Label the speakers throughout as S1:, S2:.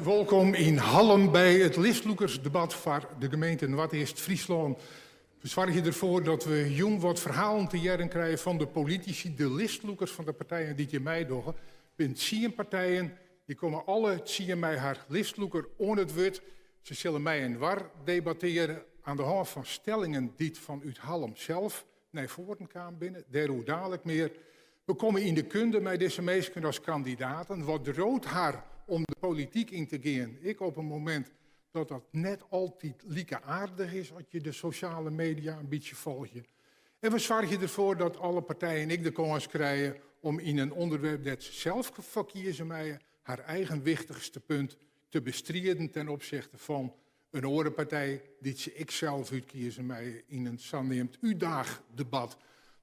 S1: En wolkom yn Hallum by it listlûkersdebat foar de gemeente Noardeast-Fryslân. We soargje derfoar dat we jûn wat ferhalen te hearren krije fan de politisy, de listlûkers fan de partijen dy't hjir meidogge. Binne tsien partijen, dy komme alle tsien mei har listlûker oan it wurd. Se sille mei-inoar debattearje aan de hân fan stellingen dy't fanút Hallum sels nei foaren kaam binne. Dêroer dalik mear. We komme yn de kunde mei dizze minsken as kandidaten. Wat driuwt har om de polityk yn te gean, ek op in momint dat dat net altyd like aardich is as je de sosjale media in bytsje folgje. En we soargje derfoar dat alle partijen ek de kâns krije om yn in ûnderwerp dêr't se sels foar kieze meie, har eigen wichtichste punt te bestriden ten opsichte fan in oare partij dy't se ek sels útkieze meie yn in saneamd útdaachdebat.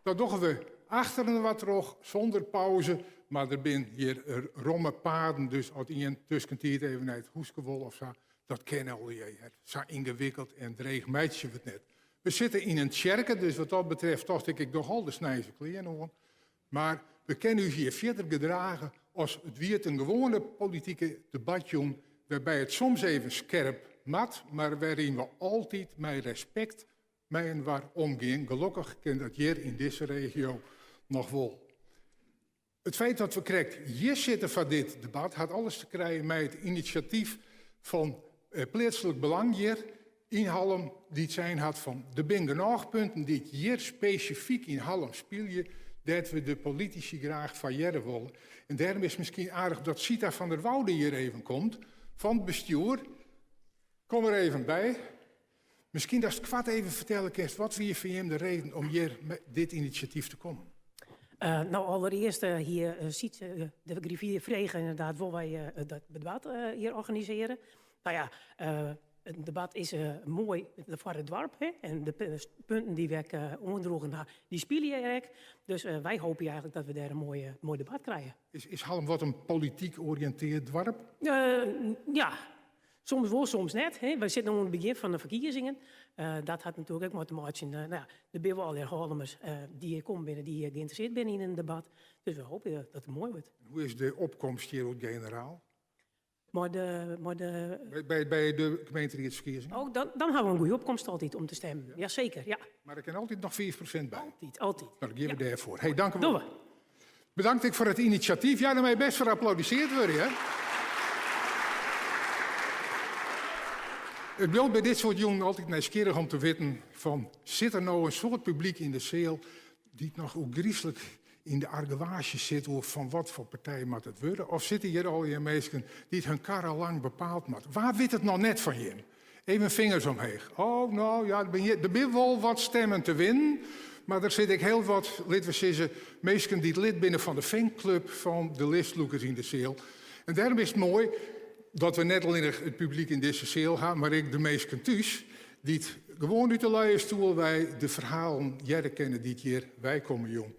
S1: Dat dogge we achterinoar troch, sûnder pauze, mar der binne hjir romme paden, dus as ien tuskentiid even nei it húske wol of sa, dat kin allegear hear. Sa yngewikkeld en dreech meitsje we it net. We sitte yn in tsjerke, dus wat dat betreft tocht ik, ik doch al de sneinse klean oan. Mar we kinne ús hjir fierder gedrage as it wie it in gewoane politike debatjûn wêrby it soms even skerp moat, mar wêryn we altyd mei respekt mei-inoar omgean. Gelokkich kin dat hjir yn dizze regio noch wol. It feit dat we krekt hjir sitte foar dit debat hat alles te krijen mei it inisjatyf fan Pleatslik Belang hjir yn Hallum dy't sein hat fan der binne genôch punten dy't hjir spesifyk yn Hallum spylje dêr't we de politisy graach foar hearre wolle. En dêrom is it miskien aardich dat Sita van der Woude hjir even komt fan it bestjoer. Kom der even by. Miskien datst koart even fertelle kinst, wat wie foar jim de reden om hjir mei dit inisjatyf te kommen?
S2: No, allerearst hie Sytse de griffier frege inderdaad, wolle wy dat debat hjir organisearje? No ja, it debat is moai foar it doarp hè, en de punten dy't we ek oandroegen ha, dy spylje hjir ek. Dus wy hoopje eigenlik dat we dêr in moai, moai debat krije.
S1: Is Hallum wat in polityk oriïnteard doarp?
S2: Ja, soms wol, soms net. Hè. Wy sitte no oan it begjin fan de ferkiezingen. Dat hat natuerlik ek mei te meitsjen, no ja, der binne wol allegear Hallumers dy't hjir kommen binne, dy't geïnteresseerd binne yn in debat. Dus we hoopje dat it moai wurdt.
S1: Hoe is de opkomst hjir oer it generaal?
S2: Mei de, mei de...
S1: By, by de gemeenteriedsferkiezingen?
S2: Oh, dan, dan ha we in goede opkomst altyd om te stemmen. Ja. Jaseker, ja.
S1: Mar der kin altyd noch 5% by.
S2: Altyd, altyd.
S1: Dan gean we ja. dêrfoar. Hey, dank u
S2: wel. Dogge we.
S1: Bedankt ek foar it inisjatyf. Ja, dêr mei bêst foar applaudiseard wurde, hè. It bliuwt by dit soart jûnen altyd nijsgjirrich om te witten fan, sit der no in soad publyk yn de seal dy't noch oergryslik yn de argewaasje sit oer fan wat foar partij moat it wurde? Of sitte hjir allegear minsken dy't hun kar al lang bepaald moat? Wa wit it noch net fan jim? Even fingers omheech. Oh, no, ja, der binne der binne wol wat stemmen te winnen, mar der sit ek hiel wat, litte we sizze, minsken dy't lid binne fan de fanclub fan de listlûkers yn de seal. En dêrom is it moai dat we net allinnich it publyk yn dizze seal ha, mar ek de minsken thús dy't gewoan út de luie stoel wei de ferhalen hearre kinne dy't hjir wei komme jûn.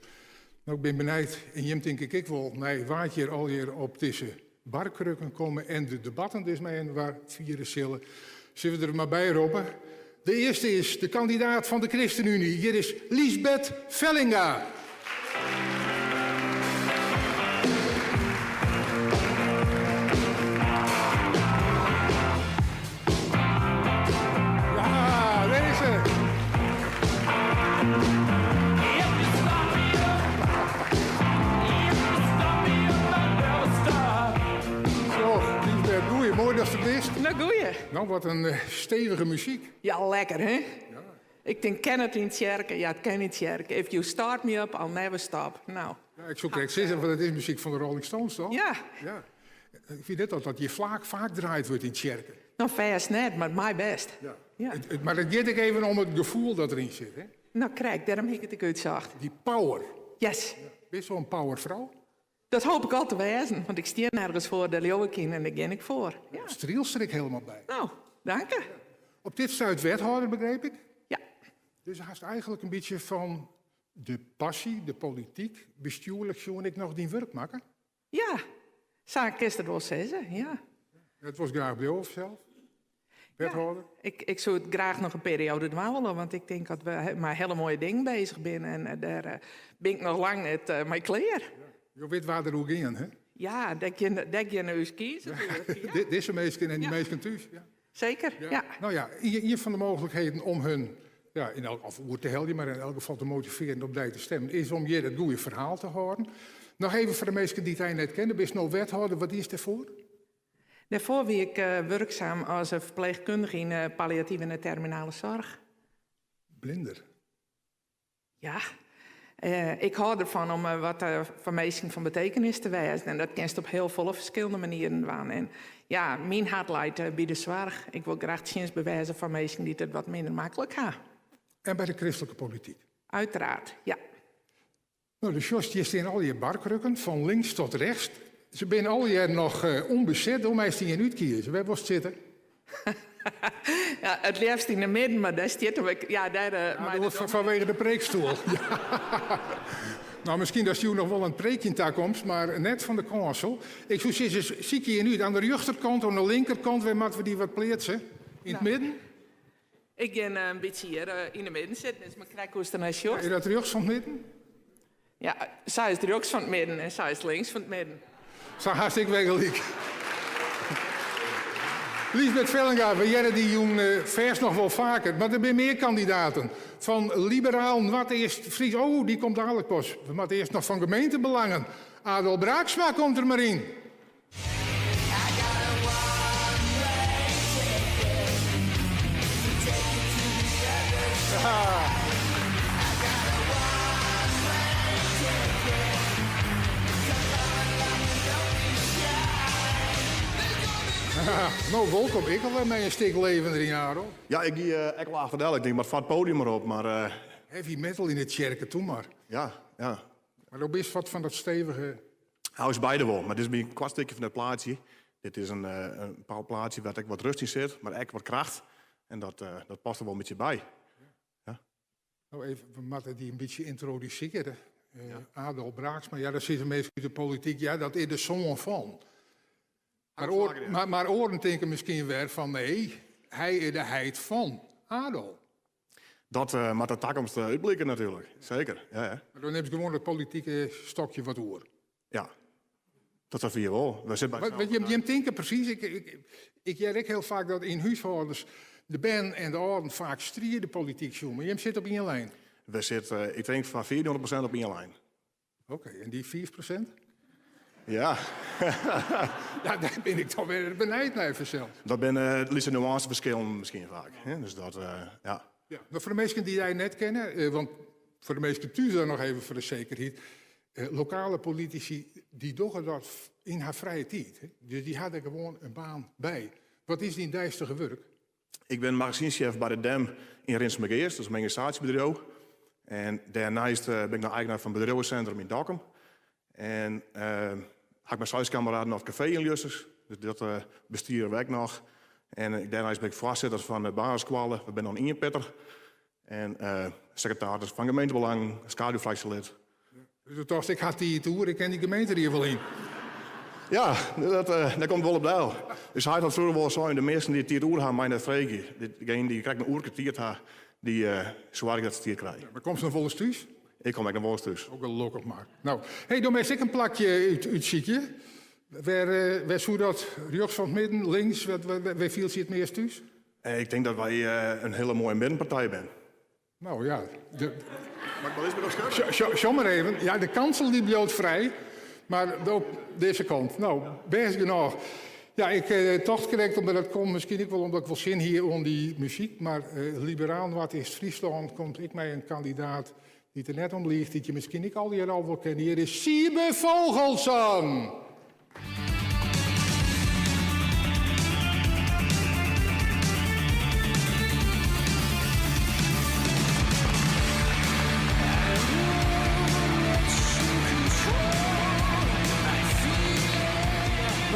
S1: No, ik bin benijd, en jim tink ik ek wol, nei wa't hjir allegear op dizze barkrukken komme en de debatten dus mei inoar fiere sille. Sille we der mar by roppe. De earste is de kandidaat fan de ChristenUnie. Hjir is Liesbeth Vellinga. Ja, dêr is se. Zo, Liesbeth, goeie, moai datst der bist.
S3: No, goeie.
S1: No, wat in stevige muzyk.
S3: Ja, lekker, hè? Ik tink, kin it yn tsjerke? Ja, it kin yn tsjerke. If you start me up, I'll never stop. No.
S1: Ja, ik soe krekt sizze, want it is muzyk fan de Rolling Stones, toch?
S3: Ja.
S1: Ja. Ik fyn net dat dat hjir faak, faak draaid wurdt yn tsjerke.
S3: No, fêst net, mar it mei bêst.
S1: Ja.
S3: Ja.
S1: Mar it giet ek even om it gefoel dat deryn sit, hè?
S3: No, krekt. Dêrom hie ik it ek útsocht.
S1: Dy power.
S3: Yes.
S1: Ja. Bist wol in powerfrou?
S3: Dat hoop ik al te wêzen, want ik stean nergens foar, dêr leau ik yn en dêr gean ik foar. Ja.
S1: Strielst der ek hielendal by.
S3: No, danke.
S1: Op dit stuit wethâlder, begreep ik?
S3: Ja.
S1: Dus hast eigenlik in bytsje fan de passy, de polityk, bestjoerlik sjoen ek noch dyn wurk makke?
S3: Ja, sa kinst it wol sizze, ja.
S1: It wolst graach bliuwe fansels, wethâlder?
S3: Ja, ik soe it graach noch in perioade dwaan wolle, want ik tink dat we mei hiele moaie dingen bezich binne en dêr bin ik noch lang net mei klear.
S1: Jo witte waar der oer gean, hè?
S3: Ja, dêr kinne, dêr kinne ús kieze natuerlik. Ja.
S1: Dizze minsken en dy minsken thús. Ja.
S3: Seker, ja.
S1: No ja, ien fan de mooglikheden om hun ja, yn elk, of oer te heljen, mar yn elk gefal te motivearjen om dy te stimmen, is om hjir it goede ferhaal te hâlden. Noch even foar de minsken dy't dy net kenne, bist no wethâlder, wat is dêrfoar?
S3: Dêrfoar wie ik wurksum as ferpleechkundige yn de palliative en de terminale soarch.
S1: Blinder.
S3: Ja, ik hâld derfan om wat foar minsken fan betekenis te wêzen. En dat kinst op hiel folle ferskillende manieren dwaan. En ja, myn hert leit by de soarch. Ik wol graach tsjinstber wêze foar minsken dy't it wat minder maklik ha.
S1: En by de kristlike polityk?
S3: Uiteraard, ja.
S1: No, do sjochst, hjir stean allegear barkrukken, fan links tot rechts. Se binne allegear noch ûnbeset, do meist ien útkieze. Wêr wolst sitte?
S3: Ja, it leafst yn de midden, mar dêr stiet ik. Ja, dêr.
S1: Ja, dat fanwege de preekstoel. No, miskien datst jûn noch wol in preekje yn takomst, mar net fan de kânsel. Ik soe sizze, sykje ien út. Oan de rjochterkant, oan de linkerkant, wêr moatte we dy wat pleatse? Yn it midden?
S3: Ik gean in bytsje hjir yn de midden sitten, is mar krekt hoe'tst der nei sjochst.
S1: Is dat rjochts fan it midden?
S3: Ja, sa is it rjochts fan it midden en sa is it links fan it midden.
S1: Sa hast ek wer gelyk. Liesbeth Vellinga, we hearre dy jûn fêst noch wol faker, mar der binne mear kandidaten. Fan Liberaal Noardeast-Fryslân, oh, dy komt dalik pas. We moatte earst noch fan Gemeentebelangen. Adel Braaksma komt der mar yn. No, wolkom. Ik al wer mei in stik leven deryn, Adel.
S4: Ja, ik gie ek al achter del. Ik tink, moat foar it podium mar op, mar.
S1: Heavy metal yn de tsjerke, toe mar.
S4: Ja, ja.
S1: Mar do bist wat fan dat stevige.
S4: Hou is beide wol, mar dit is myn koart stikje fan dat plaatsje. Dit is in bepaald plaatsje wêr't ek wat rust yn sit, mar ek wat kracht. En dat, dat past der wol in bytsje by.
S1: Ja. No even, we moatte dy in bytsje yntrodusearje. Ja. Adel Braaksma, ja, dat sizze minsken út de polityk, ja, dat is de soan fan. Mar, oar, mar, mar oaren tinke miskien wer fan nee, hy is de heit fan Adel.
S4: Dat uh, moat de takomst uh, útblikke natuerlik, seker. Ja, ja.
S1: Mar dan nimst gewoan it politike stokje wat oer.
S4: Ja, dat safier wol. We sitte by
S1: Wat, jim, jim tinke presys, ik, ik, ik hear ek hiel faak dat yn húshâldens de bern en de âlden faak stride polityk sjoen, mar jim sitte op ien lijn.
S4: We sitte, ik tink, foar 94% op ien lijn.
S1: Oké, en dy 5%?
S4: Ja.
S1: Ja, dêr bin ik toch wer benijd nei fansels.
S4: Dat binne uh, lytse nuanceferskillen miskien faak. Hè? Dus dat, uh, ja.
S1: Ja, mar foar de minsken dy't dy net kenne, eh, want foar de minsken thús dan noch even foar de sekerheid. Eh, lokale politisy dy dogge dat yn har frije tiid. Hè? Dus dy ha der gewoan in baan by. Wat is dyn deistige wurk?
S4: Ik bin magazynsjef by de Dem yn Rinsumageast, dat is in meganisasjebedriuw. En dêrneist bin ik noch eigenaar fan bedriuwesintrum yn Dokkum. En uh, ha ik mei seis kameraden noch it kafee yn Ljussus, dus dat uh, bestiere we ek noch. En dêrneist bin ik foarsitter fan de basisskoalle, we binne noch ien pitter. En uh, sekretaris fan gemeentebelangen, skaduwfraksjelid.
S1: Dus do tochtst, ik ha tiid oer, ik kin dy gemeenterie wol yn.
S4: Ja, dat, uh, dat komt wol op del. Dus hy hat froeger wol sein, de measten dy't tiid oer ha, mei net freegje. Degene dy't krekt in oerke tiid ha, dy uh, soargje dat se tiid krije.
S1: Ja, mar komst noch wolris thús?
S4: Ik kom ek noch wolris thús.
S1: O, gelokkich mar. No, hey, do meist ek in plakje út, útsykje. Wêr, uh, wêr soe dat rjochts fan it midden, links, wêr, wêr, wêr fielst dy it meast thús?
S4: Ik tink dat wy in hiele moaie middenpartij binne.
S1: No ja, de,
S4: Moat ik mar Liesbeth noch skurre?
S1: Sjoch mar even. Ja, de kansel dy bliuwt frij, mar op dizze kant. No, bêst genôch. Ja, ik eh, tocht krekt, omdat dat komt miskien ek wol omdat ik wol sin hie oan dy muzyk, mar eh, Liberaal Noardeast-Fryslân komt ek mei in kandidaat dy't der net om liicht, dy't je miskien ek allegear al wol kenne. Hjir is Siebe Vogelzang!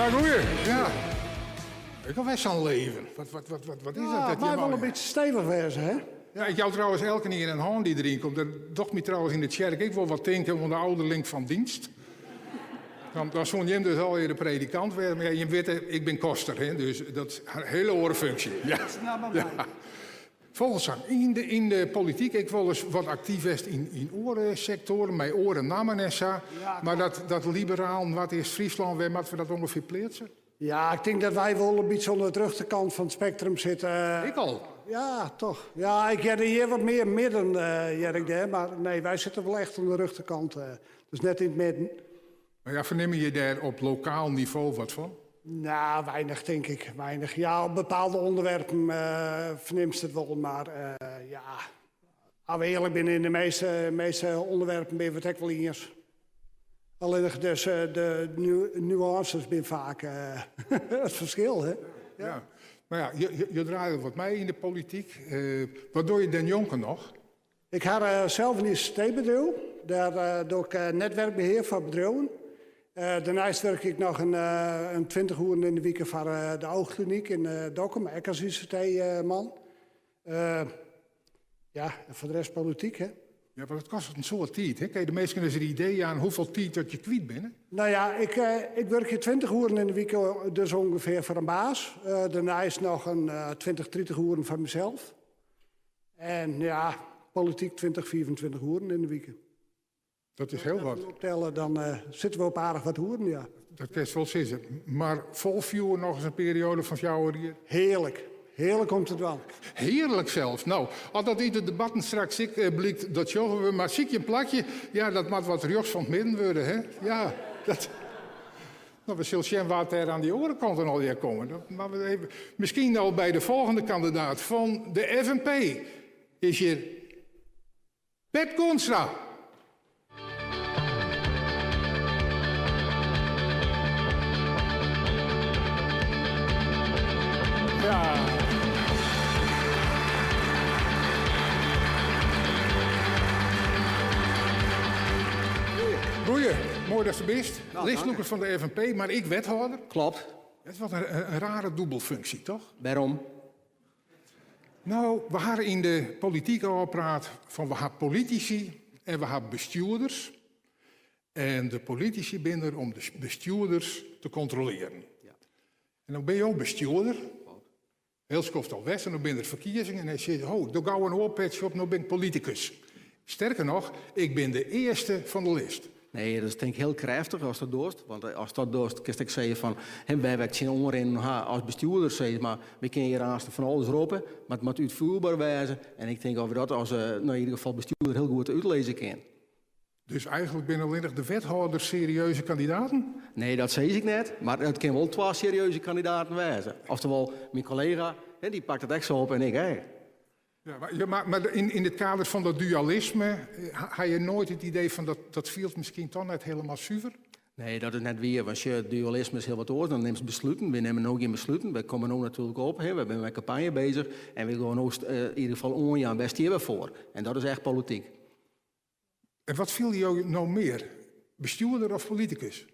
S1: Nou, goeie. Ja. Ik al best sa'n leven. Wat, wat, wat, wat, wat is dat?
S5: Ja,
S1: dat
S5: mei
S1: je
S5: wol in
S1: maar-
S5: bytsje stevich wêze, hè?
S1: Ja, ik jou trouwens elkenien in hân dy't deryn komt. Dat docht my trouwens yn de tsjerke ek wol wat tinken oan de ouderling fan dienst. Dan, dan soene jim dus allegear de predikant wêze. Mar ja, jim witte, ik bin koster, hè, dus dat is in hiele oare funksje. Ja.
S5: Snap maar.
S1: Ja. Vogelzang, yn de, yn de polityk ek wolris wat aktyf west yn, yn oare sektoaren, mei oare nammen en sa.
S5: Ja,
S1: mar dat, dat liberaal Noardeast-Fryslân, wêr moatte we dat ûngefear pleatse?
S5: Ja, ik tink dat wy wol in bytsje oan de rjochterkant fan it spektrum sitte.
S1: Ik al?
S5: Ja, toch. Ja, ik hearde hjir wat mear midden, hear ik dêr. Mar nee, wy sitte wol echt oan de rjochterkant. Dus net yn it midden.
S1: Mar ja, fernimme je dêr op lokaal nivo wat fan?
S5: Nou, weinich tink ik. Weinich. Ja, op bepaalde ûnderwerpen fernimst it wol, mar ja, as we earlik binne, yn de measte, measte ûnderwerpen binne we it ek wol iens. Allinnich dus de nuances binne faak it ferskil, hè.
S1: Ja. ja. Mar ja, je, je draaie wat mei yn de polityk. Wat dogge je dêrnjonken noch?
S5: Ik ha sels in ICT-bedriuw. Dêr doch ik netwerkbehear foar bedriuwen. Dêrneist wurkje ik noch in 20 oeren yn de wike foar de Oogkliniek yn Dokkum, ek as ICT-man. Ja, en foar de rest polityk, hè.
S1: Ja, want it kostet in soad tiid, hè? Kinne je de minsken ris in idee jaan hoefolle tiid dat je kwyt binne?
S5: Nou ja, ik, ik wurkje 20 oeren yn de wike dus ûngefear foar in baas. Dêrneist noch in 20, 30 oeren foar mysels. En ja, polityk 20, 25 oeren yn de wike.
S1: Dat is hiel wat.
S5: Optelle, dan sitte we op aardich wat oeren, ja.
S1: Dat kinst wol sizze. Mar fol fjoer noch ris in perioade fan 4 jier?
S5: Hearlik. Hearlik om te dwaan.
S1: Hearlik sels. No, as dat yn de debatten straks ek blykt, dat sjogge we. Mar sykje in plakje, ja, dat moat wat rjochts fan it midden wurde, hè? Ja, dat... No, we sille sjen wa't dêr oan dy oare kant dan allegear komme. Dat moatte we even... Miskien al by de folgjende kandidaat fan de FNP is hjir Bert Koornstra. Ja. Goeie, moai datst der bist.
S6: Nou,
S1: Listlûker fan de FNP, mar ek wethâlder.
S6: Klopt.
S1: Dat is wat in rare dûbelfunksje, toch?
S6: Wêrom?
S1: No, we hawwe yn de polityk ôfpraat fan we hawwe politisy en we hawwe bestjoerders. En de politisy binne der om de bestjoerders te kontrolearjen.
S6: Ja.
S1: En no binne jo bestjoerder. Hiel skoft al west en no binne der ferkiezingen en hy seit, ho, doch gau in oar petsje op, no bin ik politikus. Sterker noch, ik bin de earste fan de list.
S6: Nee, dat is tink ik hiel krêftich ast dat dochst. Want ast dat dochst, kinst ek sizze fan, hè, wêr wy tsjin oanrinnen ha as bestjoerder, sis mar, wy kinne hjir aanst fan alles roppe, mar it moat útfierber wêze. En ik tink dat we dat as, no, yn ieder gefal bestjoerder hiel goed útlizze kinne.
S1: Dus eigenlik binne allinnich de wethâlders serieuze kandidaten?
S6: Nee, dat sis ik net, mar it kinne wol twa serieuze kandidaten wêze. Oftewol, myn kollega, hè, dy pakt it ek sa op en ik ek.
S1: Ja, mar, ja, mar, mar yn, yn it kader fan dat dualisme, ha je noait it idee fan dat, dat fielt miskien toch net hielendal suver?
S6: Nee, dat is net wier, want sjoch, dualisme is hiel wat oars. Dan nimst besluten. Wy nimme no gjin besluten. Wy komme no natuerlik op, hè. Wy binne mei kampanje bezich en wy gean no yn ieder gefal oanjaan wêr steane we foar. En dat is echt polityk.
S1: En wat fiele jo no mear, bestjoerder of politikus?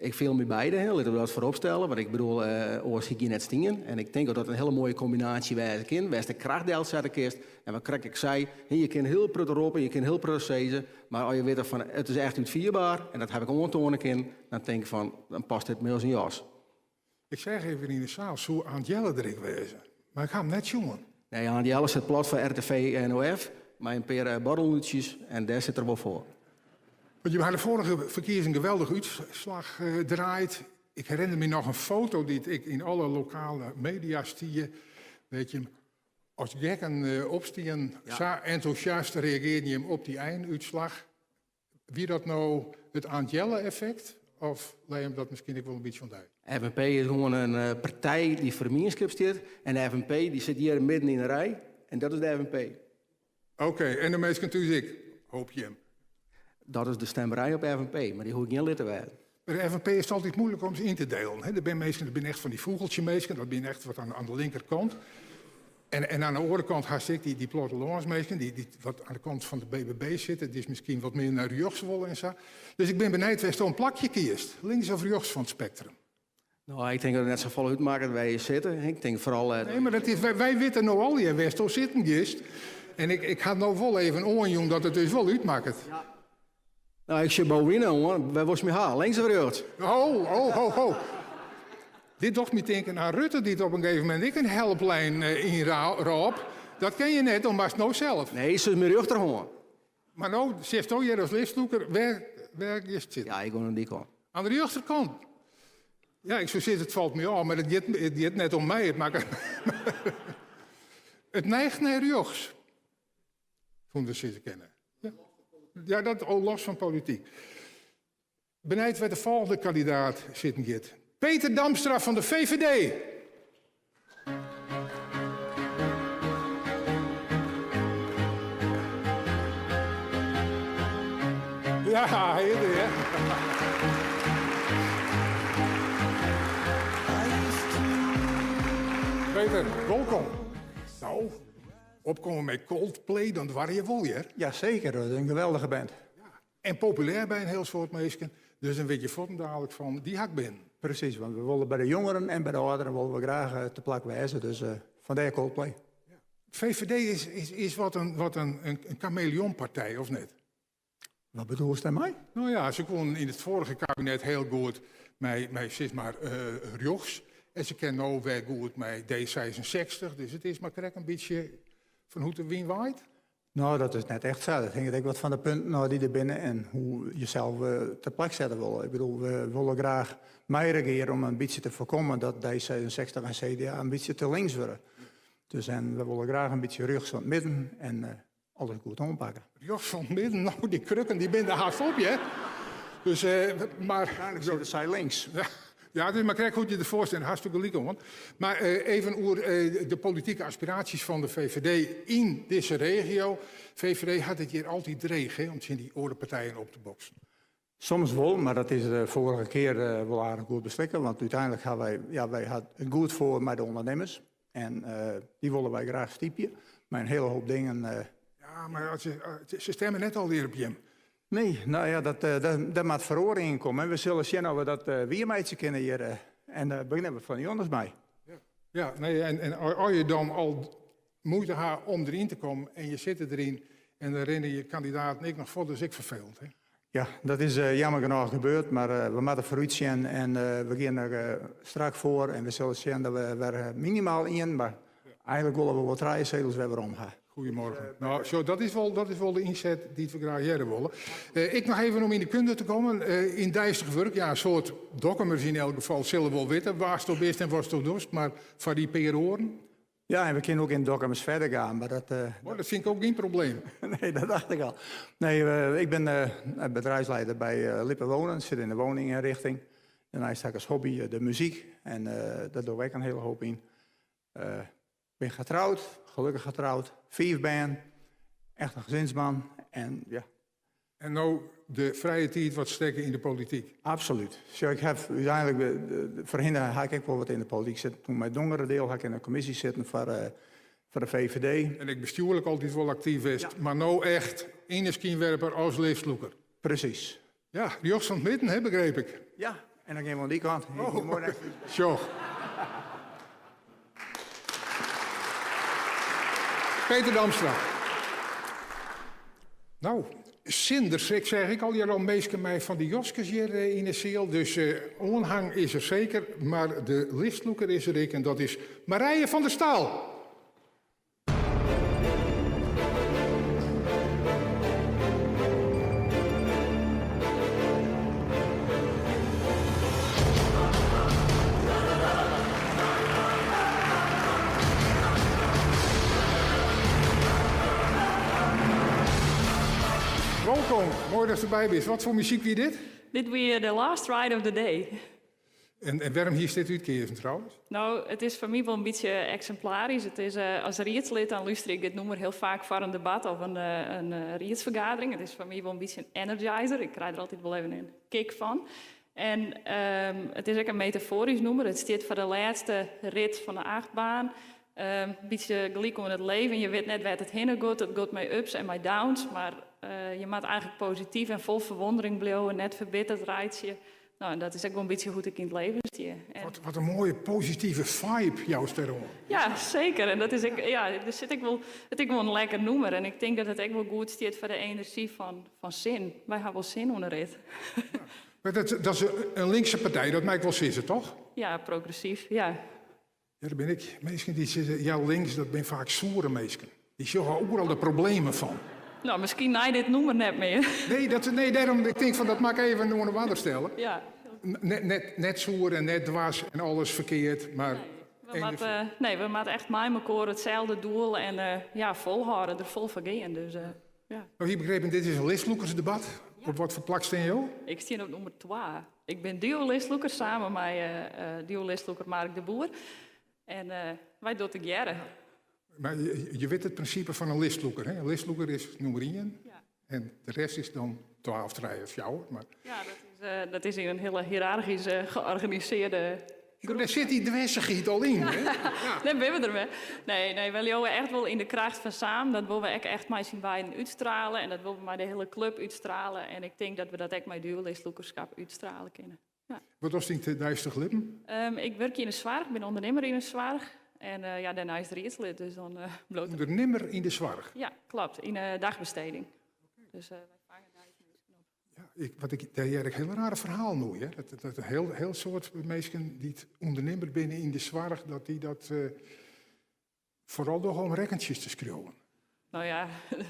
S6: Ik fiel my beide, hè. Litte we dat foaropstelle. Want ik bedoel, oars hie ik hjir net stien. En ik tink dat dat in hiele moaie kombinaasje wêze kin, wêr'tst de kracht delsette kinst. En wat krekt ik sei, hè, je kinne hiel protte roppe, je kinne hiel protte sizze, mar as je witte fan it is echt útfierber en dat haw ik oantoane kinnen, dan tink ik fan, dan past dit my as in jas.
S1: Ik seach even yn de saal, soe Aant Jelle der ek wêze? Mar ik ha him net sjoen.
S6: Nee, Aant Jelle sit plat foar RTV NOF mei in pear borrelnútsjes en dêr sit er wol foar.
S1: Want je ha de foarige ferkiezing geweldige útslach draaid. Ik herinner my noch in foto dy't ek yn alle lokale media stie. Wêr't jim as gekken opstien, sa entûsjast reagearden jim op dy einútslach. Wie dat no it Aant Jelle-effekt of lei him dat miskien ek wol in bytsje oan dy?
S6: FNP is gewoan in partij dy't foar de mienskip stiet en de FNP dy sit hjir midden yn de rij en dat is de FNP.
S1: Oké, en de minsken thús ek, hoopje jim?
S6: Dat is de stemmerij op FNP, mar dy hoech ik gjin lid te wêzen.
S1: By de FNP is it altyd muoilik om se yn te delen. Der binne minsken, dat binne echt fan dy fûgeltsjeminsken, dat binne echt wat oan de linkerkant. En, en oan de oare kant hast ek dy, dy plattelânsminsken, dy, dy't wat oan de kant fan de BBB sitte, dy't miskien wat mear nei rjochts wolle en sa. Dus ik bin benijd wêr'tsto in plakje kiest, links of rjochts fan it spektrum.
S6: No, ik tink dat it net safolle útmakket wêr je sitte. Ik tink foaral...
S1: Nee, mar dat is, wy, wy witte no allegear wêr'tsto sitten giest. En ik, ik ha no wol even oanjûn dat it dus wol útmakket.
S6: Ja. No, ik sjoch Bouwina oan. Wêr wolst my ha? Links of rjochts?
S1: Ho, ho, ho, ho. Dit docht my tinken oan Rutte, dy't op in gegeven momint ek in helplijn ynrôp. Dat ken je net, dan moatst no sels.
S6: Nee, se is myn rjochterhân.
S1: Mar no sitsto hjir as listlûker, wêr, wêr giest sitten?
S6: Ja, ik gean oan dy kant.
S1: Oan de rjochterkant? Ja, ik soe sizze, it falt my ôf, mar it giet, it giet net om my. It makket It neigt nei rjochts, soene we sizze kinne. Ja, ja dat al los fan polityk. Benijd wêr't de folgjende kandidaat sitten giet. Peter Damstra fan de VVD. Ja, hy is der, hè. Peter, wolkom. Nou, opkomme mei Coldplay, dan doar je wol, hear.
S7: Ja, zeker. Dat is een geweldige band.
S1: En populêr by in hiel soad minsken. Dus dan wit je fuortendalik fan, dy ha ik binnen.
S7: Precies, want we willen bij de jongeren en bij de ouderen willen we graag te plak wezen. Dus vandaar Coldplay.
S1: VVD is wat een kameleonpartij, of net?
S7: Wat bedoel je daarmee?
S1: Nou ja, se koenen yn it foarige kabinet hiel goed mei sis mar rjochts. En se kinne no wer goed mei D66. Dus it is mar krekt in bytsje fan hoe't de wyn waait.
S7: Nou, dat is net echt sa. Dat hinget ek wat fan de punten ôf dy't der binne en hoe je sels te plak sette wolle. Ik bedoel, we wolle graach meiregearje om in bytsje te foarkommen dat D66 en CDA in bytsje te links wurde. Dus en we wolle graach in bytsje rjochts fan it midden en alles goed oanpakke.
S1: Rjochts fan it midden? Nou, dy krukken dy binne der hast op, hear. Dus, mar
S7: Uiteindelijk sitte sy links.
S1: Ja, it is mar krekt hoe't je derfoar stean. Hast gelyk oan. Mar even oer de politike aspiraasjes fan de VVD yn dizze regio. VVD hat it hjir altyd dreech, hè, om tsjin dy oare partijen op te boksen.
S7: Soms wol, mar dat is de foarige kear wol aardich goed beslikke. Want úteinlik ha wy, ja, wy ha it goed foar mei de ûndernimmers. En dy wolle wy graach stypje mei in hiele hoop dingen.
S1: Ja, mar as se stimme net allegear op jim.
S7: Nee, nou ja, dat, dêr moat feroaring yn komme. En we sille sjen oft we dat wiermeitsje kinne hjir. En dêr begjinne we fan jûns mei.
S1: Ja, ja, nee, en as je dan al muoite ha om deryn te kommen en je sitte deryn en dan rinne je kandidaten ek noch fuort, dat is ek ferfelend, hè?
S7: Ja, dat is jammer genôch gebeurd, mar we moatte foarút sjen en we gean der strak foar en we sille sjen dat we wer minimaal ien, mar eigenlik wolle we wol trije setels wer werom ha.
S1: Goedemorgen. Nou, zo, dat is wol de ynset dy't we graach hearre wolle. Ik noch even om yn de kunde te kommen. Yn deistich wurk, ja, in soad Dokkumers yn elk gefal sille wol witte wa'tsto bist en watsto dochst, mar foar dy pear oaren?
S7: Ja, en we kinne ek yn Dokkumers fierder gean, mar dat...
S1: Oh, dat fyn ik ek gjin probleem.
S7: Nee, dat dacht ik al. Nee, ik bin bedrijfsleider by Lippe Wonen, sit yn de woninginrichting. Dêrneist ha ik as hobby de muzyk en dêr doch ik ek in hiele hoop yn. Bin getroud, gelokkich getroud, fiif bern, echt in gezinsman en ja.
S1: En no de frije tiid wat stekke yn de polityk?
S7: Absolút. Sjoch, ik ha úteinlik, foarhinne ha ik ek wol wat yn de polityk sitten. Toen mei Dongeradeel ha ik yn de kommisje sitten foar de VVD.
S1: En ek bestjoerlik altyd wol aktyf west, mar no echt yn de skynwerper as listlûker.
S7: Presys.
S1: Ja, rjochts fan it midden, hè, begreep ik.
S7: Ja, en dan gean we oan dy kant.
S1: Oh, sjoch. Peter Damstra. Nou, Sinders, ik seach ek allegear al minsken mei fan dy jaskes hjir yn de seal. Dus oanhang is der seker, mar de listlûker is der ek en dat is Marije van der Staal. Wolkom, moai datst derby bist. Wat foar muzyk wie dit?
S8: Dit wie The Last Ride of the Day.
S1: En wêrom hiest dit útkeazen trouwens?
S8: Nou, it is foar my wol in bytsje eksimplarysk. It is, as riedslid dan lústerje ik dit nûmer hiel faak foar in debat of in riedsfergadering. It is foar my wol in bytsje in energizer. Ik krij der altyd wol even in kick fan. En it is ek in metafoarysk nûmer. It stiet foar de lêste rit fan de achtbaan. In bytsje gelyk oan it leven. Je wit net wêr't it hinne giet. It giet mei ups en mei downs. Mar je moatte eigenlik posityf en fol ferwûndering bliuwe, net ferbitterd reitsje. Nou, en dat is ek wol in bytsje hoe't ik yn it leven stean. En
S1: Wat in moaie positive vibe joust dêroan.
S8: Ja, seker. En dat is ek, ja, der sit ek wol, it is ek wol in lekker nûmer. En ik tink dat it ek wol goed stiet foar de enerzjy fan sin. Wy ha wol sin oan de rit.
S1: Ja. Mar dat is in linkse partij, dat mei ik wol sizze, toch?
S8: Ja, progressyf, ja.
S1: Ja, der binne ek minsken dy't sizze, ja links dat binne faak soere minsken. Dy sjogge oeral de problemen fan.
S8: No, miskien nei dit nûmer net mear.
S1: Nee, dat, nee, dêrom, ik tink fan dat moat ik even oan de oarder stelle.
S8: Ja.
S1: Net, net, net soer en net dwers en alles ferkeard, mar...
S8: Nee, we moatte, nee, we moatte echt mei mekoar itselde doel en uh, ja, folhâlde, der fol foar gean. Dus, uh, ja.
S1: No, hie begrepen, dit is in listlûkersdebat. Ja. Op wat foar plak stean jo?
S8: Ik stean op nûmer 2. Ik bin duo-listlûker samen mei uh, duo-listlûker Mark de Boer. En uh, wy dogge tegearre.
S1: Maar je, je weet het principe van een listlûker. Hè? Een listlûker is nûmer 1.
S8: Ja.
S1: En de rest is dan 12, 3 of 4. Maar...
S8: Ja, dat is, uh, dat is in een hele hiërarchisch georganiseerde groep.
S1: Daar zit die dwersigheid al in. Hè?
S8: Ja. Daar ben we er mee. Nee, nee, we leauwe echt wol yn de kracht fan samen. Dat wolle we ek echt mei syn beiden útstrale. En dat wolle we mei de hiele klup útstrale. En ik tink dat we dat ek mei duo-listlûkerskap útstrale kinne. Ja.
S1: Wat dochst yn it deistich libben?
S8: Um, ik wurkje yn de soarch, bin ûndernimmer yn de soarch. En uh, ja, dêrneist riedslid, dus dan uh, bliuwt...
S1: Ûndernimmer yn de soarch?
S8: Ja, kloppet. Yn de dagbesteding. Dus uh, wy fange deis minsken op.
S1: Ja, ik, wat ik, dêr hear ik hiel rare ferhalen oer. Hè? Dat, dat in hiel, hiel soad minsken dy't ûndernimmer binne yn de soarch, dat dy dat uh, foaral dogge om rekkentsjes te skriuwen.
S8: No ja,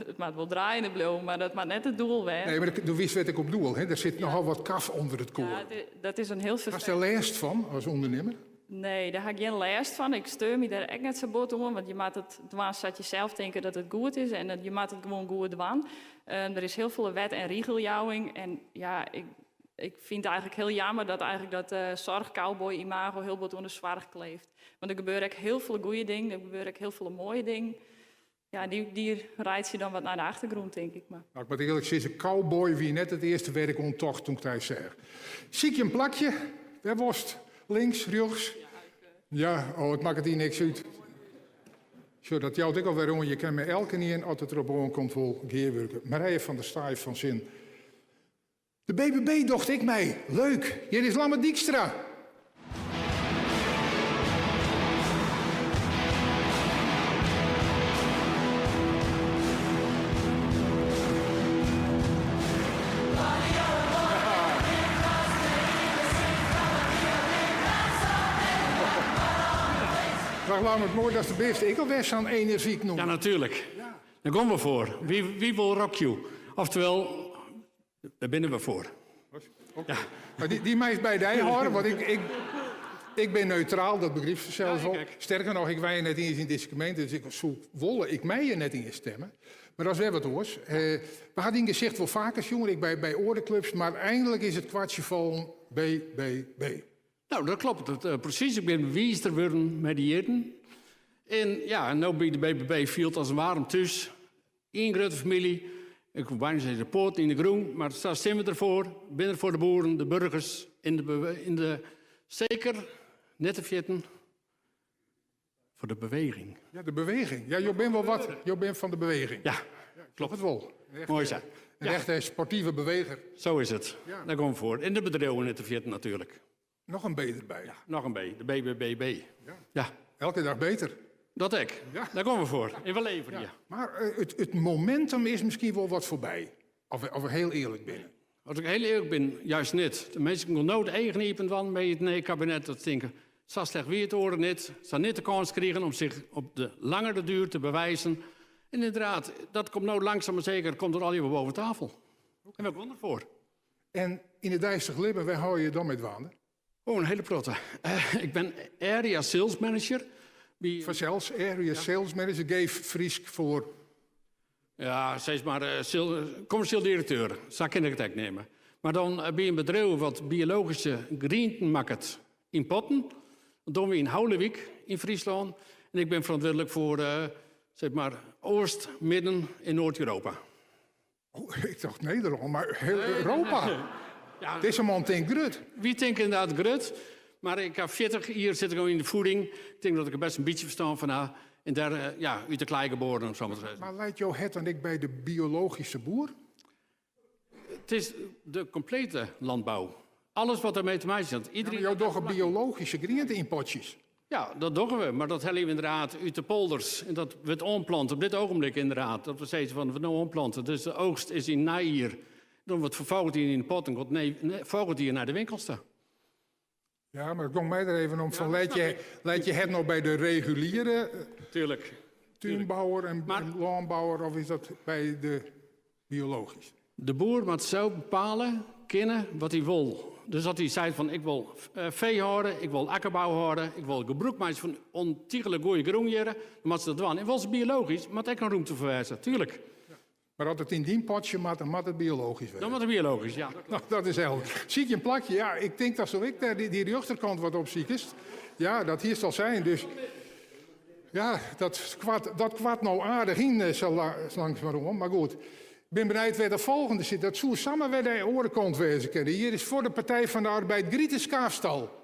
S8: it moat wol draaiende bliuwe, mar dat moat net it doel wêze.
S1: Nee, mar do witst wêr't ik op doel. Hè? Der sit nochal wat kaf ûnder it koar.
S8: Ja, dat is in hiel
S1: Hast der lêst fan as ûndernimmer?
S8: Nee, dêr ha ik gjin lêst fan. Ik steur my dêr ek net sa bot oan, want je moatte it dwaan sa't je sels tinke dat it goed is en je moatte it gewoan goed dwaan. Um, der is hiel folle wet en rigeljouwing en ja, ik, ik fyn it eigentlik hiel jammer dat eigentlik dat uh, zorgcowboy-imago hiel bot oan de soarch kleeft. Want der gebeure ek hiel folle goede dingen, der gebeure ek hiel folle moaie dingen. Ja, dy, dy reitsje dan wat nei de achtergrûn, tink ik. Mar.
S1: Nou, ik moat earlik sizze, cowboy wie net it earste wêr't ik oan tocht toen ik dy seach. Sykje in plakje, wêr wolst? Links, rjochts? Ja, oh, it makket dy niks út. Sjoch, dat jout ek alwer oan, je kinne mei elkenien, as it derop oankomt, wol gearwurke. Marije van der Staaij fan Sin. De BBB docht ek mei. Leuk! Hjir is Lammert Dijkstra. Dag Lammert, moai datst der bist. Ek alwer sa'n enerzjyk nûmer.
S9: Ja, natuerlik. Dêr gean we foar. We, we will rock you. Oftewol, dêr binne we foar.
S1: Ja. Mar dy, dy meist by dy hâlde, want ik, ik, ik bin neutraal, dat begrypst fansels wol. Sterker noch, ik wenje net iens yn dizze gemeente, dus ik soe wolle, ik mei hjir net iens stimme. Mar dat is wer wat oars. Uh, we ha dyn gesicht wol faker sjoen, ek by, by oare klups, mar einlik is it kwartsje fallen B, B, B.
S9: No, dat kloppet dat, uh, presys. Ik bin wizer wurden mei de jierren. En ja, no by de BBB fielt as in waarm thús. Ien grutte famylje. Ik woe byna sizze de poaten yn de grûn, mar sa stean we derfoar. Binne der foar de boeren, de burgers en de, in de seker net te ferjitten foar de beweging.
S1: Ja, de beweging. Ja, jo binne wol wat. Jo binne fan de beweging.
S9: Ja,
S1: kloppet wol.
S9: Moai sa.
S1: Een ja. echte sportieve beweger.
S9: Zo is it. Ja. Dêr gean we foar. En de bedriuwen net te ferjitten natuerlik.
S1: Noch in B derby.
S9: Ja, noch in B. De BBBB.
S1: Ja.
S9: ja.
S1: Elke dag beter.
S9: Dat ek.
S1: Ja.
S9: Dêr gean we foar. En we leverje.
S1: Ja. Mar eh, it, it momentum is miskien wol wat foarby. As we, we hiel earlik binne.
S9: As ik hiel earlik bin, juist net. De minsken gean no de eagen iepen dwaan by it nije kabinet. Dat tinke, sa slecht wie it oare net. Se ha net de kâns krigen om sich op de langere duer te bewizen. En ynderdaad, dat komt no langzaam maar zeker komt der allegear boppe tafel. En we gean derfoar.
S1: En yn it deistich libben, wêr hâlde je je dan mei dwaande?
S9: Oh, in hiele protte. Uh, ik bin area sales manager.
S1: By... Fansels, area ja. sales manager, geef Frysk foar.
S9: Ja, sis mar, uh, kommersjeel direkteur, sa kin ik it ek neame. Mar dan uh, by in bedriuw wat biologyske grienten makket yn potten. Dat dogge we yn Haulerwyk yn Fryslân. En ik bin ferantwurdlik foar uh, sis mar, Oost-, Midden- en Noard-Europa.
S1: Oh, ik tocht Nederlân, mar hiel Europa.
S9: Ja.
S1: Dizze man tinkt grut.
S9: Wy tinke ynderdaad grut. Mar ik ha 40 jier sit ik al yn de fieding. Ik tink dat ik der bêst in bytsje ferstân fan ha. En dêr, eh, ja, út de klei geboren, om sa mar te sizzen.
S1: Mar leit jo hert dan ek by de biologyske boer?
S9: It is de komplete lânbou. Alles wat dermei te meitsjen hat.
S1: Iedereen... Ja, jo dogge biologyske griente yn potsjes.
S9: Ja, dat dogge we. Mar dat helje we ynderdaad út de polders. En dat wurdt oanplant op dit ogenblik ynderdaad. Dat we sizze fan we no oanplanten. Dus de oogst is yn neijier. Dan wurdt ferfolget yn de pot en komt nee, nee, folget jier nei de winkels ta.
S1: Ja, mar it gong my der even om fan
S9: Ja, dat
S1: let
S9: snap
S1: je,
S9: ik.
S1: let je het no by de reguliere
S9: Tuurlijk.
S1: túnbouwer en
S9: Maar
S1: lânbouwer of is dat by de biologyske?
S9: De boer moat sels bepale kinne wat hy wol. Dus as hy seit fan ik wol fee hâlde, ik wol akkerbou hâlde, ik wol gebrûk meitsje fan ûntychlik goede grûn hjir, dan moat se dat dwaan. En wol se biologysk, moat ek in rûmte foar wêze, tuerlik.
S1: Mar as it yn dyn potsje moat, dan moat it biologysk wêze.
S9: Dan moat it biologysk, ja.
S1: No, dat is helder. Sykje in plakje, ja, ik tink datsto ek dêr dy rjochterkant wat opsikest. Ja, dat hiest al sein, dus ja, dat kwart, dat kwart no aardich yn, sa langsumeroan. Mar goed, ik bin benijd wêr't de folgjende sit. Dat soe samar wer de oare kant wêze kinne. Hjir is foar de Partij van de Arbeid Grite Schaafstal.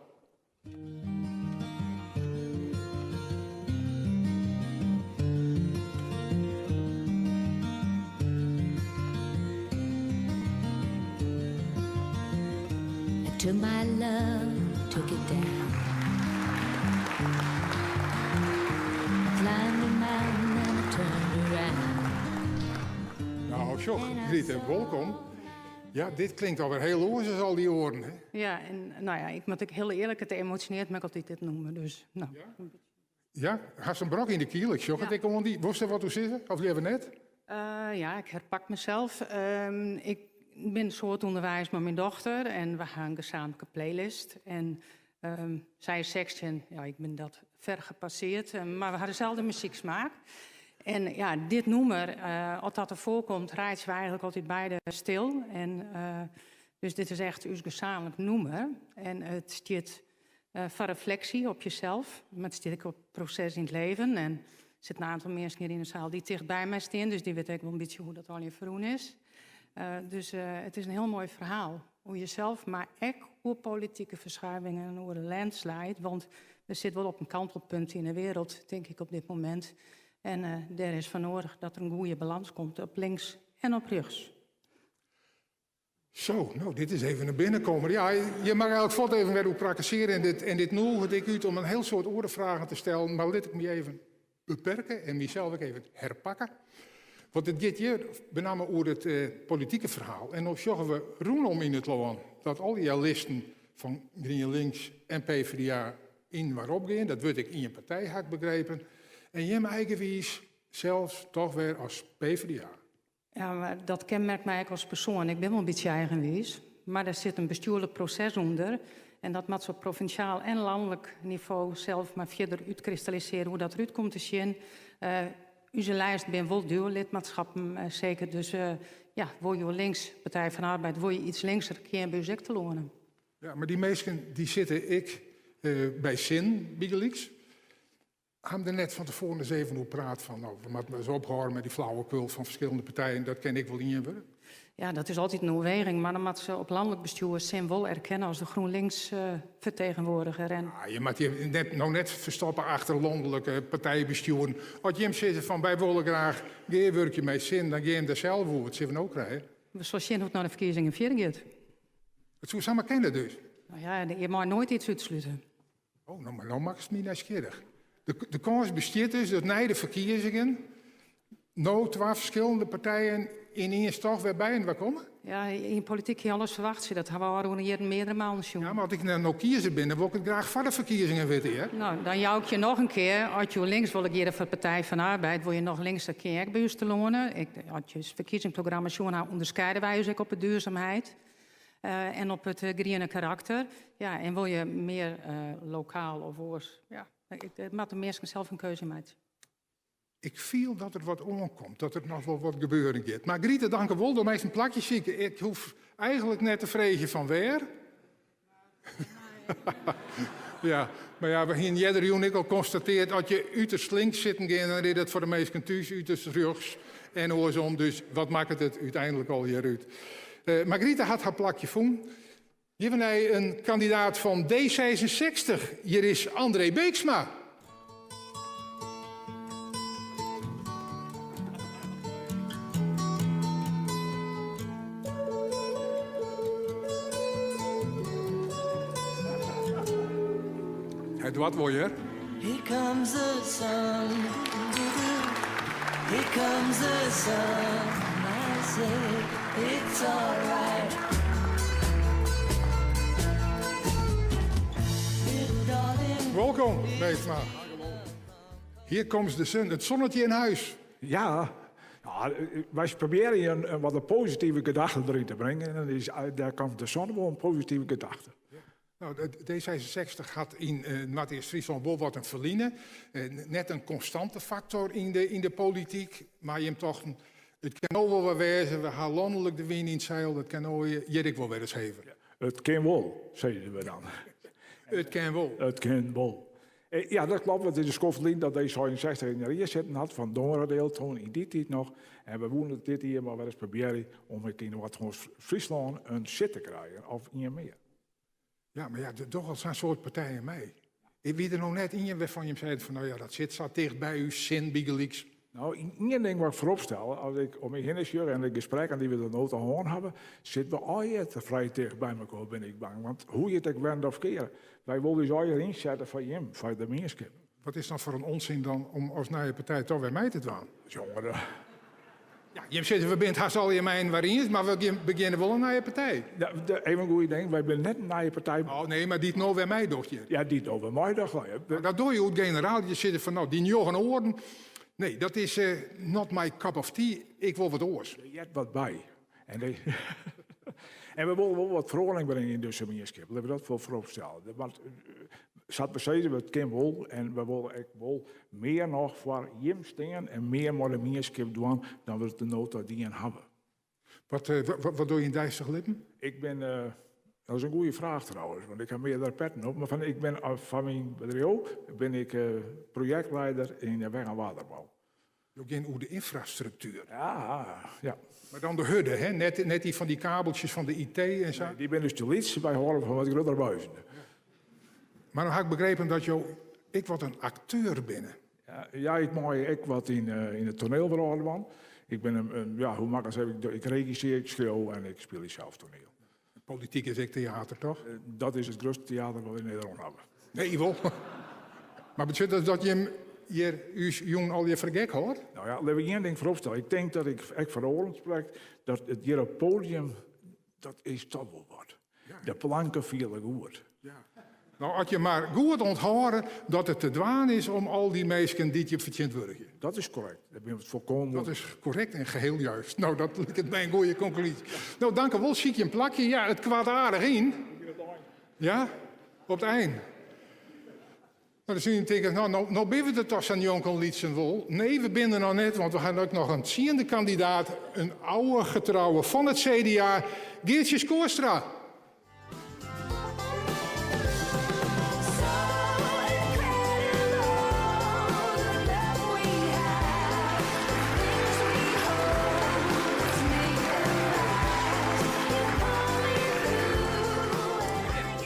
S10: I took my love, took it down. I climbed a mountain and I turned around.
S1: Nou, sjoch, Grite, wolkom. Ja, dit klinkt alwer hiel oars as al dy oaren, hè?
S11: Ja, en nou ja, ik moat ek hiel earlik, it emosjonearret my altyd dit nûmer, dus nou.
S1: Ja? Ja, hast in brok yn de kiel, ik sjoch it ek oan dy. Wolst der wat oer sizze, of leaver net?
S11: Ja, ik herpak mysels. Ik bin in soad ûnderweis mei myn dochter en we ha in gesaamlike playlist. En sy is 16, ja, ik bin dat ver gepasseerd, mar we ha deselde muzyksmaak. En ja, dit nûmer, as dat der foarkomt, reitsje we eigentlik altyd beide stil. En dus dit is echt ús gesaamlik nûmer. En it stiet foar refleksje op jesels, mar it stiet ek op proses yn it leven. En der sitte in oantal minsken hjir yn de saal dy't ticht by my stean, dus dy witte ek wol in bytsje hoe't dat allegear ferrûn is. Dus it is in hiel moai ferhaal oer jesels, mar ek oer politike ferskuivingen en oer de landslide. Want we sitte wol op in kantelpunt yn de wereld, tink ik, op dit momint. En dêr is foar noadich dat der in goede balans komt op links en op rjochts.
S1: Zo, no, dit is even in binnenkomer. Ja, je mag eigenlijk fuort even wer oer prakkesearje en dit nûget ek út om in hiel soad oare fragen te stellen, mar lit ik my even beperke en mysels ek even herpakke. Want it giet hjir benammen oer it politike ferhaal. En no sjogge we rûnom yn it lân dat al dy listen fan GrienLinks en PvdA yninoar opgean. Dat wurdt ek ien partij, ha ik begrepen. En jim eigenwiis sels toch wer as PvdA.
S11: Ja, mar dat kenmerkt my ek as persoan. Ik bin wol in bytsje eigenwiis. Mar der sit in bestjoerlik proses ûnder. En dat moat se op provinsjaal en lanlik nivo sels mar fierder útkristallisearje hoe't dat derút komt te sjen. Us list binne wol duo-lidmaatschappen, seker. Dus ja, wol jo links, Partij van de Arbeid, wol je iets linkser, kin je by ús ek telâne.
S1: Ja, mar dy minsken dy sitte ek by SIN bygelyks. Ha der net fan tefoaren ris even oer praat fan, no, we moatte ris ophâlde mei dy flauwekul fan ferskillende partijen, dat kin ek wol ien wurde?
S11: Ja, dat is altyd in oerweging, mar dan moatte se op lanlik bestjoer SIN wol erkenne as de GroenLinks fertegenwoardiger. En
S1: Ah, je moat je net, no net ferstoppe achter lanlike partijbestjoeren. As jim sizze fan wy wolle graach gearwurkje mei SIN, dan gean jim dêr sels oer. Wat sille we no krije?
S11: We sille sjen hoe't nei de ferkiezingen fierder giet.
S1: It soe samar kinne dus.
S11: No ja, je meie noait iets útslute.
S1: Oh, no, mar no makkest my nijsgjirrich. De kâns bestiet dus dat nei de ferkiezingen no twa ferskillende partijen yniens toch wer byinoar komme?
S11: Ja, yn polityk kin je alles ferwachtsje. Dat ha we ôfrûne jierren meardere malen sjoen.
S1: Ja, mar as ik no kiezer bin, dan wol ik it graach foar de ferkiezingen witte, hear.
S11: No, dan jou ik je noch in kear. As jo links wolle gean foar Partij van de Arbeid, wol je noch links, dan kin je ek by ús telâne. Ik, as je it ferkiezingsprogramma sjoen ha, ûnderskiede wy ús ek op de duurzaamheid. En op it griene karakter. Ja, en wol je mear lokaal of oars? Ja, it moat de minsken sels in keuze meitsje.
S1: Ik fiel dat der wat oankomt, dat der noch wol wat gebeuren giet. Mar Grite, danke wol, do meist in plakje sykje. Ik hoech eigentlik net te freegjen fan wêr. Ja, mar ja, we hiene earder jûn ek al konstateard, as je uterst links sitten gean, dan is dat foar de minsken thús uterst rjochts en oarsom. Dus wat makket it úteinlik allegear út? Mar Grite hat har plakje fûn. Hjir wer nei in kandidaat fan D66. Hjir is André Beeksma. Hy doart wol, hear.
S10: Here comes the sun. Here comes the sun. I say it's alright.
S1: Wolkom, Meetsma. Here comes the sun, it zonnetje in huis.
S12: Ja, ja wy probearje in wat in positive gedachte deryn te bringen. En dan is, dêr komt de zon wol in positive gedachte.
S1: Nou, D66 hat yn Noardeast-Fryslân wol wat in ferline. Net in konstante faktor yn de polityk, mar jim tochten, it kin no wol wer wêze, we ha lanlik de wyn yn it seil, dat kin no hjir ek wol wer ris heve.
S12: It kin wol, sizze we dan.
S1: It kin wol.
S12: It kin wol. Ja, dat klopt. It is in skoft lyn dat D66 yn de rie sitten hat, fan Dongeradeel, toen yn dy tiid noch. En we woene dit jier mar wer ris probearje om ek yn Noardeast-Fryslân in sit te krijen, of ien mear.
S1: Ja, mar ja, der dogge al sa'n soad partijen mei. Wie der no net ien wêrfan jim seiden fan, no ja, dat sit sa ticht by ús sin bygelyks?
S12: No, ien ding wol ik foarop stelle, as ik om my hinne sjoch en de gesprekken dy't we der no ta hân hawwe, sitte we allegear te frij ticht by mekoar, bin ik bang. Want hoe je it ek wende of keare, wy wolle ús allegear ynsette foar jim, foar de mienskip.
S1: Wat is dan foar in onsin dan om as nije partij toch wer mei te dwaan?
S12: Jonge,
S1: Ja, jim sizze we binne it hast allegear mei inoar iens, mar we begjinne wol in nije partij.
S12: Ja, even in goede ding, wy binne net in nije partij.
S1: Oh nee, mar dy't no wer meidocht hjir.
S12: Ja, dy't no wer meidocht. Nou ja.
S1: Maar dat doe je oer generaal. Je sizze fan no, dy njoggen oaren, nee, dat is not my cup of tea, ik wol wat oars.
S12: Der heart wat by. En, en we wolle wol wat feroaring bringe yn dizze mienskip. Litte we dat wol foarop stelle. Want sa't we sizze, it kin wol en we wolle ek wol mear noch foar jim stean en mear mei de mienskip dwaan dan we it no ta dien hawwe.
S1: Wat, wat doe je yn deistich libben?
S12: Ik bin, dat is in goede fraach trouwens, want ik ha meardere petten op. Mar fan, ik bin fan myn bedriuw bin ik projektleider yn de weg- en waterbou.
S1: Jo gean oer de ynfrastruktuer.
S12: Ja, ja.
S1: Mar dan de hurde, hè? Net dy fan dy kabeltsjes fan de IT en sa?
S12: Nee, dy binne dus te lyts. Wy hâlde fan wat gruttere buizen.
S1: Mar no ha ik begrepen dat jo ek wat in akteur binne.
S12: Ja, ja, ik mei ek wat yn it toanielwrâld dwaan. Ik bin in, ja, hoe maklik sis ik, ik regissear, ik skriuw en ik spylje sels toaniel.
S1: Polityk is ek teater, toch?
S12: Dat is it grutste teater wat we yn Nederlân hawwe.
S1: Nee, wol. Mar betsjut dat dat jim hjir ús jûn allegear foar de gek hâldt?
S12: Nou ja, lit ik ien ding foarop stelle. Ik tink dat ik ek foar oaren sprek, dat it hjir op it podium, dat is toch wol wat. De planken fiele goed.
S1: Ja. Nou, as je mar goed ûnthâlde dat it te dwaan is om al dy minsken dy't je fertsjintwurdigje.
S12: Dat is korrekt. Dat bin ik folkomen.
S1: Dat is korrekt en geheel juist. Nou, dat liket my in goede konklúzje. Nou, dank wol. Sykje in plakje. Ja, it koart aardich yn. Ja, op it ein. Nou, dan soene je tinke, nou, no, no binne we der toch sa njonkenlytsen wol. Nee, we binne der noch net, want we ha ek noch in tsiende kandidaat, in oude getrouwe fan it CDA, Geartsje Schoorstra.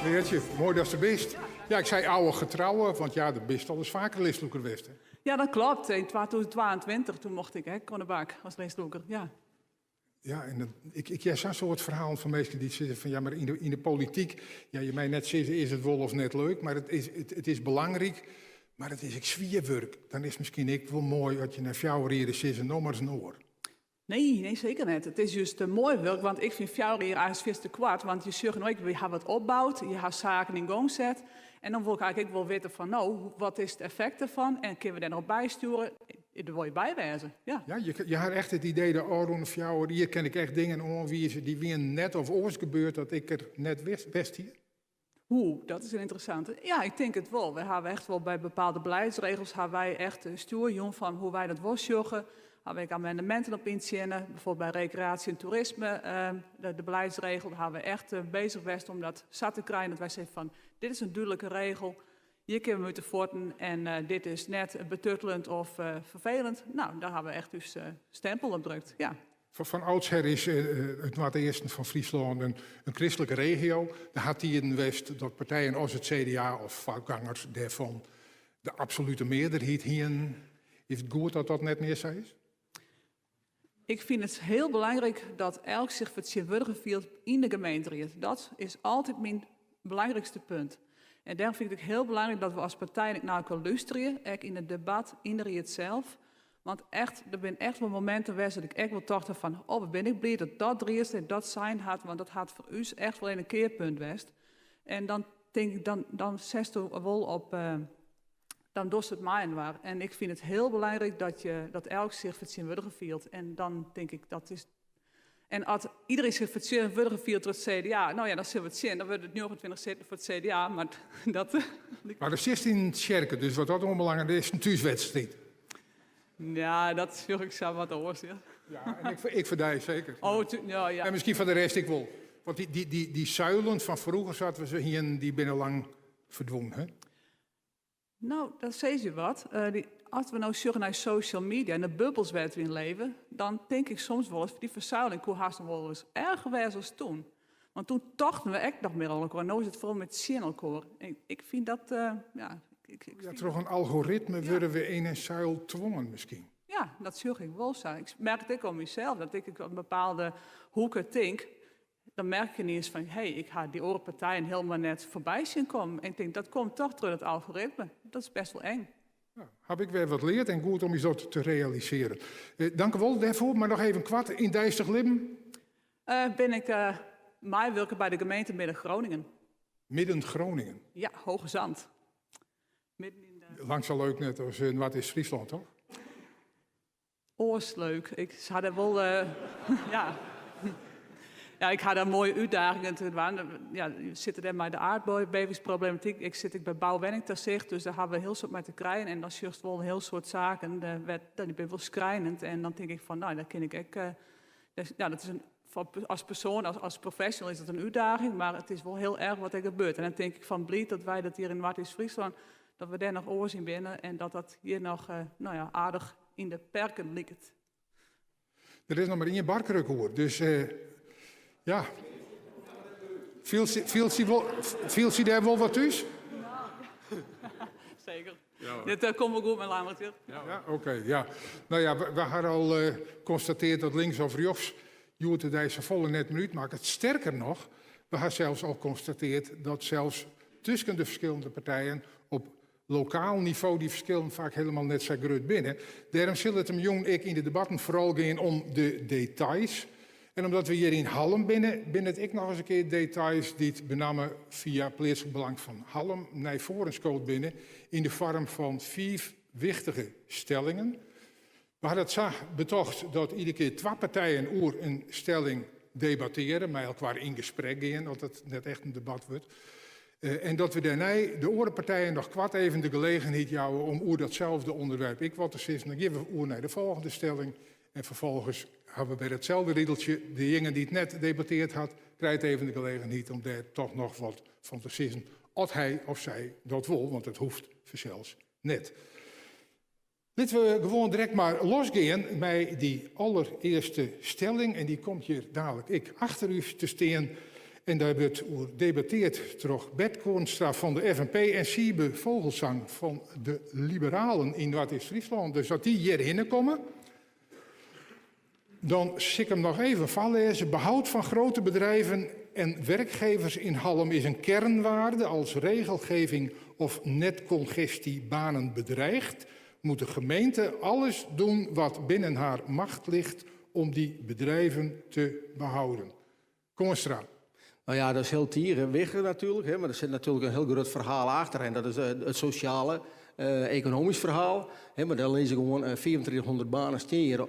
S1: Geartsje, moai datst der bist. Ja, ik sei oude getrouwe, want ja, do bist al ris faker listlûker west. Hè?
S13: Ja, dat klopt. Yn 2022 toen mocht ik ek oan de bak as listlûker. Ja.
S1: Ja, en dat, ik hear sa'n soad ferhalen fan minsken dy't sizze fan ja, mar yn de polityk, ja, je meie net sizze is it wol of net leuk, mar it is belangryk, mar it is ek swier wurk. Dan is it miskien ek wol moai as je nei 4 jier sizze, no mar ris in oar.
S13: Nee, nee, seker net. It is just moai wurk, want ik fyn 4 jier eigentlik fierste koart. Want je sjogge no ek, we ha wat opboud, je ha saken yn gong set. En dan wol ik eigentlik ek wol witte fan no, wat is it effekt derfan en kinne we dêr noch op bystjoere? Dêr wol je by wêze, ja.
S1: Ja, je ha echt it idee, de ôfrûne 4 jier kin ik echt dingen oanwize dy't wiene net of oars gebeurd dat ik der net west hie?
S13: Oeh, dat is in ynteressante. Ja, ik tink it wol. Wy hawwe echt wol by bepaalde beleidsregels hawwe wy echt stjoer jûn fan hoe't wy dat wol sjogge. Hawwe ek amendeminten op yntsjinne. Bijvoorbeeld by rekreaasje en toerisme, de beleidsregel, daar hawwe we echt bezich west om dat sa te krijen dat wy sizze fan dit is in dúdlike regel, hjir kinne we út de fuotten en dit is net betuttelend of ferfelend. Nou, dêr hawwe we echt ús stempel op drukt, ja.
S1: Fan oudsher is it noardeasten fan Fryslân in kristlike regio. Der hat tiden west dat partijen as it CDA of foargangers dêrfan de absolute mearderheid hienen. Is it goed dat dat net mear sa is?
S13: Ik fyn it hiel belangryk dat elk sich fertsjintwurdige fielt yn de gemeenteried. Dat is altyd myn belangrykste punt. En dêrom fyn ik it ek hiel belangryk dat we as partijen ek nei elkoar lústerje, ek yn it debat yn de ried sels. Want echt, der binne echt wol mominten west dat ik ek wol tocht ha fan, oh, wat bin ik bliid dat dat riedslid dat sein hat, want dat hat foar ús echt wol even in kearpunt west. En dan tink ik, dan setsto wol op. Dan dochst it mei-inoar. En ik fyn it hiel belangryk dat je, dat elk sich fertsjinwurdige fielt. En dan tink ik dat is. En as iedereen sich fertsjinwurdige fielt troch it CDA, no ja, dan sille we it sjen. Dan wurde it 29 sitten foar it CDA, mar dat.
S1: Mar do sitst yn tsjerke, dus wat dat oanbelanget is it in thúswedstriid.
S13: Ja, dat sjoch ik sa wat oars. Ja,
S1: ja en ik, ik foar dy seker.
S13: Oh, ja, ja.
S1: En miskien foar de rest ek wol. Want dy, dy, dy, dy zuilen fan froeger sa't we se hienen, dy binne lang ferdwûn, hè?
S13: No, dat sizze je wat. Uh, dy, as we no sjogge nei social media en de bubbels wêr't we yn leve, dan tink ik soms wolris, dy fersuiling koe hast noch wolris erger wêze as toen. Want toen tochten we ek noch mear oan elkoar. No is it foaral mear tsjin elkoar. Ik, ik fyn dat, uh, ja... Ik, ik
S1: ja, troch in algoritme wurde we yn in suil twongen miskien.
S13: Ja, dat sjoch ik wol sa. Ik merk it ek oan mysels, dat ik op bepaalde hoeken tink. Dan merk je iens fan, hé, ik ha dy oare partijen hielendal net foarby sjen kommen. En ik tink, dat komt toch troch dat algoritme. Dat is best wol eng.
S1: Nou, haw ik wer wat leard en goed om ús dat te realisearjen. Eh, dank u wol dêrfoar, mar noch even koart yn deistich libben.
S13: Uh, bin ik uh, meiwurker by de gemeente Midden-Groningen.
S1: Midden-Groningen?
S13: Ja, Hoogezand. Midden yn de...
S1: Lang sa leuk net as in Noardeast-Fryslân, toch?
S13: Oars leuk. Ik ha dêr wol, uh, ja. Ja, ik ha dêr moaie útdagingen te dwaan. Ja, je sitte dêr mei de aardbevingsproblematyk. Ik sit ek by bouwenningtafersicht, dus dêr hawwe we hiel soad mei te krijen. En dan sjochst wol in hiel soad saken, wêr, dy binne wol skrijnend. En dan tink ik fan, no, dêr kin ik ek... Ja, dat is in, as persoan, as, as professional is dat in útdaging, mar it is wol hiel erch wat der gebeurt. En dan tink ik fan bliid dat wy dat hjir yn Noardeast-Fryslân, dat we dêr noch oars yn binne en dat dat hjir noch, no ja, aardich yn de perken liket.
S1: Der is noch mar ien barkruk oer, dus uh, ja. Fielt sy dêr wol wat thús?
S13: Seker. Ja, Dit uh, komt wol goed mei Lammert. Ja,
S1: ja oké. Okay, ja. No ja, we, we hawwe al uh, konstatearre dat links of rjochts hjoed-de-dei safolle net mear útmakket. Sterker noch, we hawwe sels al konstatearre dat sels tusken de ferskillende partijen op lokaal nivo dy ferskillen faak hielendal net sa grut binne. Dêrom sil it him jûn ek yn de debatten foaral gean om de details. En omdat we hjir yn Hallum binne, binne it ek noch ris in kear details dy't benammen fia Pleatslik Belang fan Hallum nei foaren skood binne yn de foarm fan fiif wichtige stellingen. We hawwe dat sa betocht dat iedere kear twa partijen oer in stelling debattearje, mei elkoar yn gesprek gean, as it net echt in debat wurdt. Eh, en dat we dêrnei de oare partijen noch koart even de gelegenheid jouwe om oer datselde ûnderwerp ek wat te sizzen. Dan gean we oer nei de folgjende stelling. En ferfolgens hawwe we wer itselde rideltsje. Dejinge dy't net debattearre hat, krijt even de gelegenheid om dêr toch noch wat fan te sizzen. As hy of sy dat wol, want it hoecht fansels net. Litte we gewoan direkt mar losgean mei dy alderearste stelling. En dy komt hjir dalik ek achter ús te stean. En dêr wurdt oer debattearre troch Bert Koornstra fan de FNP en Siebe Vogelzang fan de Liberalen yn Noardeast-Fryslân. Dus as dy hjirhinne komme, dan sil ik him noch even foarlêze. Behoud van grote bedrijven en werkgevers in Hallum is een kernwaarde. Als regelgeving of netcongestie banen bedreigt, moet de gemeente alles doen wat binnen haar macht ligt om die bedrijven te behouden. Koornstra.
S6: No ja, dat is hiel tige wichtich natuerlik, hè, mar der sit natuerlik in hiel grut ferhaal achter en dat is it sosjale, ekonomysk ferhaal. Hè, mar dêr lizze gewoan 3500 banen stean hjir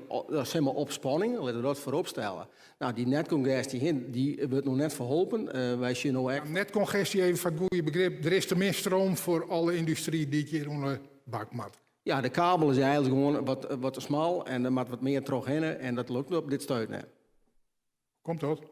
S6: sis mar op spanning, litte we dat foarop stelle. No, dy netkongestje, hè, dy wurdt no net ferholpen. Wy sjogge no ek.
S1: Netkongestje, even foar it goede begrip, der is te min stroom foar alle yndustry dy't hjir oan de bak moat.
S6: Ja, de kabel is eigenlik gewoan wat, wat te smal en der moat wat mear trochhinne en dat lukt op dit stuit net.
S1: Komt dat?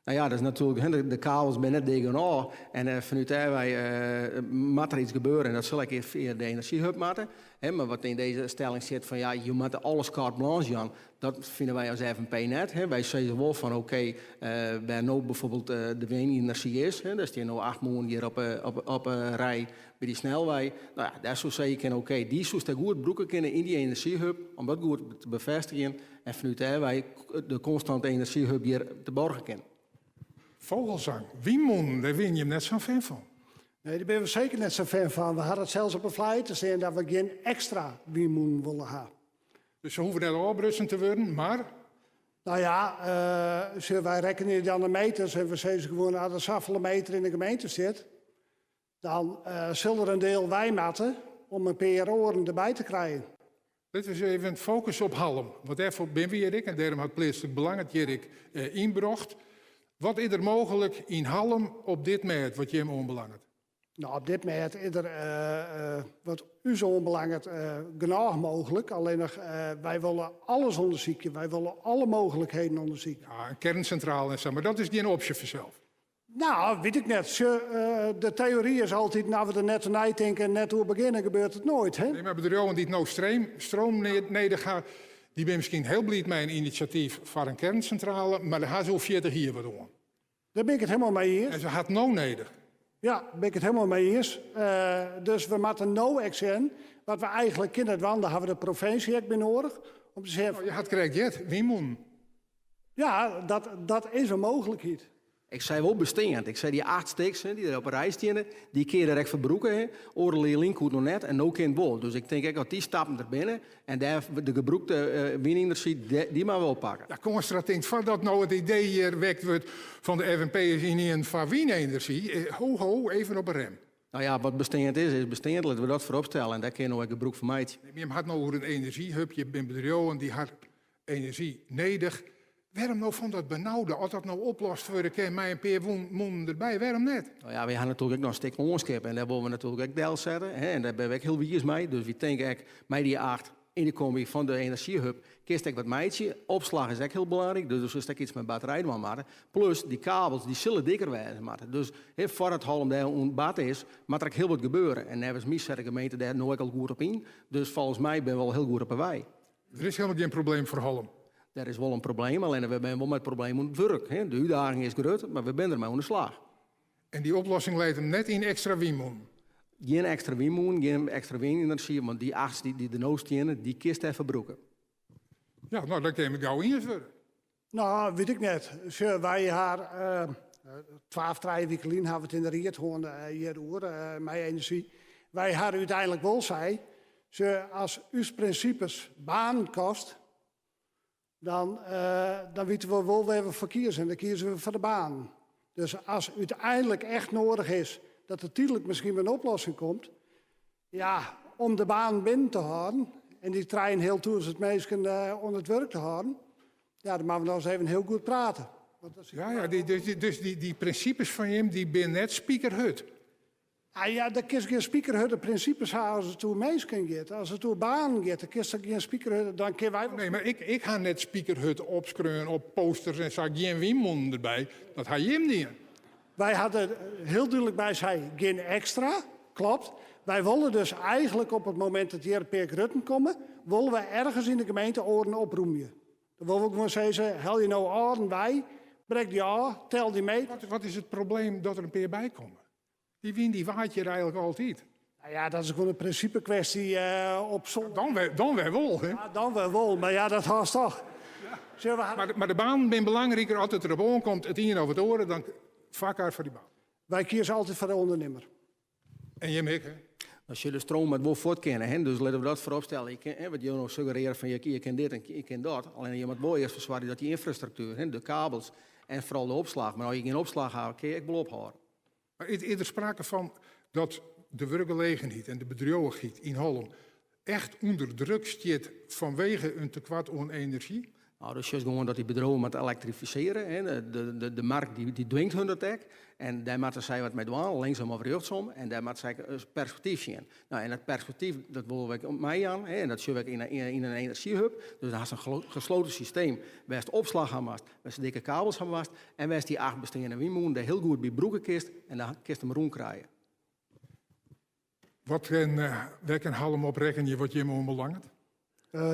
S6: No ja, dat is natuerlik, de, de kabels binne net dik genôch. En uh, fanút dêrwei uh, moat der yts gebeure. En dat sil ek fia de enerzjyhub moatte. Hè, mar wat yn dizze stelling sit fan ja, je moatte alles carte blanche jaan, dat fine wy as FNP net. Hè. Wy sizze wol fan oké, okay, uh, wêr no byfoarbyld de wynenerzjy is, hè, dêr stean no 8 mûnen hjir op, op, op rij by dy snelwei. No ja, dêr soe sizze kinne, oké, okay, dy soest dêr goed brûke kinne yn dy enerzjyhub, om dat goed te befêstigjen. En fanút dêrwei de konstante enerzjyhub hjir te borgen kin.
S1: Vogelzang, wynmûnen, dêr wiene jim net sa'n fan fan.
S5: Nee, dêr binne we seker net sa'n fan fan. We hawwe it sels op 'e flyer te stean dat we gjin ekstra wynmûnen wolle ha.
S1: Dus se hoege net ôfbrutsen te wurden, mar?
S5: No ja, uh, wy rekkenje dan de meters en we sizze gewoan as der safolle meter yn de gemeente sit, dan uh, sil der in diel wei moatte. om in pear oaren derby te krijen.
S1: Litte we ris even fokusje op Hallum, want dêrfoar binne we hjir ek en dêrom hat Pleatslik Belang it hjir ek ynbrocht. Wat is der mooglik yn Hallum op dit mêd wat jim oanbelanget?
S5: No, op dit mêd is der wat ús oanbelanget genôch mooglik. Allinnich wy wolle alles ûndersykje, wy wolle alle mooglikheden ûndersykje.
S1: Ja, in kernsintrale en sa, mar dat is gjin opsje fansels.
S5: No, wit ik net. Sjoch, de teory is altyd, as we der net oer neitinke en net oer begjinne, gebeurt it noait, hè?
S1: Nee, mar bedriuwen dy't no stroom nedich ha, dy binne miskien hiel bliid mei in inisjatyf foar in kernsintrale, mar dêr ha se oer 40 jier wat oan.
S5: Dêr bin ik it helemaal mei iens.
S1: En se ha it no nedich.
S5: Ja, dêr bin ik it helemaal mei iens. Dus we moatte no ek sjen wat we eigentlik kinne dwaan. Dêr hawwe we de provinsje ek by noadich om te sjen.
S1: Je hat krekt heard, wynmûnen.
S5: Ja, dat is in mooglikheid.
S6: Ik sei wol besteand. Ik sei dy 8 stiks dy't der op 'e rij steane, dy kinne je der ek foar brûke. Hè. Oardel jier lyn koe it noch net en no kin it wol. Dus ik tink ek dat dy stappen der binne en dêr de gebrûkte wynenerzjy, dy moatte we oppakke.
S1: Ja, Koornstra tinkt foardat no it idee hjir wekt wurdt fan de FNP is ynienen foar wynenerzjy. Ho, ho, even op 'e rem.
S6: No ja, wat besteand is, is besteand. Litte we dat foarop stelle en dêr kinne we no ek gebrûk fan meitsje.
S1: Nee, jim hat no oer in enerzjyhub. Hjir binne bedriuwen dy ha enerzjy nedich. Wêrom no fan dat benaude? As dat no oplost wurde kin mei in pear mûnen derby, wêrom net?
S6: No ja, wy ha natuerlik ek noch in stik lânskip en dêr wolle we natuerlik ek delsette. Hè, en dêr binne we ek hiel wiis mei. Dus wy tinke ek mei dy 8 yn de kombi fan de enerzjyhub kinst ek wat meitsje. Opslach is ek hiel belangryk, dus do silst ek iets mei batterij dwaan moatte. Plus dy kabels dy sille dikker wêze moatte. Dus hè, foardat Hallum dêr oan bard is, moat der ek hiel wat gebeure. En neffens my set de gemeente dêr no ek al goed op yn. Dus folgens my binne we al hiel goed op 'e wei.
S1: Der is helemaal gjin probleem foar Hallum.
S6: Der is wol in probleem, allinne we binne wol mei it probleem oan it wurk. De útdaging is grut, mar we binne der mei oan de slach.
S1: En dy oplossing leit him net yn ekstra wynmûnen?
S6: Gjin ekstra wynmûnen, gjin ekstra wynenerzjy, want dy 8 dy't der no steane, dy kinst dêrfoar brûke.
S1: Ja, no, dan kinne we gau iens wurde.
S5: No, wit ik net. Sjoch, wy ha twa of trije wike lyn hawwe we it yn de ried hân hjiroer, mei enerzjy. Wy ha úteinlik wol sei, sjoch, as ús prinsipes banen kost, dan, dan witte we wol wêr we foar kieze en dan kieze we foar de banen. Dus as úteinlik echt noadich is dat der tydlik miskien wer in oplossing komt, ja, om de banen binnen te hâlden en dy trijenhealtûzen minsken oan it wurk te hâlden, ja, dan moatte we noch ris even hiel goed prate. Want dat is
S1: Ja, ja, dy, dus, dus dy, dy prinsipes fan jim, dy binne net spikerhurd.
S5: Ah, ja, dan kinst gjin spikerhurde prinsipes ha as it oer minsken giet. As it oer banen giet, dan kinst gjin spikerhurde, dan kinne wy wol
S1: Nee, mar ik, ik ha net spikerhurd opskreaun op posters en sa, gjin wynmûnen derby. Dat ha jim dien.
S5: Wy ha der hiel dúdlik by sei, gjin ekstra, klopt. Wy wolle dus eigentlik op it momint dat hjir in pear grutten komme, wolle we ergens yn de gemeente oaren oprûmje. Dan wolle we gewoan sizze, helje no âlden wei, brek dy ôf, tel dy mee.
S1: Wat, wat is it probleem dat der in pear by komme? Dy wyn dy waait hjir eigentlik altyd.
S5: Nou ja, dat is gewoan in prinsipekwestie op zon.
S1: Dan wer, dan wer wol, hè?
S5: Ja, dan wer wol, mar ja, dat hâldst toch. Sjoch, we ha-
S1: Mar, mar de banen binne belangriker as it derop oankomt, it ien of it oare, dan foarkar foar dy baan.
S5: Wy kieze altyd foar de ûndernimmer.
S1: En jim ek, hè?
S6: Dan sil de stroom moat wol fuort kinne, hè? Dus litte we dat foarop stelle. Je kin, hè, wat jo no suggerearje fan je, je kin dit en je kin dat. Allinne je moat wol earst fersoargje dat dy ynfrastruktuer, hè, de kabels en foaral de opslach. Mar as je gjin opslach hawwe, kinne je ek wol ophâlde.
S1: Mar is, is der sprake fan dat de wurkgelegenheid en de bedriuwichheid yn Hollum echt ûnder druk stiet fanwege in tekoart oan enerzjy?
S6: No, do sjochst gewoan dat dy bedriuwen moatte elektrifisearje. Hè. De, de, de markt dy, dy dwingt hun dat ek. En dêr moatte sy wat mei dwaan, linksom of rjochtsom. En dêr moatte sy ek in perspektyf sjen. No, en dat perspektyf dat wolle we ek meijaan. Hè. En dat sjogge we ek yn, yn, yn in enerzjyhub. Dus dan hast in gesloten systeem wêr'tst opslach ha moatst, wêr'tst dikke kabels ha moatst en wêr'tst dy 8 besteande wynmûnen dêr hiel goed by brûke kinst en dan kinst him rûn krije.
S1: Wat kin, wêr kin Hallum op rekkenje wat jim oanbelanget?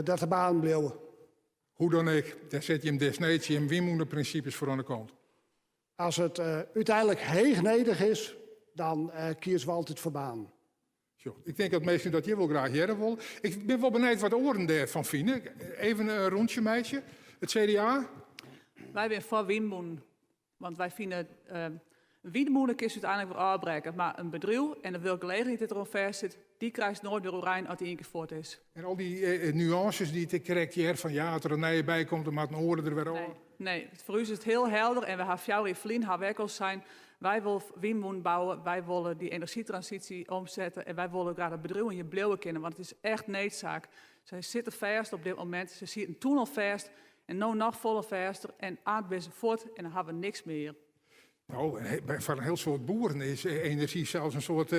S5: Dat de banen bliuwe.
S1: Hoe dan ek, dêr set jim desneeds jim wynmûneprinsipes foar oan de kant.
S5: As it úteinlik heech nedich is, dan kieze we altyd foar banen.
S1: Sjoch, ik tink dat minsken dat hjir wol graach hearre wolle. Ik bin wol benijd wat oaren dêrfan fine. Even in rûntsje meitsje. It CDA?
S13: Wy binne foar wynmûnen. Want wy fine in In wynmûne kinst úteinlik wer ôfbrekke, mar in bedriuw en de wurkgelegenheid dy't deroan fêstsit, dy krijst noait wer oerein as dy ien kear fuort is.
S1: En al dy nuânses dy't ik krekt hear, fan ja, as der in nije by komt, dan moat in oare der wer ôf.
S13: Nee, nee. Foar ús is it hiel helder en we ha fjouwer jier ferlyn ha we ek al sein, wy wolle wynmûnen bouwe, wy wolle dy enerzjytransysje omsette en wy wolle graach dat bedriuwen hjir bliuwe kinne, want it is echt needsaak. Sy sitte fêst op dit momint, se sieten toen al fêst en no noch folle fêster en aanst binne se fuort en dan ha we niks mear.
S1: No, foar in hiel soad boeren is enerzjy sels in soart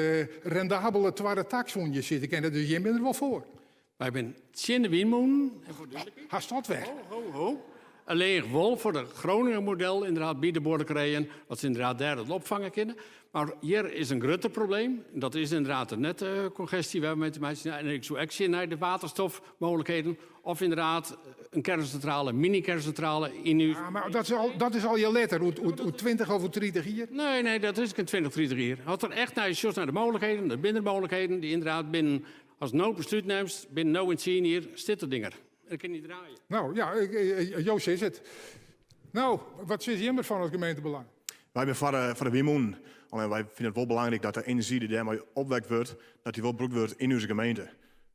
S1: rendabele twadde tak soene je sizze kinne, dus jim binne der wol foar.
S9: Wy binne tsjin de wynmûnen.
S1: Hast dat wer?
S9: Ho, ho, ho. Allinnich wol foar it Groninger model inderdaad by de buorkerijen, dat se inderdaad dêr it opfange kinne. Mar hjir is in grutter probleem, en dat is inderdaad de netcongestie wêr't we mei te meitsjen ha. En ik soe ek sjen nei de waterstofmooglikheden, of inderdaad in kerncentrale, in mini-kerncentrale yn ús...
S1: Ja, mar dat is al, dat is al je letter, oer, oer, oer 20 of oer 30 jier?
S9: Nee, nee, dat is gjin 20, 30 jier. As der echt nei sjochst nei de mooglikheden, der binne der mooglikheden dy't inderdaad binnen, ast no beslút nimst, binnen no en tsien jier stiet dat ding der. En dan kin dy draaie.
S1: No, ja, jo sizze it. No, wat sizze jim derfan as gemeentebelang?
S4: Wy binne foar de, foar de wynmûnen. Allinnich wy fine it wol belangryk dat de enerzjy dy't dêrmei opwekt wurdt, dat dy wol brûkt wurdt yn ús gemeente.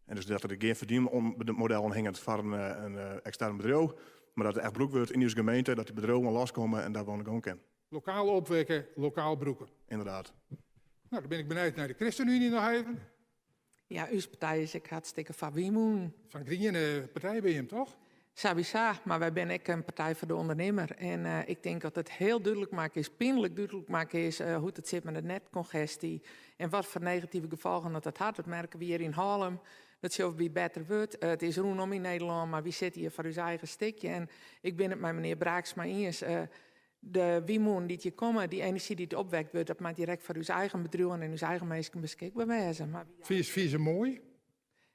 S4: En dus dat der gjin ferdienmodel oan hinget foar in, in ekstern bedriuw, mar dat it echt brûkt wurdt yn ús gemeente, dat dy bedriuwen loskomme en dat we oan de gong kinne.
S1: Lokaal opwekke, lokaal brûke.
S4: Inderdaad.
S1: No, dan bin ik benijd nei de ChristenUnie noch even.
S3: Ja, ús partij is ek hartstikke foar wynmûnen.
S1: Fan griene partij bin jim toch?
S3: Sawiesa, mar wy binne ek in partij foar de ûndernimmer. En uh, ik tink dat it hiel dúdlik makke is, pynlik dúdlik makke is, uh, hoe't it sit mei de netkongesty en wat foar negative gefolgen dat dat hat. Dat merke we hjir yn Hallum, dat sjogge we by Betterwurd. Uh, it is rûnom yn Nederlân, mar wy sitte hjir foar ús eigen stikje. En ik bin it mei menear Braaksma iens. De wynmûnen dy't hjir komme, dy enerzjy dy't opwekt wurdt, dat moat direkt foar ús eigen bedriuwen en ús eigen minsken beskikber wêze. Mar
S1: Fynst se moai?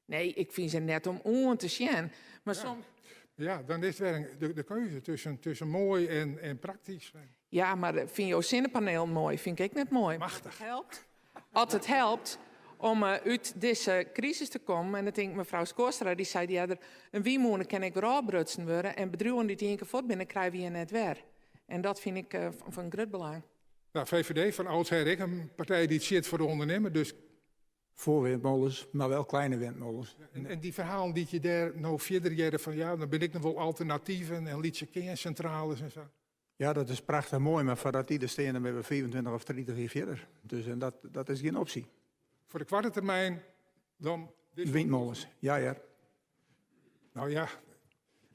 S3: Nee, ik fyn se net om oan te sjen. Mar soms.
S1: Ja, dan is it wer de keuze tusken moai en praktysk.
S3: Ja, mar fine jo sinnepanelen moai? Fyn ik ek net moai.
S1: Machtich.
S3: Helpt. As it helpt om út dizze krisis te kommen, en dan tink ik mefrou Schoorstra, dy sei earder, in wynmûne kin ek wer ôfbrutsen wurde en bedriuwen dy't ien kear fuort binne, krije we hjir net wer. En dat fyn ik fan grut belang.
S1: Nou, VVD fan oudsher ek in partij dy't sjit foar de ûndernimmer, dus
S7: Voor windmolens, maar wel kleine windmolens.
S1: En dy ferhalen dy't je dêr no fierder hearre fan ja, dan binne ek noch wol alternativen en lytse kearnsintrales en sa.
S7: Ja, dat is prachtich moai, mar foardat dy der stean, dan binne we 25 of 30 jier fierder. Dus en dat, dat is gjin opsje.
S1: Foar de koarte termyn dan...
S7: Windmolens, ja hear.
S1: Nou ja,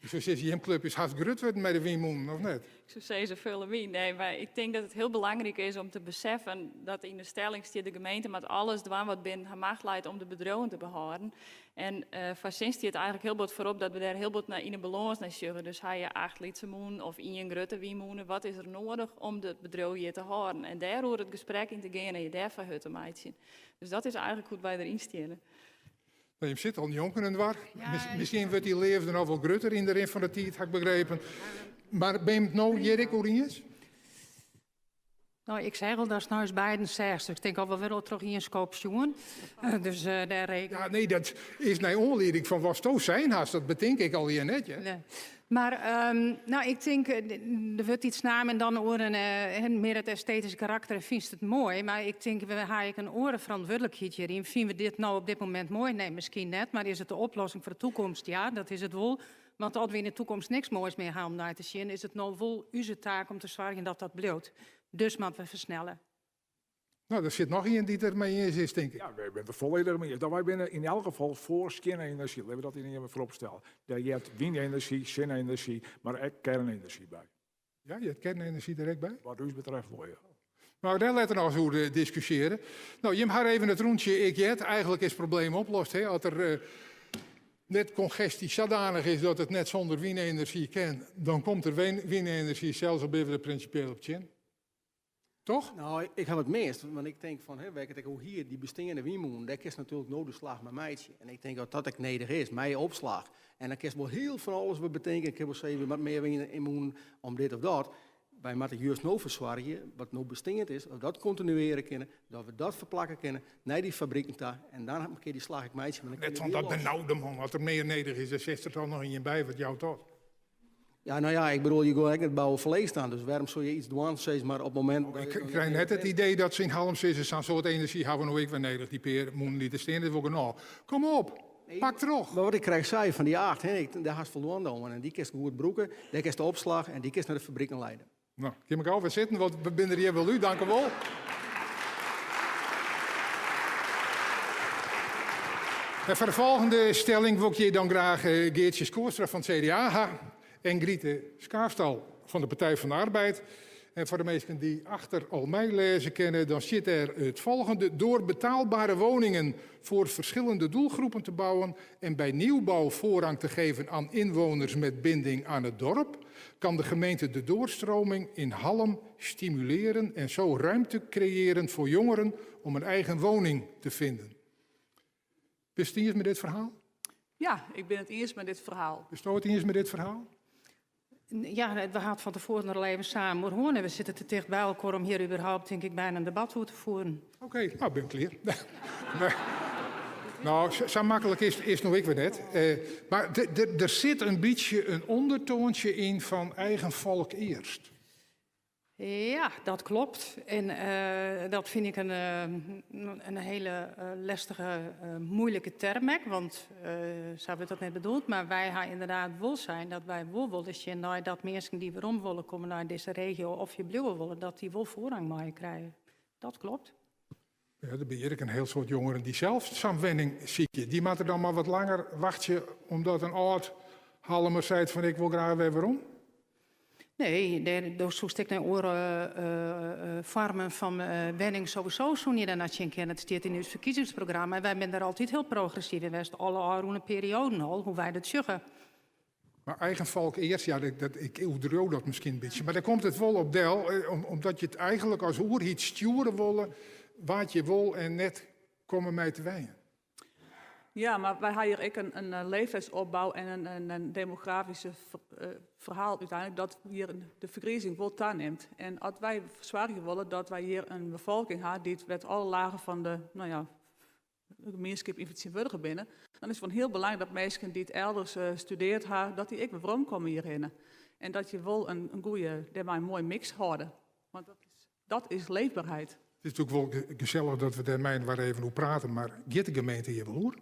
S1: ik soe sizze, jim klup is hast grut wurden mei de wynmûnen, of net?
S8: Ik soe sizze, folle wyn. Nee, mar ik tink dat it hiel belangryk is om te beseffen dat yn de stelling stiet de gemeente moat alles dwaan wat binnen har macht leit om de bedriuwen te behâlden. En uh, foar sin stiet eigentlik hiel bot foarop dat we dêr hiel bot yn 'e balâns nei sjogge. Dus ha je acht lytse mûnen of ien grutte wynmûne, wat is der noadich om it bedriuw hjir te hâlden? En dêr oer it gesprek yn te gean en je dêrfoar hurd te meitsjen. Dus dat is eigentlik hoe't wy deryn steane.
S1: Nou, jim sitte al njonken inoar. Miskien wurdt dy leafde noch wol grutter yn de rin fan de tiid, ha ik begrepen. Mar binne jim it no hjir ek oer iens?
S11: No, ik sei al datst no ús beiden seachst. Dus ik tink al, we wurde al troch ien skoop sjoen. Dus dêr reken.
S1: Ja, nee, dat is nei oanlieding fan watsto sein hast. Dat betink ik al hjir net, hear.
S11: Nee. Mar no, ik tink, der wurdt iets naam en dan oer in mear it estetyske karakter en fynst it moai. Mar ik tink, we ha ek in oare ferantwurdlikheid hjiryn. Fine we dit no op dit momint moai? Nee, miskien net. Mar is it de oplossing foar de toekomst? Ja, dat is it wol. Want as we yn de toekomst niks moais mear ha om nei te sjen, is it no wol ús taak om te soargjen dat dat bliuwt. Dus moatte we fersnelle.
S1: No, der sit noch ien dy't der mei iens is, tink ik.
S12: Ja, wy binne der folledich mei iens. Wy binne yn elk gefal foar skjinne enerzjy. Litte we dat yn ien foarop stelle. Dêr heart wynenerzjy, sinne-enerzjy, mar ek kearnenerzjy by.
S1: Ja, heart kearnenerzjy der ek by?
S12: Wat ús betreft wol, ja.
S1: No, dêr letter noch ris oer diskusjearje. No, jim ha even it rûntsje ek heard. Eigentlik is it probleem oplost, hè? As der netkongesty sadanich is dat it net sûnder wynenerzjy kin, dan komt der wynenerzjy, sels al binne we der prinsipieel op tsjin. Toch?
S6: No, ik ha it mist, want ik tink fan, wêr't ik it ek oer hie, dy besteande wynmûnen, dêr kinst natuerlik no de slach mei meitsje. En ik tink dat dat ek nedich is, mei opslach. En dan kinst wol hiel fan alles wer betinke, ik kin wol sizze, we moatte mear wynmûnen om dit of dat. Wy moatte just no fersoargje, wat no besteand is, dat we dat kontinuearje kinne, dat we dat ferplakke kinne nei dy fabriken ta. En dan kin dy slach ek meitsje.
S1: Net fan dat benaude man, as der mear nedich is, dan setst der toch noch ien by, wat jout dat?
S6: Ja, no ja, ik bedoel, je gean ek net bouwe foar leechstaan. Dus wêrom soe je iets dwaan, sis mar, op it momint...
S1: Oh, ik krij net it idee dat se yn Hallum sizze, sa'n soart enerzjy hawwe we no ek wer nedich. Dy pear mûnen dy't der stean, is wol genôch. Kom op, pak troch.
S6: Mar wat ik krekt sei, fan dy 8, hè, dêr hast foldwaande oan. En dy kinst goed brûke, dêr kinst de opslach en dy kinst nei de fabriken leide.
S1: No, kin ik gau wer sitten, want we binne der hjir wol út. Dankewol. En foar de folgjende stelling wol ik hjir dan graach eh, Geartsje Schoorstra fan it CDA ha en Griete Schaafstal fan de Partij van de Arbeid. En foar de minsken dy't achter al meilêze kinne, dan stiet der it folgjende. Door betaalbare woningen voor verschillende doelgroepen te bouwen en bij nieuwbouw voorrang te geven aan inwoners met binding aan het dorp, kan de gemeente de doorstroming in Hallum stimuleren en zo ruimte creëren voor jongeren om een eigen woning te vinden. Bist it iens mei dit ferhaal?
S13: Ja, ik bin it iens mei dit ferhaal.
S1: Bisto it iens mei dit ferhaal?
S11: Ja, we hadden van tevoren nog even samen oer hân. We sitte te ticht by elkoar om hjir überhaupt, tink ik, byna in debat oer te fieren.
S1: Oké, no, bin ik klear. No, sa maklik is it no ek wer net. Eh, mar der sit in bytsje in ûndertoantsje yn fan eigen folk earst.
S11: Ja, dat klopt. En uh, dat fyn ik in, uh, in hiele uh, lestige, muoilike term ek, want sa wurdt dat net bedoeld. Mar wy ha ynderdaad wol sein dat wy wol wolle sjen nei dat minsken dy't werom wolle komme nei dizze regio of hjir bliuwe wolle, dat dy wol foarrang meie krije. Dat klopt.
S1: Ja, der binne hjir ek in hiel soad jongeren dy't sels sa'n wenning sykje. Dy moatte dan mar wat langer wachtsje omdat in âld Hallumer seit fan ik wol graach wer werom.
S11: Nee, dêr do soest ek nei oare foarmen fan wenning sowieso soene je dêr nei sjen kinne. It stiet yn ús ferkiezingsprogramma en wy binne dêr altyd hiel progressyf yn west, alle ôfrûne perioaden al, hoe't wy dat sjogge.
S1: Mar eigen folk earst, ja, dat, ik oerdriuw dat miskien in bytsje, mar dêr komt it wol op del, eh, omdat je it eigenlik as oerheid stjoere wolle wa't je wol en net komme mei te wenjen.
S13: Ja, mar wy ha hjir ek in, in eh, leeftijdsopbou en in, in, in demografyske eh, ferhaal úteinlik dat hjir de fergrizing wol tanimt. En as wy soargje wolle dat wy hjir in befolking ha dy't wêr't alle lagen fan de, no ja, de mienskip yn fertsjintwurdige binne, dan is it wol hiel belangryk dat minsken dy't elders eh, studearre ha, dat dy ek wer weromkomme hjirhinne. En dat je wol in, in goede, dêrmei in moaie mix hâlde. Want dat is, dat is leefberheid.
S1: It is natuerlik wol gesellich dat we dêr mei-inoar even oer prate, mar giet de gemeente hjir wol oer?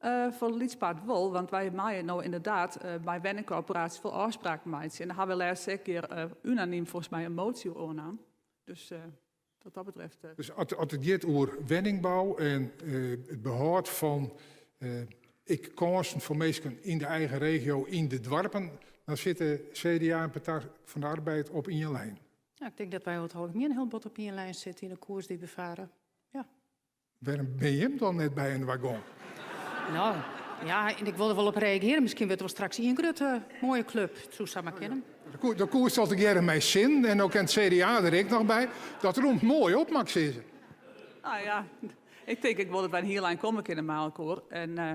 S13: Uh, foar in lyts part wol, want wy meie no ynderdaad uh, by wenningkorporaasjes wol ôfspraken meitsje. En dêr ha we lêste kear uh, unanym folgens my in moasje oer oannaam. Dus wat dat betreft.
S1: Dus as, as it giet oer wenningbou en it behâld fan ek kânsen foar minsken yn de eigen regio, yn de doarpen, dan sitte CDA en Partij van de Arbeid op ien lijn.
S11: Ja, ik tink dat wy oer it algemien hiel bot op ien lijn sitte yn de koers dy't we farre. Ja.
S1: Wêrom binne jim dan net by in wagon?
S11: No, ja, en ik wol der wol op reagearje. Miskien wurdt der wol straks ien grutte moaie klup. It soe samar kinne.
S1: De koers al tegearre mei sin en no kin it CDA der ek noch by. Dat rûnt moai op, moat ik sizze.
S13: Nou ja, ik tink ek wol dat wy in hiel ein komme kinne mei elkoar. En uh,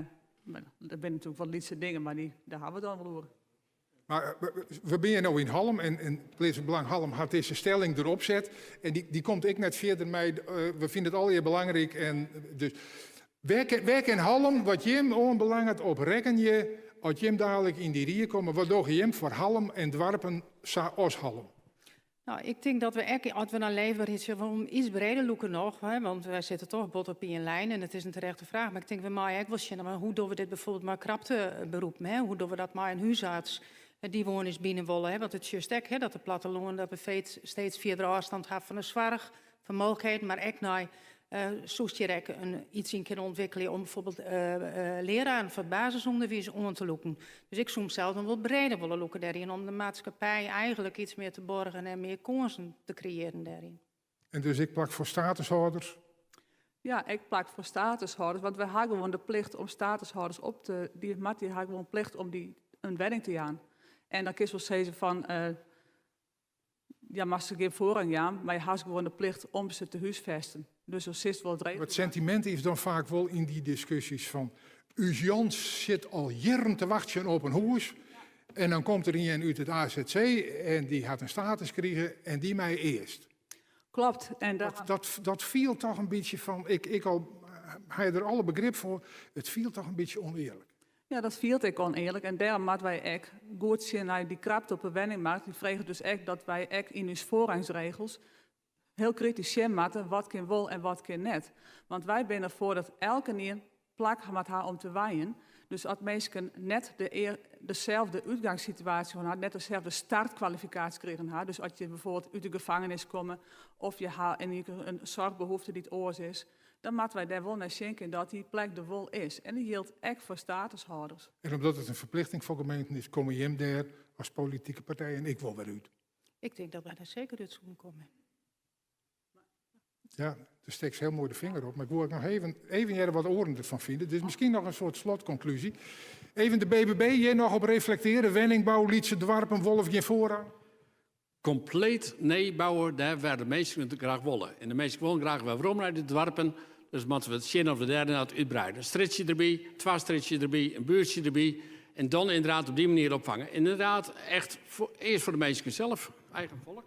S13: der binne natuerlik wat lytse dingen, mar dy, dêr ha we it dan wol oer.
S1: Mar we binne no yn Hallum en, en Pleatslik Belang Hallum hat dizze stelling derop set. En dy, dy komt ek net fierder mei, uh, we fine it allegear belangryk. En dus, wêr kin, wêr kin Hallum, wat jim oanbelanget, op rekkenje as jim dalik yn dy rie komme? Wat dogge jim foar Hallum en doarpen sa as Hallum?
S11: No, ik tink dat we ek, as we nei leefberheid sjogge, om iets breder lûke noch, hè, want wy sitte toch bot op ien lijn en it is in terechte fraach, mar ik tink we meie ek wol sjen, mar hoe dogge we dit byfoarbyld mei krapte beroepen, hè? Hoe dogge we dat mei in húsarts dy't wol binnen wolle, hè? Want it sjochst ek, hè, dat de plattelân dat we steeds fierder ôfstân ha fan de soarch, fan mooglikheden, mar ek nei uh, soest hjir ek in, iets yn kinne ûntwikkelje om byfoarbyld uh, uh, leararen foar it basisûnderwiis oan te lûken. Dus ik soe him sels noch wol breder wolle lûke dêryn, om de maatskippij eigenlik iets mear te borgen en mear kânsen te kreëarjen dêryn.
S1: En dus ek plak foar statushâlders?
S13: Ja, ek plak foar statushâlders, want wy ha gewoan de plicht om statushâlders op te... Dy moat dy ha gewoan plicht om dy in wenning te jaan. En dan kinst wol sizze fan... Uh, ja, moatst se gjin foarrang jaan, mar je hast gewoan de plicht om se te húsfesten. Dus dan sitst wol it regel.
S1: It sentimint is dan faak wol yn dy diskusjes fan ús Jan sit al jierren te wachtsjen op in hûs en dan komt der ien út it AZC en dy hat in status krige en dy mei earst.
S13: Klopt. En
S1: dat, dat, dat fielt toch in bytsje fan, ik, ik al ha der alle begrip foar, it fielt toch in bytsje ûnearlik.
S13: Ja, dat fielt ek onearlik en dêrom moatte wy ek goed sjen nei dy krapte op de wenningmarkt. Dy freget dus ek dat wy ek yn ús foarrangsregels hiel kritysk sjen moatte wat kin wol en wat kin net. Want wy binne derfoar dat elkenien plak moat ha om te wenjen. Dus as minsken net de deselde útgangssituaasje hân ha, net deselde startkwalifikaasje krigen ha, dus as je bijvoorbeeld út de gefangenis komme of je ha in soarchbehoefte dy't oars is, dan moatte wy dêr wol nei sjen kinne dat dy plek der wol is. En dat jildt ek foar statushâlders.
S1: En omdat it in ferplichting foar gemeenten is, komme jim dêr as politike partijen ek wol wer út?
S11: Ik tink dat wy dêr seker út soene komme.
S1: Ja, dêr stekst hiel moai de finger op. Mar ik woe ek noch even, even hearre wat oaren derfan fine. Dit is miskien noch in soart slotkonklúzje. Even de BBB hjir noch op reflektearje. Wenningbou, lytse doarpen, wol of gjin foarrang?
S9: Kompleet nij bouwe, dêr wêr't de minsken it graach wolle. En de minsken wolle graach wer werom nei de doarpen, dus moatte we sjen oft we dêr inderdaad útbreide. In strjitsje derby, twa strjitsjes derby, in buertsje derby. En dan inderdaad op dy manier opfange. Inderdaad, echt earst foar de minsken sels, eigen folk.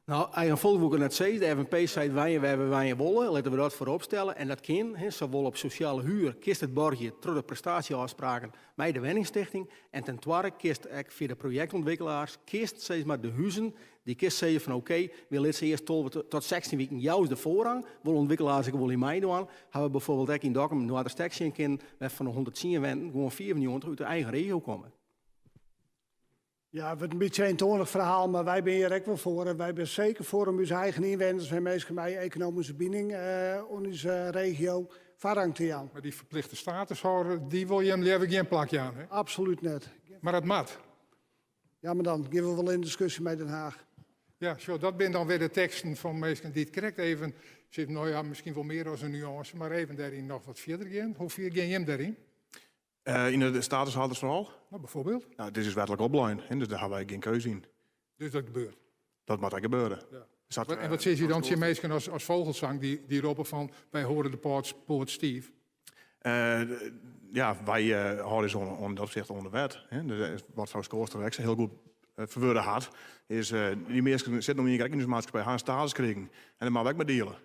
S6: No, eigen folk woe ik net sizze. De FNP seit wenje wêr't we wenje wolle. Litte we dat foarop stelle. En dat kin, hè, sawol op sosjale huer kinst it borgje troch de prestaasjeôfspraken mei de wenningstichting. En ten twadde kinst ek fia de projektûntwikkelaars, kinst sis mar de huzen, dy kinst sizze fan oké, wy litte se earst 12 tot 16 wiken jou de foarrang, wolle ûntwikkelaars ek wol yn meidwaan. Ha we bijvoorbeeld ek yn Dokkum Noarderstek sjen kinnen, wêr fan de 110 wenten gewoan 95 út de eigen regio komme.
S5: Ja, it wurdt in bytsje in ientoanich ferhaal, mar wy binne hjir ek wol foar. En wy binne seker foar om ús eigen ynwenners en minsken mei ekonomyske bining oan ús regio foarrang te jaan.
S1: Mar dy ferplichte statushâlder, dy wol jim leaver gjin plak jaan, hè?
S5: Absolút net.
S1: Mar dat moat.
S5: Ja, mar dan gean we wol yn diskusje mei Den Haag.
S1: Ja, sjoch, dat binne dan wer de teksten fan minsken dy't krekt even, sizze, no ja, miskien wol mear as in nuânse, mar even dêryn noch wat fierder gean. Hoe fier gean jim dêryn?
S4: Yn it statushâldersferhaal?
S1: No, bijvoorbeeld.
S4: No, dit is wetlik oplein, hè, dus dêr ha wy gjin keuze yn.
S1: Dus dat gebeurt?
S4: Dat moat ek gebeure.
S1: Ja. Dus dat, en wat sizze je dan tsjin minsken as Vogelzang dy, dy roppe fan wy hâlde de poat, poat stiif?
S4: Ja, wy hâlde ús oan dat opsicht oan de wet. Hè. Dus wat frou Schoorstra ek sa hiel goed ferwurde hat, is dy minsken sitte no ien kear ek yn ús maatskippij, ha in status krigen en dêr moatte we ek mei deale.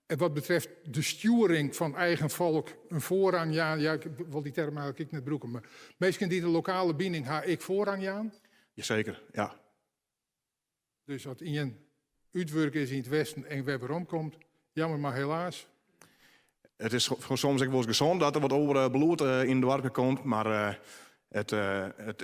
S1: En wat betreft de stjoering fan eigen folk in foarrang jaan, ja, ik wol dy term eigentlik ek net brûke, mar minsken dy't in lokale bining ha, ek foarrang jaan?
S4: Jaseker, ja.
S1: Dus as ien útwurke is yn it Westen en wer weromkomt, jammer mar helaas.
S4: It is soms ek wolris gesond dat der wat oar bloed yn it doarpke komt, mar it,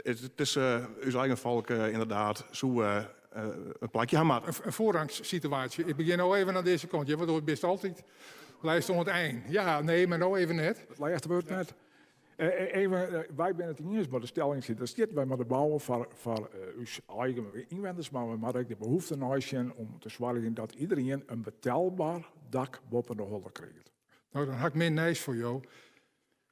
S4: it is ús eigen folk ynderdaad soe in plakje ha moatte.
S1: In foarrangssituaasje. Ik begjin no even oan dizze kant, ja, want bist altyd blijst oan it ein. Ja, nee, mar no even net.
S12: It lêste wurd net. Even, wy binne it iens mei de stelling dy't der stiet. Wy moatte bouwe foar ús eigen ynwenners, mar we moatte ek de behoefte neisjen om te soargjen dat iderien in betelber dak boppe de holle kriget.
S1: No, dan ha ik min nijs foar jo.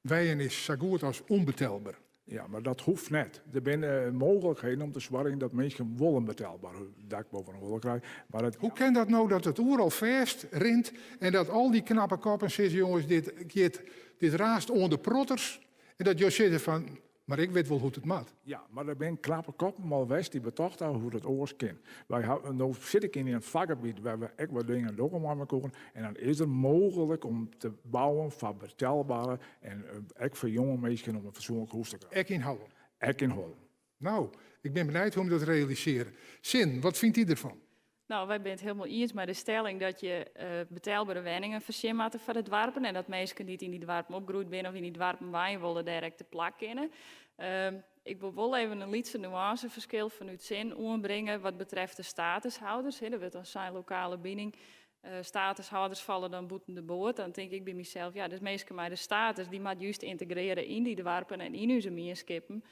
S1: Wenjen is sa goed as ûnbetelber.
S12: Ja, mar dat hoecht net. Der binne mooglikheden om te soargjen dat minsken wol in betelber dak boppe de holle krije. Mar it
S1: Hoe kin dat no dat it oeral fêst rint en dat al dy knappe koppen sizze jonges dit giet, dit raast oan de protters en dat jo sizze fan mar ik wit wol hoe't it moat.
S12: Ja, mar der binne knappe koppen al west dy't betocht hawwe hoe't it oars kin. Wy hawwe, no sit ik yn in fakgebiet wêr't we ek wat dingen dogge mei mekoar en dan is der mooglik om te bouwen foar betelbere en ek foar jonge minsken om in fatsoenlik hûs te krijen.
S1: Ek yn Hollum?
S12: Ek yn Hollum.
S1: No, ik bin benijd hoe't dat realisearje. Sin, wat fynt dy derfan?
S8: No, wy binne it hielendal iens mei de stelling dat je betelbere wenningen foarsjen moatte foar de doarpen en dat minsken dy't yn dy doarpen opgroeid binne of yn dy doarpen wenje wolle dêr ek te plak kinne. Ik wol wol even in lytse nuânseferskil fanút sin oanbringe wat betreft de statushouders. Der wurdt dan sein lokale bining. Statushâlders falle dan bûten de boat. Dan tink ik by mysels, ja, dus minsken mei de status dy moat just yntegreare yn dy doarpen en yn ús mienskippen.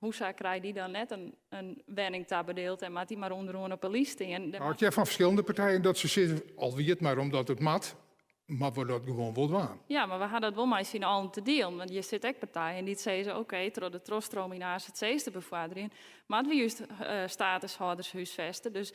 S8: Hoesa krije dy dan net in wenning tabedield en moat dy mar ûnderoan op 'e list stean?
S1: No, ik hear fan ferskillende partijen dat se sizze, al wie it mar omdat it moat, moatte we dat gewoan wol dwaan.
S8: Ja, mar we ha dat wol mei syn allen te dielen. Want hjir sit ek partijen dy't sizze, oké, troch de trochstroom yn AZC's te befoarderjen, moatte we just statushâlders húsfeste. Dus.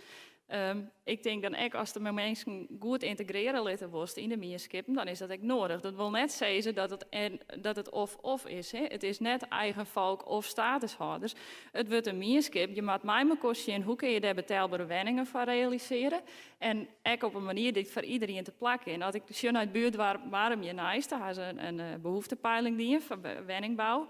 S8: Ik tink dan ek, ast de minsken goed yntegrearje litte wolst yn de mienskippen, dan is dat ek noadich. Dat wol net sizze dat it, en, dat it of-of is. Hè. It is net eigen folk of statushâlders. It wurdt in mienskip. Je moat mei mekoar sjen hoe kin je dêr betelbere wenningen foar realisearje. En ek op in manier dy't foar iderien te plak kin. As ik sjoch nei it buertdoarp Marrum hjirneist, dêr ha se in behoeftepeiling dien foar wenningbou.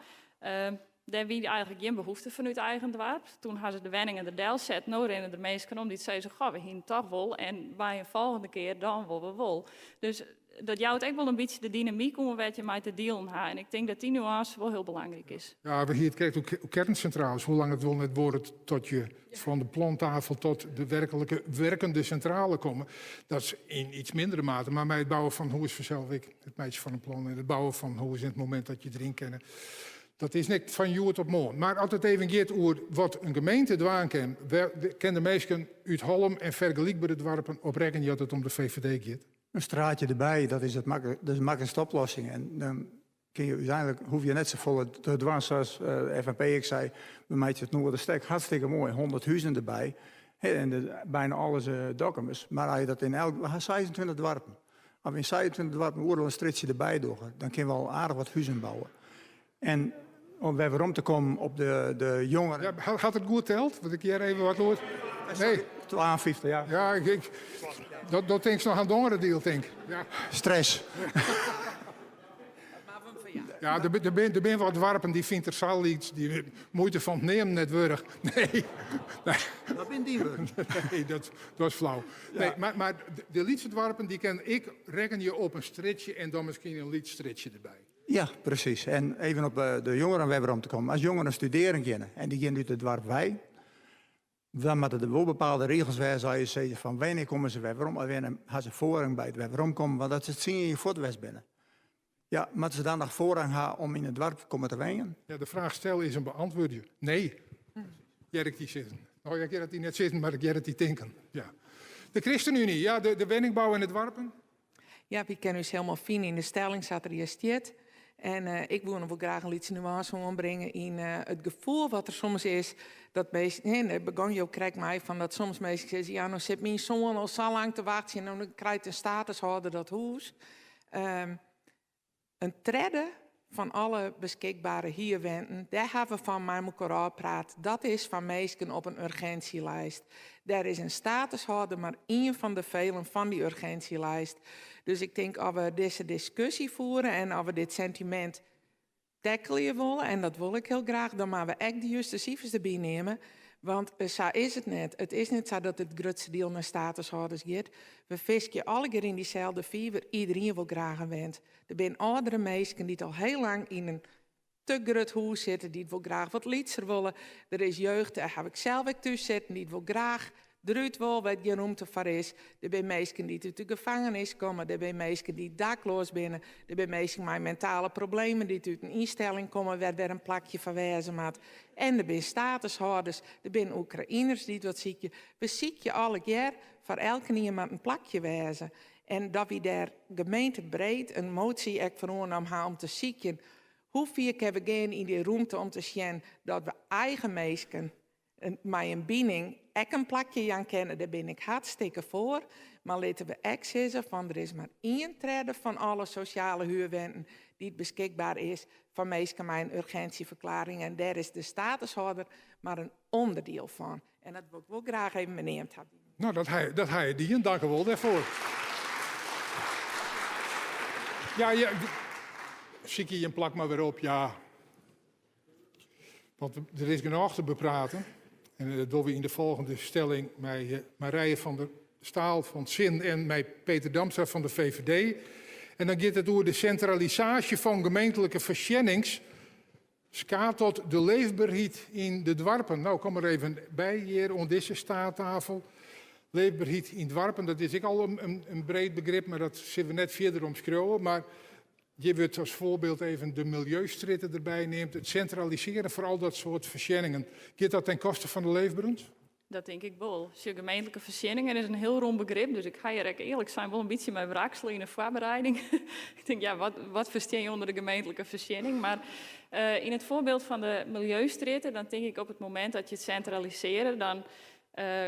S8: Dêr wie eigenlik gjin behoefte fanút eigen doarp. Toen ha se de wenningen der delset. No rinne der minsken om dy't sizze, goh, we hienen toch wol en by in folgjende kear dan wol we wol. Dus dat jout ek wol in bytsje de dynamyk oan wêr't je mei te dealen ha. En ik tink dat dy nuânse wol hiel belangryk is.
S1: Ja, we hienen it krekt oer kerncentrales. Hoe lang it wol net duorret tot je fan de plantafel tot de werklike werkende sintrale komme. Dat is yn iets mindere mate. Mar mei it bouwen fan in hûs fansels ek. It meitsjen fan in plan en it bouwen fan in hûs yn it momint dat je deryn kinne. Dat is net fan hjoed op moarn. Mar as it even giet oer wat in gemeente dwaan kin, wêr kin de minsken út Hollum en fergelykbere doarpen op rekkenje as it om de VVD giet?
S7: In straatje derby, dat is, it makke, dat is de maklikste oplossing. En dan kin je úteinlik, hoech je net safolle te dwaan sa's eh, FNP ek sei. We meitsje it Noarderstek hartstikke moai, 100 huzen derby. En de, bijna alles uh, Dokkumers. Mar as je dat yn elk, we ha 26 doarpen. As we yn 26 doarpen oeral in strjitsje derby dogge, dan kinne we al aardich wat huzen bouwe. En om wer werom te kommen op de, de jongeren.
S1: Ja, hat it goed teld? Want ik hear even wat oars. Nee.
S7: 52, ja.
S1: Ja, ik, ik, dat, dat tinkst noch oan Dongeradiel, tink. Ja.
S7: Stress.
S1: Ja, der binne wat doarpen dy fynt er sa lyts, dy muoite fan it neamen net wurdich. Nee.
S7: nee. Dat binne dy wurden.
S1: Nee, dat, dat is flau. Ja. Nee, mar, mar de lytse doarpen dy kin ek rekkenje op in strjitsje en dan miskien in lyts strjitsje derby.
S7: Ja, presys. En even op eh, de jongeren wer werom te kommen. As jongeren studearjen geane en dy gean út it doarp wei, dan moatte der wol bepaalde regels wêze as je sizze fan wannear komme se wer werom, of wannear ha se foarrang by it wer weromkommen, want as se tsien jier fuort west binne, ja, moatte se dan noch foarrang ha om yn it doarp komme te wenjen?
S1: Ja, de fraach stelle is in beantwurdzje. Nee, hear ik dy sizzen. No, ik hear it dy net sizzen, mar ik hear it dy tinken. Ja. De ChristenUnie, ja, de, de wenningbou yn de doarpen.
S3: Ja, wy kinne ús hielendal fine yn de stelling sa't er hjir stiet. En uh, ik woe noch wol graach in lytse nuânse oanbringe yn uh, it gefoel wat der soms is dat minsken, hè, begûn jo krekt mei fan dat soms minsken sizze, ja, no sit myn soan al sa lang te wachtsjen en dan krijt in statushâlder dat hûs. Um, In tredde fan alle beskikbere hierwenten, dêr hawwe we fan mei mekoar ôfpraat, dat is foar minsken op in urgentielijst. Dêr is in statushâlder mar ien fan de velen fan dy urgentielijst. Dus ik tink as we dizze diskusje fiere en as we dit sentimint tackelje wolle, en dat wol ik hiel graach, dan moatte we ek de juste sifers derby neame. Want sa is it net. It is net sa dat it grutste diel nei statushâlders giet. We fiskje allegear yn dyselde fiver. Iderien wol graach in went. Der binne âldere minsken dy't al hiel lang yn in te grut hûs sitte, dy't wol graach wat lytser wolle. Der is jeugd, dêr haw ik sels ek thús sitten, dy't wol graach derút wol, wêr't gjin rûmte foar is. Der binne minsken dy't út de gefangenis komme, der binne minsken dy't dakloas binne, der binne minsken mei mentale problemen dy't út in ynstelling komme wêr't wer in plakje foar wêze moat. En der binne statushâlders, der binne Oekraïners dy't wat sykje. We sykje allegear, foar elkenien moat in plakje wêze. En dat wy dêr gemeentebreed in motie ek foar oannommen ha om te sykjen hoe fier kinne we gean yn dy rûmte om te sjen dat we eigen minsken mei in bining ek in plakje jaan kinne, dêr bin ik hartstikke foar. Mar litte we ek sizze fan der is mar ien tredde fan alle sosjale huurwenten dy't beskikber is foar minsken mei in urgentieverklaring en dêr is de statushâlder mar in ûnderdiel fan. En dat wol ik wol graach even beneamd ha.
S1: No, dat ha, dat ha je dien. Dank u wol dêrfoar. Ja, ja, sykje jim plak mar wer op, ja. Want der is genôch te bepraten. En dat dogge we yn de folgjende stelling mei eh, Marije van der Staal fan SIN en mei Peter Damstra fan de VVD. En dan giet it oer de sintralisaasje fan gemeentlike foarsjennings. Skaat de leefberheid yn de doarpen. No, kom der even by hjir oan dizze staattafel. Leefberheid yn doarpen, dat is ek al in, in, in breed begrip, mar dat sille we net fierder omskriuwe. Mar hjir wurdt as foarbyld even de miljeustrjitte derby neamd. It sintralisearjen foar al dat soart foarsjenningen. Giet dat ten koste fan de leefberens?
S8: Dat tink ik wol. Sjoch, gemeentlike foarsjenningen is in hiel rom begrip, dus ik ha hjir ek earlik sein wol in bytsje mei wraksele yn de foarbereiding. ik tink, ja, wat, wat ferstean je ûnder de gemeentlike foarsjenning? Mar uh, yn it foarbyld fan de miljeustrjitte, dan tink ik op it momint dat je it sintralisearje, dan...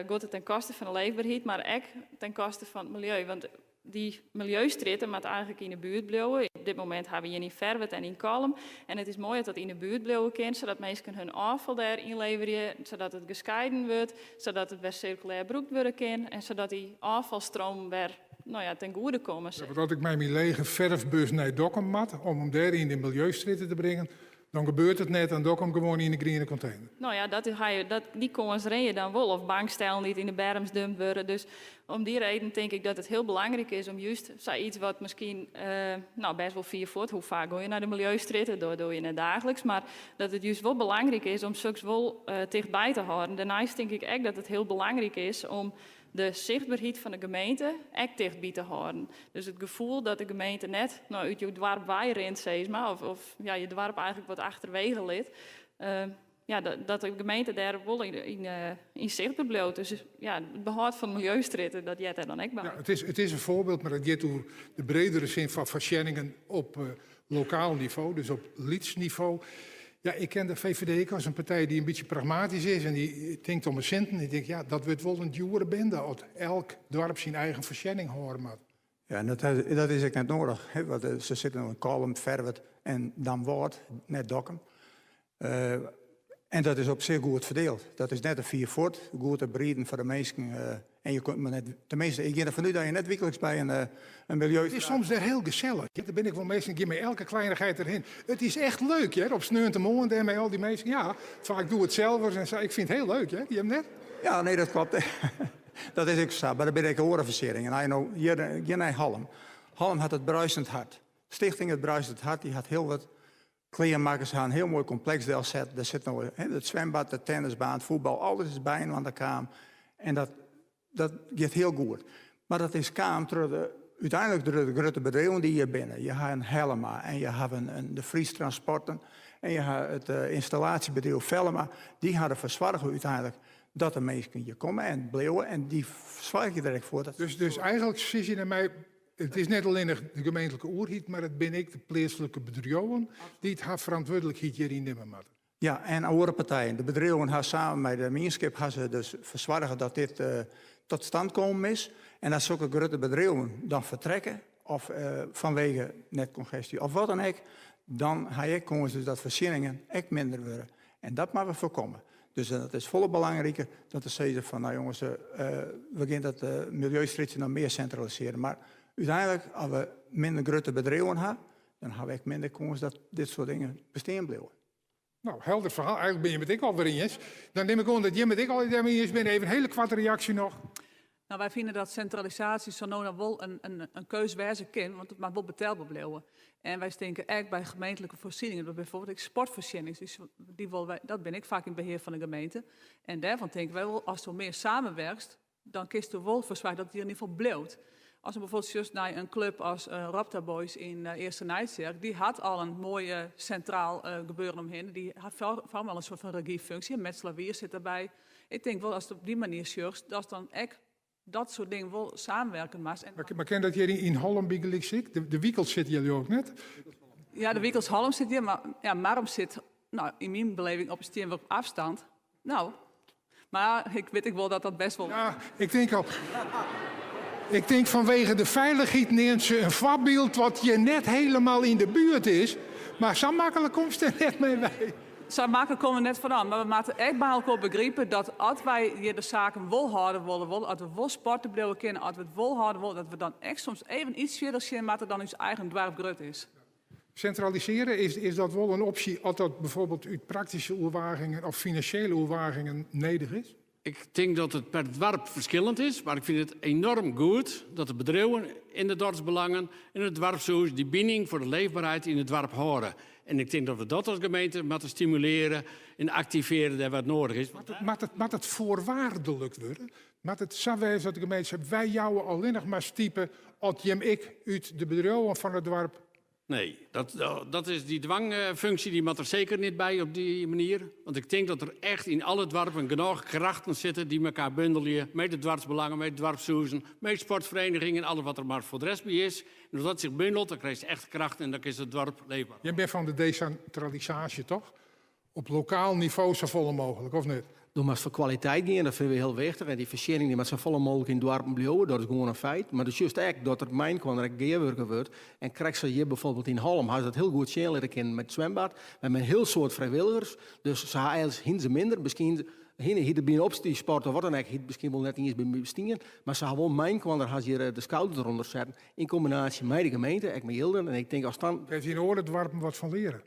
S8: giet it ten koste fan de leefberheid, mar ek ten koste fan it miljeu. Want dy miljeustrjitte moat eigentlik yn de buert bliuwe. Op dit momint hawwe we ien yn Ferwert en yn Kollum. En it is moai dat dat yn de buert bliuwe kin, sadat minsken hun ôffal dêr ynleverje, sadat it geskeiden wurdt, sadat it wer sirkulêr brûkt wurde kin en sadat dy ôffalstromen wer no ja, ten goede komme.
S1: Ja, want as ik mei myn lege ferfbus nei Dokkum moat om him dêr yn de miljeustrjitte te bringen, Dan gebeurt it net, dan doch ik 'm gewoan yn de griene kontener.
S8: No ja, dat, ha je, dat, dy kâns rinne je dan wol. Of bankstellen dy't yn de berms dumpt wurde. Dus om dy reden tink ik dat it hiel belangryk is om just sayts wat miskien uh, no, bêst wol fier fuort, hoe faak gean je nei de miljeustrjitte, dat dogge je net daagliks, mar dat it just wol belangryk is om soks wol uh, tichtby te hâlden. Dêrneist tink ik ek dat it hiel belangryk is om de sichtberheid fan de gemeente ek tichtby te hâlden. Dus it gefoel dat de gemeente net no, út jo doarp wei rint, sis mar, of, of ja, je doarp eigentlik wat achterwege lit. Uh, ja, dat, dat de gemeente dêr wol yn, yn, uh, yn sichtber bliuwt. Dus ja, it behâld fan de miljeustrjitte, dat heart dêr dan ek by.
S1: Ja, it is, it is in foarbyld, mar it giet oer de bredere sin fan foarsjenningen op uh, lokaal nivo, dus op lyts nivo. Ja, ik ken de VVD ek as in partij dy't in bytsje pragmatysk is en dy't tinkt om 'e sinten. Ik tink, ja, dat wurdt wol in djoere binde as elk doarp syn eigen foarsjenning hâlde moat.
S7: Ja, en dat, dat is ek net nedich. Hè, want eh, se sitte no yn Kollum, Ferwert en Damwâld, net Dokkum. Uh, en dat is op sich goed ferdield. Dat is net te fier fuort, goed te beriden foar de minsken. Uh, en je kunt mar net, teminsten, ik gean derfan út dat je net wykliks by in, in miljeu.
S1: It is soms dêr hiel gesellich. Der binne ek wol minsken, dy gean mei elke kleinigheid derhin. It is echt leuk, hear, op sneontemoarn dêr mei al dy minsken. Ja, faak doe it sels en sa. Ik fyn it hiel leuk, hear. Jim net?
S7: Ja, nee, dat klopt. dat is ek sa. Mar der binne ek oare foarsjenningen. As je no hjir gean nei Hallum. Hallum hat it Bruisend Hart. Stichting Het Bruisend Hart dy hat hiel wat kleanmakkers ha in hiel moai kompleks delset. Dêr sit no it swimbad, de tennisbaan, it fuotbal, alles is byinoar kaam. En dat, dat giet hiel goed. Mar dat is kaam troch de, úteinlik troch de grutte bedriuwen dy't hjir binne. Je ha in Hellema en je ha in, in de Vries Transporten en je ha it uh, ynstallaasjebedriuw Vellema. Dy ha derfoar soarge úteinlik dat de minsken hjir komme en bliuwe. En dy soargje der ek foar dat...
S1: Dus, dus eigentlik sizze je nei my, it is net allinnich de gemeentlike oerheid, mar it binne ek de pleatslike bedriuwen dy't har ferantwurdlikheid hjiryn nimme moatte.
S7: Ja, en oare partijen. De bedriuwen ha samen mei de mienskip ha se dus fersoarge dat dit uh, tot stand kommen is. En as sokke grutte bedriuwen dan fertrekke, of uh, fanwege netkongestie of wat dan ek, dan ha je ek kâns dus dat foarsjenningen ek minder wurde. En dat moatte we foarkomme. Dus dat is folle belangriker dan te sizzen fan, no jonges, uh, we gean dat uh, miljeustrjitsje noch mear sintralisearje. Mar úteinlik, as we minder grutte bedriuwen ha, dan ha we ek minder kâns dat dit soart dingen bestean bliuwe.
S1: No, helder ferhaal. Eigentlik binne jim it ek alwer iens. Dan nim ik oan dat jim it ek allegear mei iens binne. Even in hiele koarte reaksje noch.
S13: No, wy fine dat sintralisaasje sa no dan wol in, in, in keus wêze kin, want it moat wol betelber bliuwe. En wy tinke ek by gemeentlike foarsjenningen, byfoarbyld ek sportfoarsjennings, dy, dy wolle wy, dat binne ek faak yn behear fan de gemeente. En dêrfan tinke wy wol, asto mear samenwerkst, dan kinsto wol foar soargje dat it hjir yn ieder gefal bliuwt. As we byfoarbyld sjochst nei in klup as uh, Ropta Boys yn uh, Easternijtsjerk, dy hat al in moaie sintraal uh, gebeuren omhinne. Dy hat foaral in soart fan regyfunksje. Metslawier sit derby. Ik tink wol, ast op dy manier sjochst, dat dan ek dat soart dingen wol samenwerken moatst. En...
S1: Mar, mar kin dat hjir yn Hollum bygelyks ek? De, de Wikels sit hjir ek net?
S13: Ja, de Wikels Hollum sit hjir, mar ja, Marrum sit, no, yn myn beleving, op in steenworp afstand. No, mar ik wit ek wol dat dat bêst wol.
S1: Ja, ik tink al. Ik tink fanwege de feilichheid neamt se in foarbyld wat hjir net hielendal yn de buert is. Mar sa maklik komst der net mei wei.
S13: Sa maklik komme we net foaran. Mar we moatte ek by elkoar begripe dat as wy hjir de saken wol hâlde wolle, wol, as we wol sporte bliuwe kinne, as we it wol hâlde wolle, dat we dan ek soms even iets fierder sjen moatte dan ús eigen doarp grut is.
S1: Sintralisearje, is, is dat wol in opsje as dat byfoarbyld út praktyske oerwagingen of finansjele oerwagingen nedich is?
S9: Ik tink dat it per doarp ferskillend is, mar ik fyn it enoarm goed dat de bedriuwen yn de doarpsbelangen en it doarpshûs dy bining foar de leefberheid yn it doarp hâlde. En ik tink dat we dat as gemeente moatte stimulearje en aktivearje dêr wat nedich is.
S1: Moat it, moat it foarwaardlik wurde? Moat it sa wêze dat de gemeente seit, wy jouwe allinnich mar stipe as jim ek út de bedriuwen fan it doarp
S9: Nee, dat, dat is dy dwangfunksje dy moat der seker net by op dy manier. Want ik tink dat der echt yn alle doarpen genôch krachten sitte dy't elkoar bundelje mei de doarpsbelangen, mei de doarpshûzen, mei sportferenigingen, alles wat der mar foar de rest by is. En as dat sich bundelt, dan krijst echt kracht en dan is it doarp leefber.
S1: Jim binne fan de desintralisaasje, toch? Op lokaal nivo safolle mooglik, of net?
S6: Do moatst foar kwaliteit gean, dat fine we hiel wichtich. En dy foarsjenning dy moat safolle mooglik yn doarpen bliuwe, dat is gewoan in feit. Mar do sjochst ek dat der mei-inoar ek gearwurke wurdt. En krekt sa hjir bijvoorbeeld yn Hallum ha se dat hiel goed sjen litte kinnen mei it swimbad. We hawwe in hiel soad frijwilligers, dus se ha eins hiene se minder. Miskien hiene hie der by in opstyksport of wat dan ek, hie it miskien wol net iens by bestien. Mar se ha wol mei-inoar ha se hjir de skouders derûnder setten, yn kombinaasje mei de gemeente, ek mei jilden. En ik tink as dan.
S1: Kinst yn oare doarpen wat fan leare?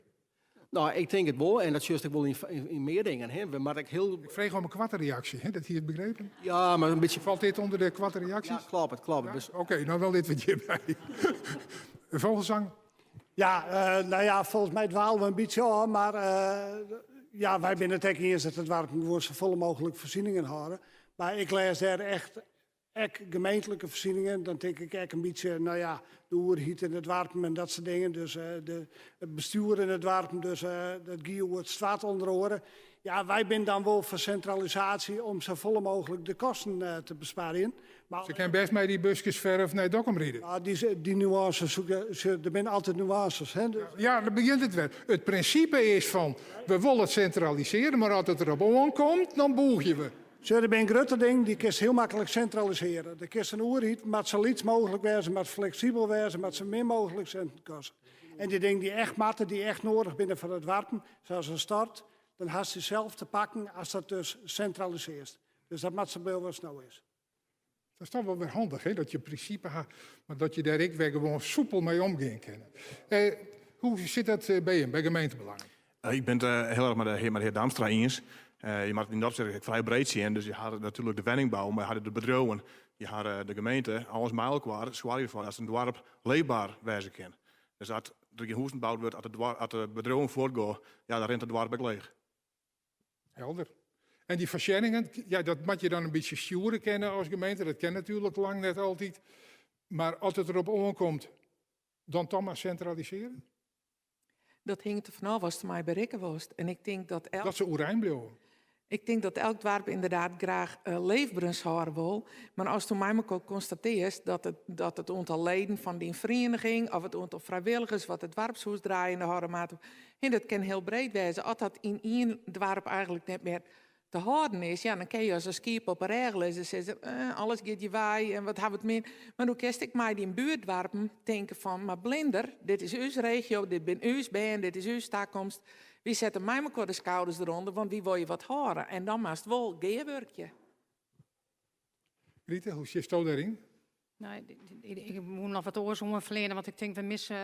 S6: No, ik tink it wol en dat sjochst ek wol yn mear dingen. Hè. We moatte ek hiel.
S1: Ik frege om in koarte reaksje, hè? Dat hie it begrepen?
S6: Ja, mar in bytsje.
S1: Falt dit ûnder de koarte reaksjes?
S6: Ja, kloppet, kloppet.
S1: Ja? Oké, okay, no dan litte we it hjirby. Vogelzang?
S5: Ja, uh, nou ja, folgens my dwale we in bytsje ôf, mar uh, ja, wy binne it ek iens dat de doarpen gewoan safolle mooglik foarsieningen hâlde. Mar ik lês dêr echt Ek gemeentlike foarsieningen, dan tink ik ek in bytsje, no ja, de oerheid en de doarpen en dat soart dingen. Dus de, it bestjoer yn de doarpen, dus dat gie oer it stoart ûnder oare. Ja, wy binne dan wol foar sintralisaasje om safolle mooglik de kosten te besparjen.
S1: Mar Se kin bêst mei dy buskes ferf nei Dokkum ride.
S5: Ja, dy, dy nuânses, der binne altyd nuânses. Hè?
S1: Ja, dan begjint it wer. It prinsipe is fan, we wolle it sintralisearje, mar as it derop oankomt, dan bûgje we.
S5: Sjoch, der binne grutte dingen, dy kinst hiel maklik sintralisearje. Der kinst in oerheid moat sa lyts mooglik wêze, moat fleksibel wêze, moat sa min mooglik sinten koste. En dy dingen dy't echt moatte, dy't echt noadich binne foar de doarpen, sa as in stort, dan hast dy sels te pakken ast dat dus sintralisearrest. Dus dat moat sa bliuwe as it no is.
S1: Dat is toch wol wer handich, hè? Dat je prinsipe ha, mar dat je dêr ek wer gewoan soepel mei omgean kinne. Eh, hoe sit dat eh, by jim, by Gemeentebelangen?
S4: Eh, ik ben it eh, hiel erch mei de hear, mei de hear Damstra iens. Eh, je moatte it yn dat opsicht ek frij breed sjen. Dus je ha natuerlik de wenningbou, mar je ha de bedriuwen, je ha de gemeente. Alles mei elkoar soargje derfoar dat in doarp leefber wêze kin. Dus as der gjin hûzen boud wurdt, as de, as de bedriuwen fuortgean, ja, dan rint it doarp ek leech.
S1: Helder. En dy foarsjenningen, ja, dat moat je dan in bytsje stjoere kinne as gemeente. Dat kin natuerlik lang net altyd. Mar as it derop oankomt, dan toch mar sintralisearje?
S3: Dat hinget der fanôf watst dermei berikke wolst. En ik tink dat elk...
S1: Dat se oerein bliuwe.
S3: Ik tink dat elk doarp ynderdaad graach uh, leefberens hâlde wol. Mar asto mei mekoar konstatearrest dat it, dat it oantal leden fan dyn ferieniging of it oantal frijwilligers wat it doarpshûs draaiende hâlde moat, en dat kin hiel breed wêze. As dat yn ien doarp eigentlik net mear te hâlden is, ja, dan kinne je as in skiep op 'e rêch lizze en sizze, eh, alles giet hjir wei en wat hawwe we it min. Mar do kinst ek mei dyn buertdoarpen tinke fan, mar blinder, dit is ús regio, dit binne ús bern, dit is ús takomst. Wy sette mei mekoar de skouders derûnder, want wy wolle wat hâlde. En dan moatst wol gearwurkje.
S1: Grite, hoe sjochsto dêryn?
S11: Nou, ik moet noch wat oars oanfolje, want ik tink we misse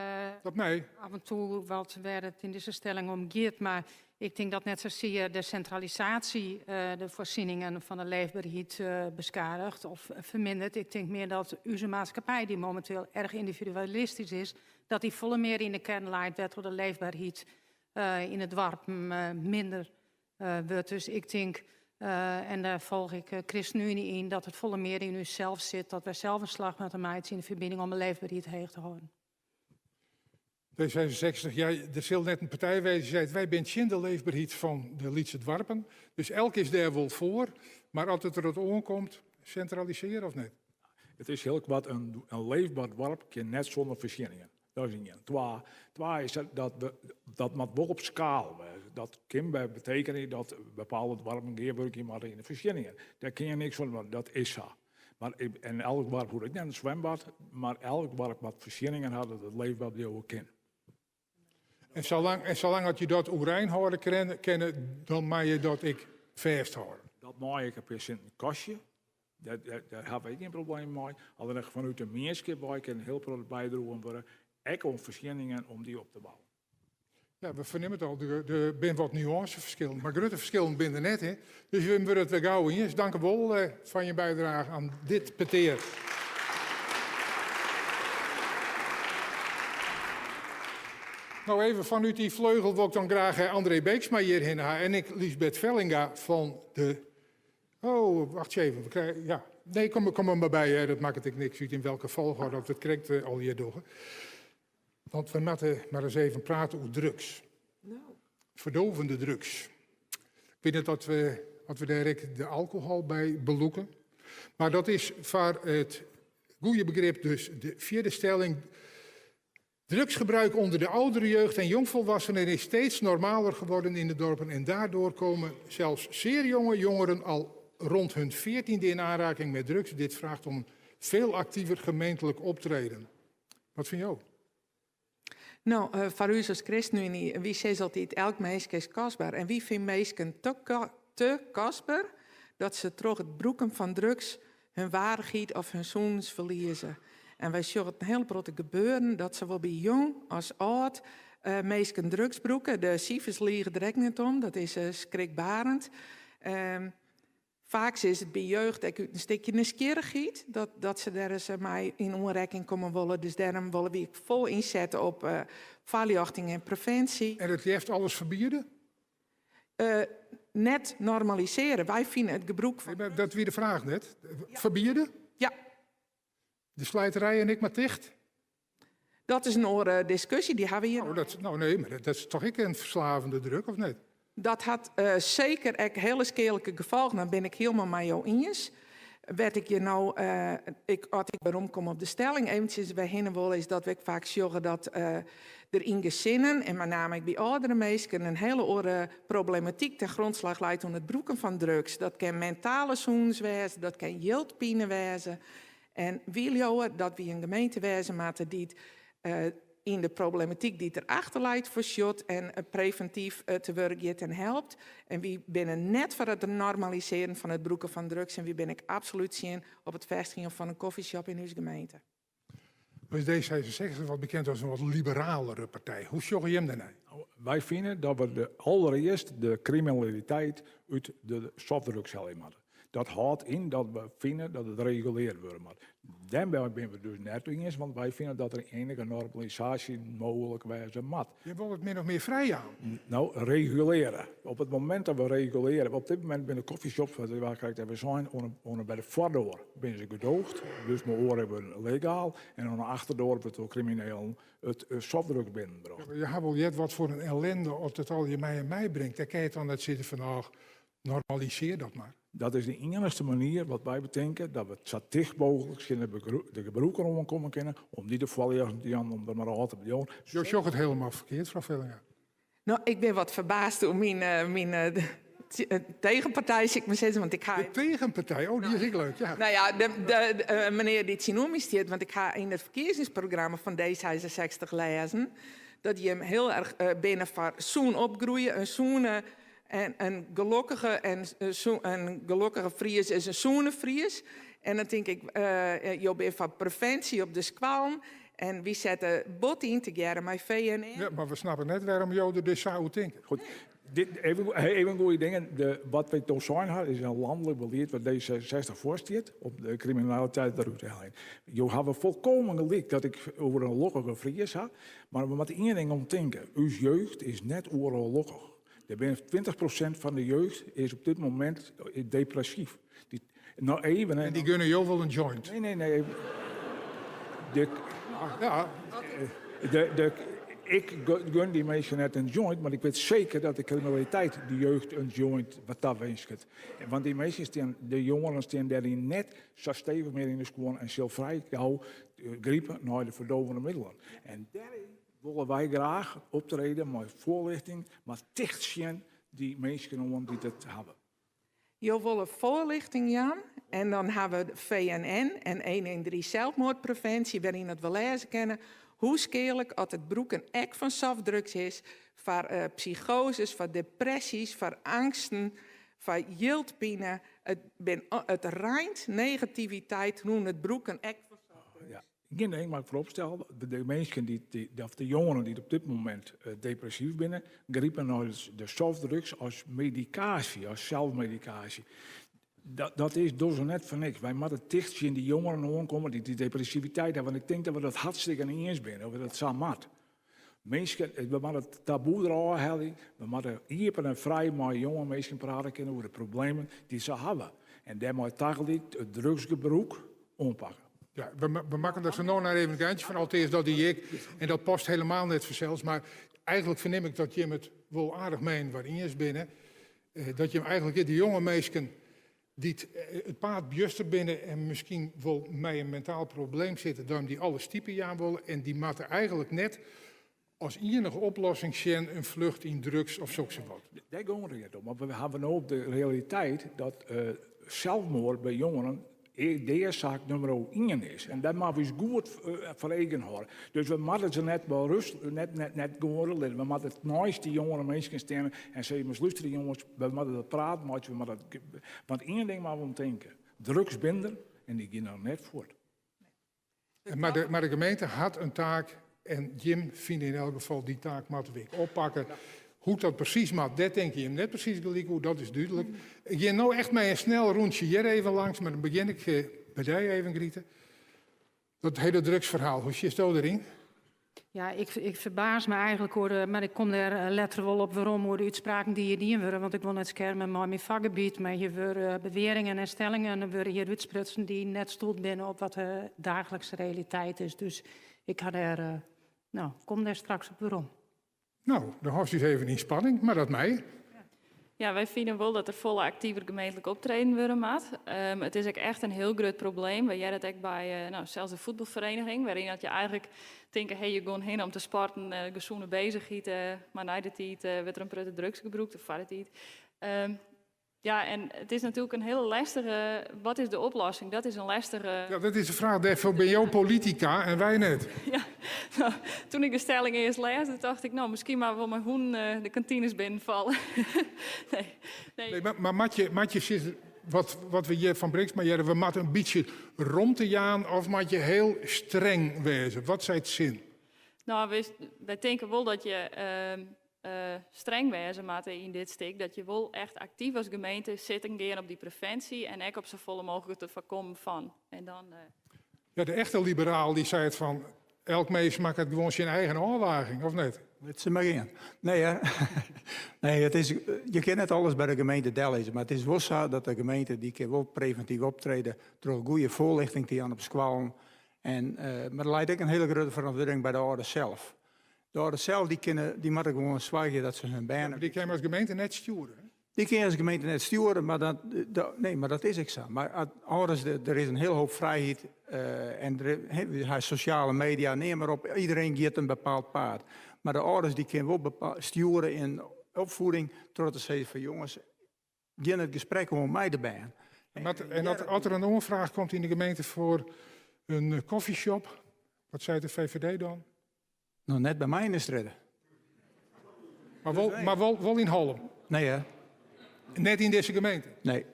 S1: Dat mei.
S11: af en toe wat wêr't it yn dizze stelling om giet. Mar ik tink dat net sasear de sintralisaasje de foarsieningen fan de leefberheid beskadiget of ferminderet. Ik tink mear dat ús maatskippij, dy't mominteel erch yndividualistysk is, dat dy folle mear yn de kearn leit, wêrtroch de leefberheid yn de doarpen minder wurdt. Dus ik tink, en dêr folgje ik ChristenUnie yn, dat it folle mear yn ús sels sit, dat wy sels in slach moatte meitsje yn de ferbining om de leefberheid heech te hâlden.
S1: D66, ja, der sil net in partij wêze dy't seit wy binne tsjin de leefberheid fan de lytse doarpen. Dus elk is dêr wol foar, mar as it derop oankomt, sintralisearje of net?
S12: It is hiel koart, in leefber doarp kin net sûnder foarsjenningen. Dat is ien. Twa, twa is dat, dat, we, dat moat wol op skaal wêze. Dat kin betekenje dat bepaalde doarpen gearwurkje moatte yn de foarsjenningen. Dêr kin je niks fan dwaan, dat is sa. Mar, en elk doarp hoecht ek net in swimbad, mar elk doarp moat foarsjenningen ha dat it leefber bliuwe kin.
S1: En salang, en salang as je dat oerein hâlde kinne, dan mei je dat ek fêsthâlde.
S12: Dat mei ek in pear sinten kostje. Dêr, dêr, dêr hawwe wy gjin probleem mei. Allinnich fanút de mienskip wei kin in hiel protte bydroegen wurde, ek oan foarsjenningen om dy op te bouwen.
S1: Ja, we fernimme it al, der, der binne wat nuânseferskillen, mar grutte ferskillen binne der net. Hè? Dus we wurde it wer gau iens. Dank wol eh, foar je bydrage oan dit petear. No even fanút dy fleugel wol ik dan graach eh, André Beeksma hjirhinne ha en ek Liesbeth Vellinga fan de Oh, wacht even. We krije, ja. Nee, kom, kom er mar by. Hè. Dat makket ek niks út yn welke folchoarder dat we it krekt eh, al hjir dogge. Want we moatte mar ris even prate oer drugs.
S3: No.
S1: Ferdôvjende drugs. Ik wit net oft we, oft we dêr ek de alkohol by belûke. Mar dat is foar it goede begrip dus de fjirde stelling. Drugsgebruik onder de oudere jeugd en jongvolwassenen is steeds normaler geworden in de dorpen en daardoor komen zelfs zeer jonge jongeren al rond hun 14e in aanraking met drugs. Dit vraagt om veel actiever gemeentelijk optreden. Wat vind jou?
S3: No, foar ús as ChristenUnie, wy sizze altyd elk minske is kostber. En wy fine minsken te kostber dat se troch it brûken fan drugs hun waardichheid of hun sûnens ferlieze. En wy sjogge it in hiele protte gebeuren dat sawol by jong as âld minsken drugs brûke. De sifers lige der ek net om, dat is skrikbarend. Faaks is it by jeugd ek út in stikje nijsgjirrichheid dat se dêr ris mei yn oanrekking komme wolle. Dus dêrom wolle wy ek fol ynsette op foarljochting en previnsje.
S1: En it leafst alles ferbiede?
S3: Net normalisearje. Wy fine it gebrûk fan.
S1: Nee, dat wie de fraach net. Ferbiede?
S3: Ja.
S1: De slijterijen ek mar ticht?
S3: Dat is in oare diskusje, dy hawwe we hjir.
S1: Oh, dat, no nee, mar dat is toch ek in ferslavende drug, of net?
S3: Dat hat seker ek hiele skealike gefolgen, dat bin ik hielendal mei jo iens. Wêr't ik hjir no, ik, as ik weromkom op de stelling, eventsjes wer hinne wol, is dat we ek faak sjogge dat der yn gesinnen, en mei name ek by âldere minsken, in hiele oare problematyk ten grondslag leit oan it brûken fan drugs. Dat kin mentale sûnens wêze, dat kin jildpine wêze. En wy leauwe dat wy in gemeente wêze moatte dy't yn de problematyk dy't der achter leit foarsjocht en previntyf te wurk giet en helpt. En wy binne net foar it normalisearjen fan it brûken fan drugs en wy binne ek absolút tsjin op it fêstigjen fan in coffeeshop yn ús gemeente.
S1: No is D66 wat bekend as in wat liberalere partij. Hoe sjogge jim dêrnei?
S12: Wy fine dat we de alderearst de kriminaliteit út de softdrugs helje moatte. Dat hâldt yn dat we fine dat it regulearre wurde moat. Dêrmei binne we dus net iens, want wy fine dat der enige normalisaasje mooglik wêze moat.
S1: Je wolle it min of mear frijjaan?
S12: No, reguleare. Op it momint dat we reguleare, op dit momint binne de coffeeshops, wat we krekt even sein, oan by de foardoar binne se gedoogd, dus mei oare wurden legaal, en oan de achterdoar wurdt troch kriminelen it softdrugs binnenbrocht.
S1: Je hawwe wol heard wat foar in ellinde oft it allegear mei him meibringt. Dêr kinne je dan net sizze fan, ach, normalisear dat mar.
S12: Dat is de iennichste manier wat wy betinke dat we sa ticht mooglik tsjin de gebrûker oankomme kinne om dy de foarljochting te jaan om der mar ôf te bliuwen.
S1: Jo sjogge it helemaal ferkeard, frou Vellinga.
S3: No, ik bin wat ferbaasd oer myn tegenpartij, sil ik mar sizze, want ik ha...
S1: De tegenpartij? Oh, dy is ek leuk, ja.
S3: No ja, de menear dy't tsjinoer my stiet, want ik ha yn it ferkiezingsprogramma fan D66 lêzen dat jim hiel erch binne foar sûn opgroeie, in sûne En in gelokkige en in gelokkige Fries is in sûne Fries. En dan tink ik, jo binne foar previnsje op de skoallen. En wy sette bot yn tegearre mei VNN.
S1: Ja, mar we snappe net wêrom jo der dus sa oer tinke.
S12: Goed, dit, even, even goede dingen. De, wat wy no sein ha, is in lanlik belied wat D66 foarstiet om de kriminaliteit derút te heljen. Jo hawwe folkomen gelyk dat ik oer in lokkige Fries ha, mar we moatte ien ding om tinke. Us jeugd is net oeral lokkich. Der binne 20 prosint fan de jeugd is op dit momint depressyf. Dy, no even,
S1: En dy gunne jo wol in joint?
S12: Nee, nee, nee. De, ja, de, ik gun dy minsken net in joint, mar ik wit seker dat de kriminaliteit de jeugd in joint wat tawinsket. Want dy minsken stean, de jongeren stean dêryn net sa stevich mear yn de skuon en sil frij gau gripe nei de ferdôvende middelen. En dêryn Wolle wy graach optrede mei foarlichting, mar ticht tsjin dy minsken oan dy't it hawwe.
S3: Jo wolle foarlichting jaan en dan hawwe we VNN en 113 zelfmoordpreventie wêryn dat we lêze kinne hoe skealik at it brûken ek fan softdrugs is foar psychoses, foar depressys, foar angsten, foar jildpine. It bin it reint negativiteit rûn it brûken ek fan softdrugs.
S12: Ien ding moat ik foaropstelle, de minsken dy't, of de jongeren dy't op dit momint depressyf binne, gripe nei de softdrugs as medikaasje, as selsmedikaasje. Dat is dus net foar niks. Wy moatte ticht tsjin dy jongeren oankomme dy't dy depressiviteit hawwe, want ik tink dat we dat hartstikke iens binne, of dat sa moat. Minsken, we moatte it taboe derôf helje, we moatte iepen en frij mei jonge minsken prate kinne oer de problemen dy't se hawwe. En dêrmei tagelyk it drugsgebrûk oanpakke.
S1: Ja, we makken der sa no noch even in geintje fan, alteast dat die ik. En dat past helemaal net fansels, mar eigenlik fernim ik dat jim it wol aardich mei inoar iens binne. Dat jim eigenlik de jonge minsken. dy't it paad bjuster binne en miskien wol mei in mentaal probleem sitte, dan dy alle stipe jaan wolle. En dy moatte eigentlik net as iennige oplossing sjen in flucht yn drugs of soksawat.
S12: Dêr gong it net om. Want we hawwe no de realiteit dat selsmoard by jongeren deasaak nûmer ien is. En dat moatte we ús goed foar eagen hâlde. Dus we moatte se net rêst, net, net, net gewoan litte. We moatte neist dy jongere minsken stean en sizze, lústerje jonges, we moatte dat praten meitsje. We moatte dat, want ien ding moatte we om tinke. Drugs binne der en dy gean noch net fuort.
S1: Maar de gemeente hat in taak en jim fine yn elk gefal dy taak moatte we oppakke. Hoe't dat presys moat, dêr tinke jim net presys gelyk oer, dat is dúdlik. Ik gean no echt mei in snel rûntsje hjir even langs, mar dan begjin ik by dy even, Grite. Dat hiele drugsferhaal, hoe sjochsto deryn?
S11: Ja, ik ferbaas my eigentlik oer, mar ik kom dêr letter wol op werom oer de útspraken dy't hjir dien wurde, want ik wol net skerme mei myn fakgebiet, mar hjir wurde bewearingen en stellingen wurde hjir útsprutsen dy't net stoeld binne op wat de daaglikse realiteit is. Dus ik ha dêr, no, kom dêr straks op werom.
S1: No, dan hâldst ús even yn spanning, mar dat mei.
S8: Ja, wy fine wol dat der folle aktiver gemeentlik optreden wurde moat. It is ek echt in hiel grut probleem. Wy hearre it ek by no, sels de fuotbalferiening, wêryn dat je eigentlik tinke, hey, je gean hinne om te sporten, gesûne beuzichheid, mar nei de tiid wurdt der in protte drugs gebrûkt, of foar de tiid. Ja, en it is natuerlik in hiele lestige. Wat is de oplossing? Dat is in lestige.
S1: Ja, dat is de fraach. Dêrfoar binne jo politika en wy net.
S8: Ja, no, toen ik de stelling earst lêsde, tocht ik, no, miskien moatte we wol mei hûnen de kantines binnenfalle. Nee, nee.
S1: Nee, mar moat je sizze, wat we hjir fan Brinksma hearre, we moatte in bytsje romte jaan of moat je hiel streng wêze? Wat seit sin?
S8: No, wy tinke wol dat je streng wêze moatte yn dit stik. Dat je wol echt aktyf as gemeente sitten gean op dy previnsje en ek op safolle mooglik te foarkommen fan. En dan,
S1: Ja, de echte liberaal dy seit fan elk mins makket gewoan syn eigen ôfwaging, of net?
S7: Lit se mar gean. Nee, hè? Nee, it is, je kinne net alles by de gemeente dellizze, mar it is wol sa dat de gemeente dy kin wol previntyf optrede troch goede foarlichting te jaan op skoallen. En, mar der leit ek in hiele grutte ferantwurding by de âlders sels. De âlders sels dy kinne, dy moatte gewoan soargje dat se hun bern.
S1: Ja, mar dy kinne as gemeente net stjoere, hè?
S7: Dy kinne as gemeente net stjoere, mar dat, dat, nee, mar dat is ek sa. Mar as âlders, der is in hiele hoop frijheid en der, he, we ha sosjale media, neam mar op, iedereen giet in bepaald paad. Mar de âlders dy kinne wol stjoere yn opfieding troch te sizzen fan jonges, gean it gesprek oan mei de bern.
S1: En as der in oanfraach komt yn de gemeente foar in coffeeshop, wat seit de VVD dan?
S7: No, net by my yn de strjitte.
S1: Mar wol yn Hollum?
S7: Nee, hè?
S1: Net yn dizze gemeente?
S7: Nee.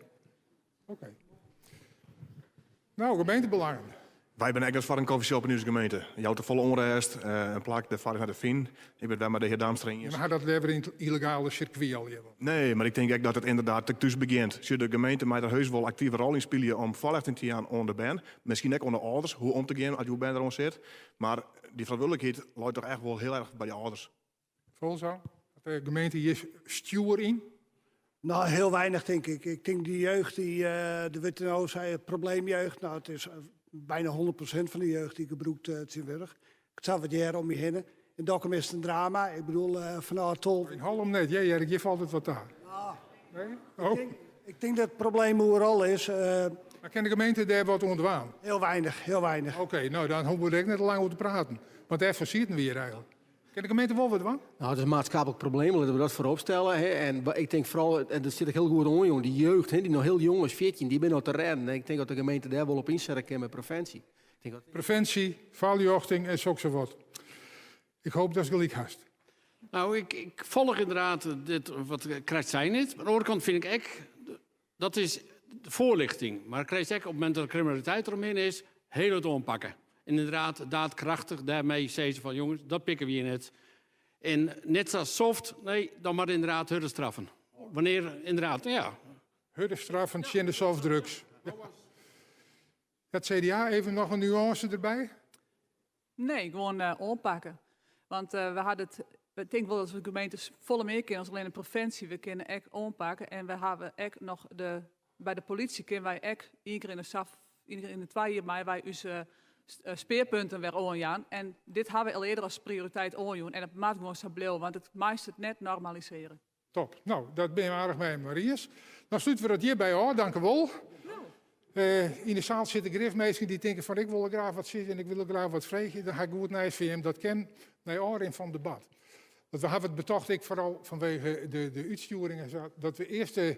S1: Oké. No, gemeentebelangen.
S4: Wy binne ek net foar in coffeeshop yn ús gemeente. Jout te folle ûnrêst, in plak dêr foar is nei te finen. Ik bin it wer mei de hear Damstra iens.
S1: Mar ha dat leaver yn it yllegale sirkwy al hjir?
S4: Nee, mar ik tink ek dat it ynderdaad te thús begjint. Sjoch, de gemeente mei der heus wol aktive rol yn spylje om foarljochting te jaan oan de bern. Miskien ek oan de âlders, hoe om te gean as jo bern deroan sit. Mar dy ferantwurdlikheid leit toch echt wol hiel erch by de âlders.
S1: Vogelzang, hat de gemeente hjir stjoer yn?
S5: No, hiel weinich tink ik. Ik tink dy jeugd, dy, der wurdt no sei probleemjeugd. No, it is byna 100% fan de jeugd dy't gebrûkt tsjintwurdich. Ik sa wat hear om my hinne. In Dokkum is it in drama. Ik bedoel, fanôf 12.
S1: Yn Hollum net. Ja, hear ik, hjir falt it wat ta. Nee? Oh.
S5: Ik tink dat it probleem oeral is.
S1: Mar kin de gemeente dêr wat oan dwaan?
S5: Hiel weinich, hiel weinich.
S1: Oké, no dan hoege we der ek net te lang oer te praten. Want dêrfoar sieten we hjir eigentlik. Kin de gemeente wol wat dwaan?
S6: No, it is in maatskiplik probleem, litte we dat foarop stelle. Hè. En ik tink foaral, en dat sit ek hiel goed oan, jong, dy jeugd, hè, dy't noch hiel jong is, 14, dy binne noch te rêden. En ik tink dat de gemeente dêr wol op ynsette kin mei previnsje. Ik tink dat
S1: Previnsje, foarljochting en soksawat. Ik hoop datst gelyk hast.
S9: No, ik folgje ynderdaad dit wat krekt sein is. Mar oan de oare kant fyn ik ek, dat is de foarljochting. Mar krijst ek op it momint dat der kriminaliteit deromhinne is, hiel it oanpakken. En ynderdaad daadkrachtich dêrmei sizze fan jonges, dat pikke we hjir net. En net sa soft, nee, dan moat ynderdaad hurde straffen. Wannear ynderdaad, ja.
S1: Hurde straffen tsjin de softdrugs. Dat CDA even noch in nuânse derby?
S13: Nee, gewoan oanpakke. Want we hawwe it, ik tink wol dat we gemeentes folle mear kinne as allinne previnsje. We kinne ek oanpakke en we hawwe ek noch de, by de politisy kinne wy ek ien kear yn de saf, ien kear yn de twa jier meie wy ús spearpunten wer oanjaan. En dit hawwe we al earder as prioriteit oanjûn en dat moat gewoan sa bliuwe, want it meist it net normalisearje.
S1: Top. No, dat binne we aardich mei inoar iens. Dan slute we dat hjirby ôf. Dank u wol. Uh, yn de saal sitte grif minsken dy't tinke fan ik wol graach wat sizze en ik wil graach wat freegje. Dan ha ik goed nijs foar jim. Dat kin nei ôfrin fan it debat. Want we hawwe it betocht, ek foaral fanwege de, de útstjoering en sa, dat we earst de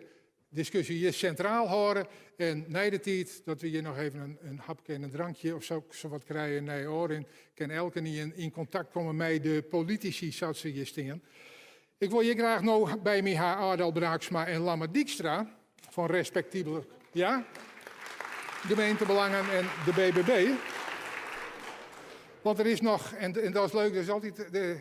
S1: diskusje hjir sintraal hâlde en nei de tiid dat we hjir noch even in, in hapke en in drankje of sa, sa wat krije nei ôfrin, kin elkenien yn kontakt komme mei de politisy sa't se hjir stean. Ik wol hjir graach no by my ha Adel Braaksma en Lammert Dijkstra fan respektivelik ja, gemeentebelangen en de BBB. Want der is noch, en, en dat is leuk, dat is altyd de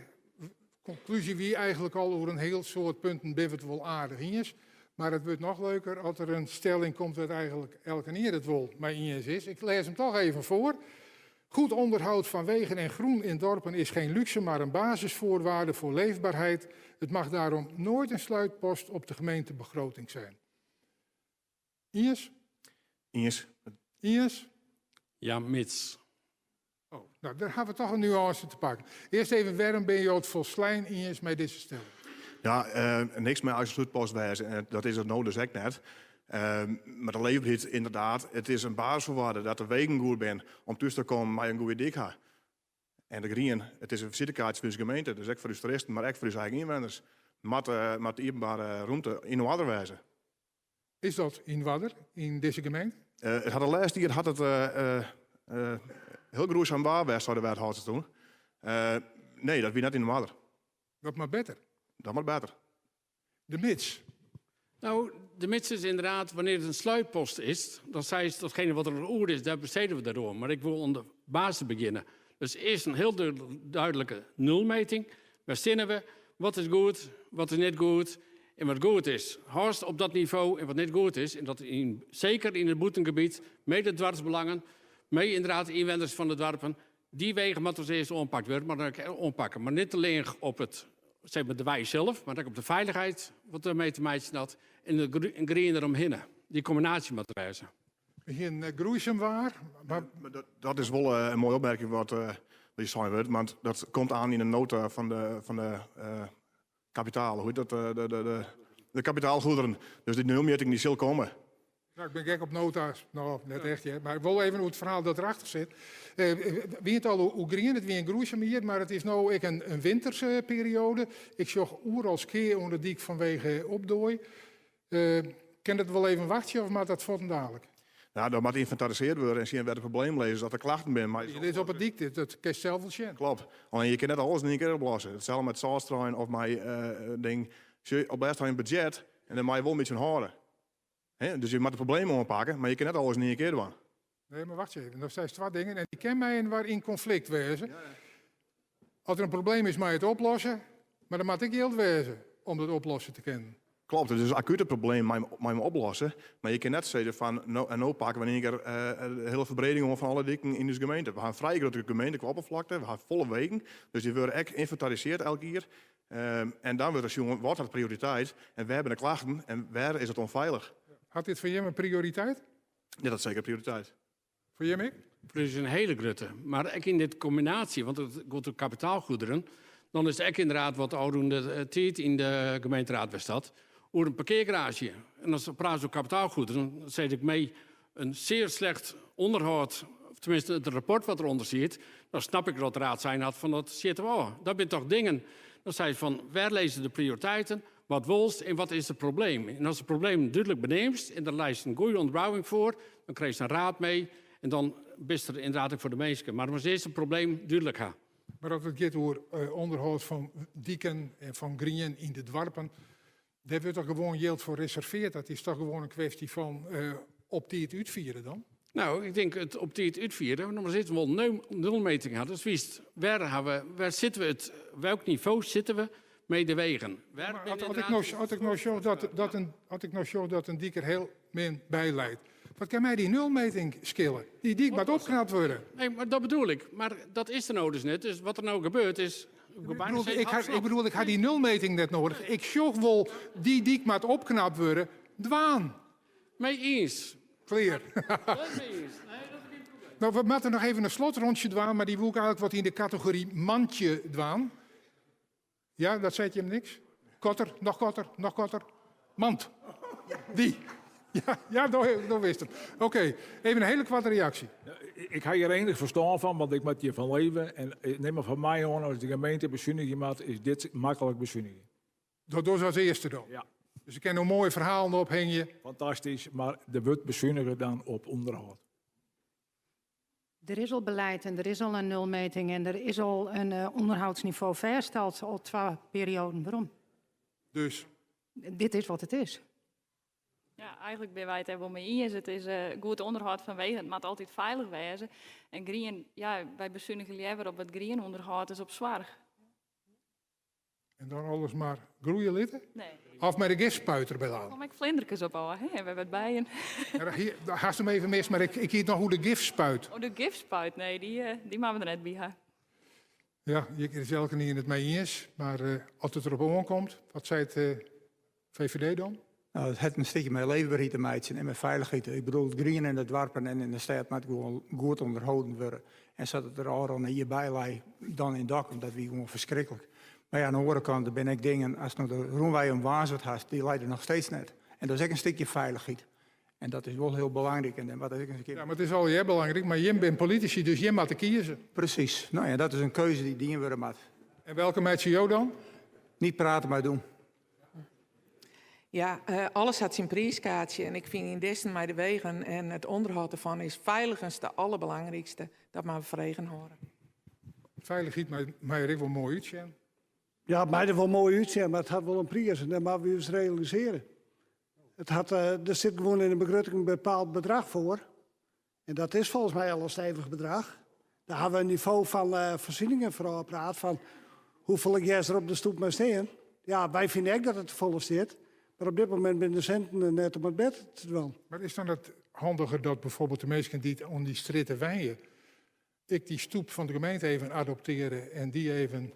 S1: konklúzje wie eigenlik al oer in hiel soad punten binne we it wol aardich iens. Mar it wurdt noch leuker as der in stelling komt wêr't eigenlik elkenien it wol mei iens is. Ik lês him toch even foar. Goed onderhoud van wegen en groen in dorpen is geen luxe, maar een basisvoorwaarde voor leefbaarheid. Het mag daarom nooit een sluitpost op de gemeentebegroting zijn. Iens?
S4: Iens.
S1: Iens?
S9: Ja, mits.
S1: Oh, no, dêr hawwe we toch in nuânse te pakken. Earst even, wêrom binne jo it folslein iens mei dizze stelling?
S4: Ja, uh, niks mei as slútpost wêze. En dat is it no dus ek net. Uh, mar de leefberheid, inderdaad, it is in basisfoarwaarde dat de wegen goed binne om thús te kommen mei in goede dyk ha. En de grien, it is in fisitekaartsje foar ús gemeente, dus ek foar ús toeristen, mar ek foar ús eigen ynwenners, moat, uh, moat de iepenbere rûmte yn oarder wêze.
S1: Is dat yn oarder yn dizze gemeente?
S4: Uh, it hat de lêste jier hat it uh, uh, hiel groesum waar west, sei de wethâlder toen. Nee, dat wie net yn oarder.
S1: Dat moat better.
S4: Dat moat better.
S1: De mits.
S9: Nou, de mits is inderdaad, wannear it in sluitpost is, dan sei se datgene wat der noch oer is, dêr bestede we dêroan. Mar ik wol oan de basis begjinne. Dus earst in hiel duidlike nulmeting. Wêr steane we? Wat is goed? Wat is net goed? En wat goed is, hâldst op dat nivo en wat net goed is, en dat yn, seker yn it bûtengebiet, mei de doarpsbelangen, mei inderdaad de ynwenners fan de doarpen, dy wegen moatte as earste oanpakt wurde, mar dan ek oanpakke. Mar net allinnich op it, zeg maar, de wei sels, mar ek op de feilichheid wat dermei te meitsjen hat en de grien deromhinne. Dy kombinaasje moat der wêze.
S1: We hienen groeisum waar.
S4: Maar... Maar dat, dat is wol in moaie opmerking wat uh, sein wurdt, want dat komt oan yn de nota fan de, fan de uh, kapitaal, hoe hjit dat? De, de, de, de kapitaalgoederen. Dus dy nulmjitting dy sil komme.
S1: Nou, ik bin gek op nota's. No, net echt, hear. Mar ik wol even oer it ferhaal dat derachter sit. Uh, wie it al oer grien, it wie in groeisum jier, mar it is no ek in, in wintersperiode. Ik sjoch oeral skea oan de dyk fanwege opdoai. Uh, kin dat wol even wachtsje of moat dat fuortendalik?
S4: Nou, dat moat ynventarisearre wurde en sjen wêr't de problemen lizze, dat der klachten binne. Mar
S1: Dit is op 'e dyk, dit, dat kinst sels wol sjen.
S4: Kloppet. Allinnich je kinne net alles yn ien kear oplosse. Itselde mei it sâltstruien of mei uh, ding. Sjoch, op lêst ha je in budzjet en dêr moatte je wol in bytsje oan hâlde. Hè? Dus je moatte de problemen oanpakke, mar je kinne net alles yn ien kear dwaan.
S1: Nee, mar wacht even. No seist twa dingen en dy kinne mei-inoar yn konflikt wêze. As der in probleem is, moatte je it oplosse, mar der moat ek jild wêze om dat oplosse te kinnen.
S4: Kloppet, it is in akute probleem mei him oplosse, mar je kinne net sizze fan no en no pakke we yn ien kear de hiele ferbreding oan fan alle diken yn ús gemeente. We ha in frij grutte gemeente kwa opperflakte, we ha folle wegen, dus dy wurde ek ynventarisearre elk jier. En dan wurdt der sjoen wat hat prioriteit en wêr binne de klachten en wêr is it ûnfeilich.
S1: Hat dit foar jim in prioriteit?
S4: Ja, dat is seker prioriteit.
S1: Foar jim ek?
S9: Dat is in hiele grutte. Mar ek yn dit kombinaasje, want it giet oer kapitaalgoederen, dan is ek inderdaad wat ôfrûne tiid yn de gemeenteried west hat, oer in parkeargaraazje. En as we prate oer kapitaalgoederen, dan sis ik mei in sear slecht ûnderhâld, of teminsten it rapport wat derûnder siet, dan snap ik dat de raad sein hat fan dat sjitte we ôf. Dat binne toch dingen, dan sei fan wêr lizze de prioriteiten, wat wolst en wat is it probleem? En as it probleem dúdlik beneamst en der leist in goede ûnderbouwing foar, dan krijst in raad mei en dan bist der inderdaad ek foar de minsken. Mar moatst earst it probleem dúdlik ha.
S1: Mar as it giet oer ûnderhâld fan diken en fan grien yn de doarpen, dêr wurdt toch gewoan jild foar reservearre? Dat is toch gewoan in kwestje fan op tiid útfiere dan?
S9: No, ik tink it op tiid útfiere, want dan sit wol nulmeting ha. Dus witst, wêr hawwe, wêr sitte we it, welk nivo sitte we mei de wegen? Wêr
S1: Mar
S9: binne
S1: as, as ik no,
S9: inderdaad
S1: as ik no sjoch dat, dat in, as ik no sjoch dat in dyk der hiel min by leit, wat kin my dy nulmeting skille? Dy dyk moat opknapt wurde.
S9: Nee, mar dat bedoel ik. Mar dat is der no dus net. Dus wat der no gebeurt is...
S1: Ik bedoel, ik ha, ik bedoel, ik ha dy nulmeting net nedich. Ik sjoch wol, dy dyk moat opknapt wurde. Dwaan.
S9: Mei iens.
S1: Klear.
S9: Mei iens. Nee, dat is gjin probleem.
S1: No, we moatte noch even in slotrûntsje dwaan, mar dy woe ik eigenlik wat yn de kategory mantsje dwaan. Ja, dat seit jim niks? Kotter, noch kotter, noch kotter. Mand. Dy. Ja, ja, do wist it. Oké, even in hiele koarte reaksje.
S12: Ik ha hjir ienich ferstân fan, want ik moat hjirfan leve. En nim mar fan my oan, as de gemeente besunigje moat, is dit maklik besunigjen.
S1: Dat dochst as earste dan?
S12: Ja.
S1: Dus ik kin no moaie ferhalen ophingje.
S12: Fantastysk, mar der wurdt besunige dan op ûnderhâld.
S11: Der is al beleid en der is al in nulmeting en der is al in ûnderhoudsnivo fêststeld al twa perioaden werom.
S1: Dus?
S11: Dit is wat it is.
S8: Ja, eigenlik binne wy it dêr wol mei iens. It is goed ûnderhâld fan wegen, it moat altyd feilich wêze. En grien, ja, wy besunigje leaver op it grienûnderhâld as op soarch.
S1: En dan alles mar groeie litte?
S8: Nee.
S1: Of mei de gifspuit derby
S8: Dêr kom ek flinderkes op ôf, hè? En wer wat bijen.
S1: Ja, hast him even mist, mar ik hie it noch oer de gifspuit.
S8: Oh, de gifspuit? Nee, dy moatte we der net by ha.
S1: Ja, hjir is elkenien it mei iens, mar as it derop oankomt, wat seit de VVD dan?
S7: Nou, it hat in stikje mei leefberheid te meitsjen en mei feilichheid. Ik bedoel, it grien yn de doarpen en yn de stêd moat gewoan goed ûnderholden wurde. En sa't it der ôfrûne jier by lei, dan yn Dokkum, dat wie gewoan ferskriklik. Mar ja, oan de oare kant, der binne ek dingen, ast no de rûnwei om Wânswert hast, dy leit der noch steeds net. En dat is ek in stikje feilichheid. En dat is wol hiel belangryk. En wat is ek in kear...
S1: Ja, mar it is allegear belangryk, mar jim binne politisy, dus jim moatte kieze.
S7: Presys. No ja, dat is in keuze dy't dien wurde moat.
S1: En welke meitsje jo dan?
S7: Niet praten, maar doen.
S3: Ja, alles hat syn priiskaartsje en ik fyn yn dizzen mei de wegen en it ûnderhâld derfan is feiligens de alderbelangrykste. Dat moatte we foar eagen hâlde.
S1: Feilichheid mei der ek wol moai útsjen.
S5: Ja, it mei der wol moai útsjen, mar it hat wol in priis en dat moatte we ús realisearje. It hat, der sit gewoan yn de begrutting in bepaald bedrach foar. En dat is folgens my al in stevich bedrach. Dêr hawwe we in nivo fan foarsieningen foar ôfpraat fan hoefolle gers der op de stoep mei stean. Ja, wy fine ek dat it tefolle stiet, mar op dit momint binne de sinten der net om it better te dwaan.
S1: Mar is dan it handiger dat bijvoorbeeld de minsken dy't oan dy strjitte wenje ek dy stoep fan de gemeente even adopteare en dy even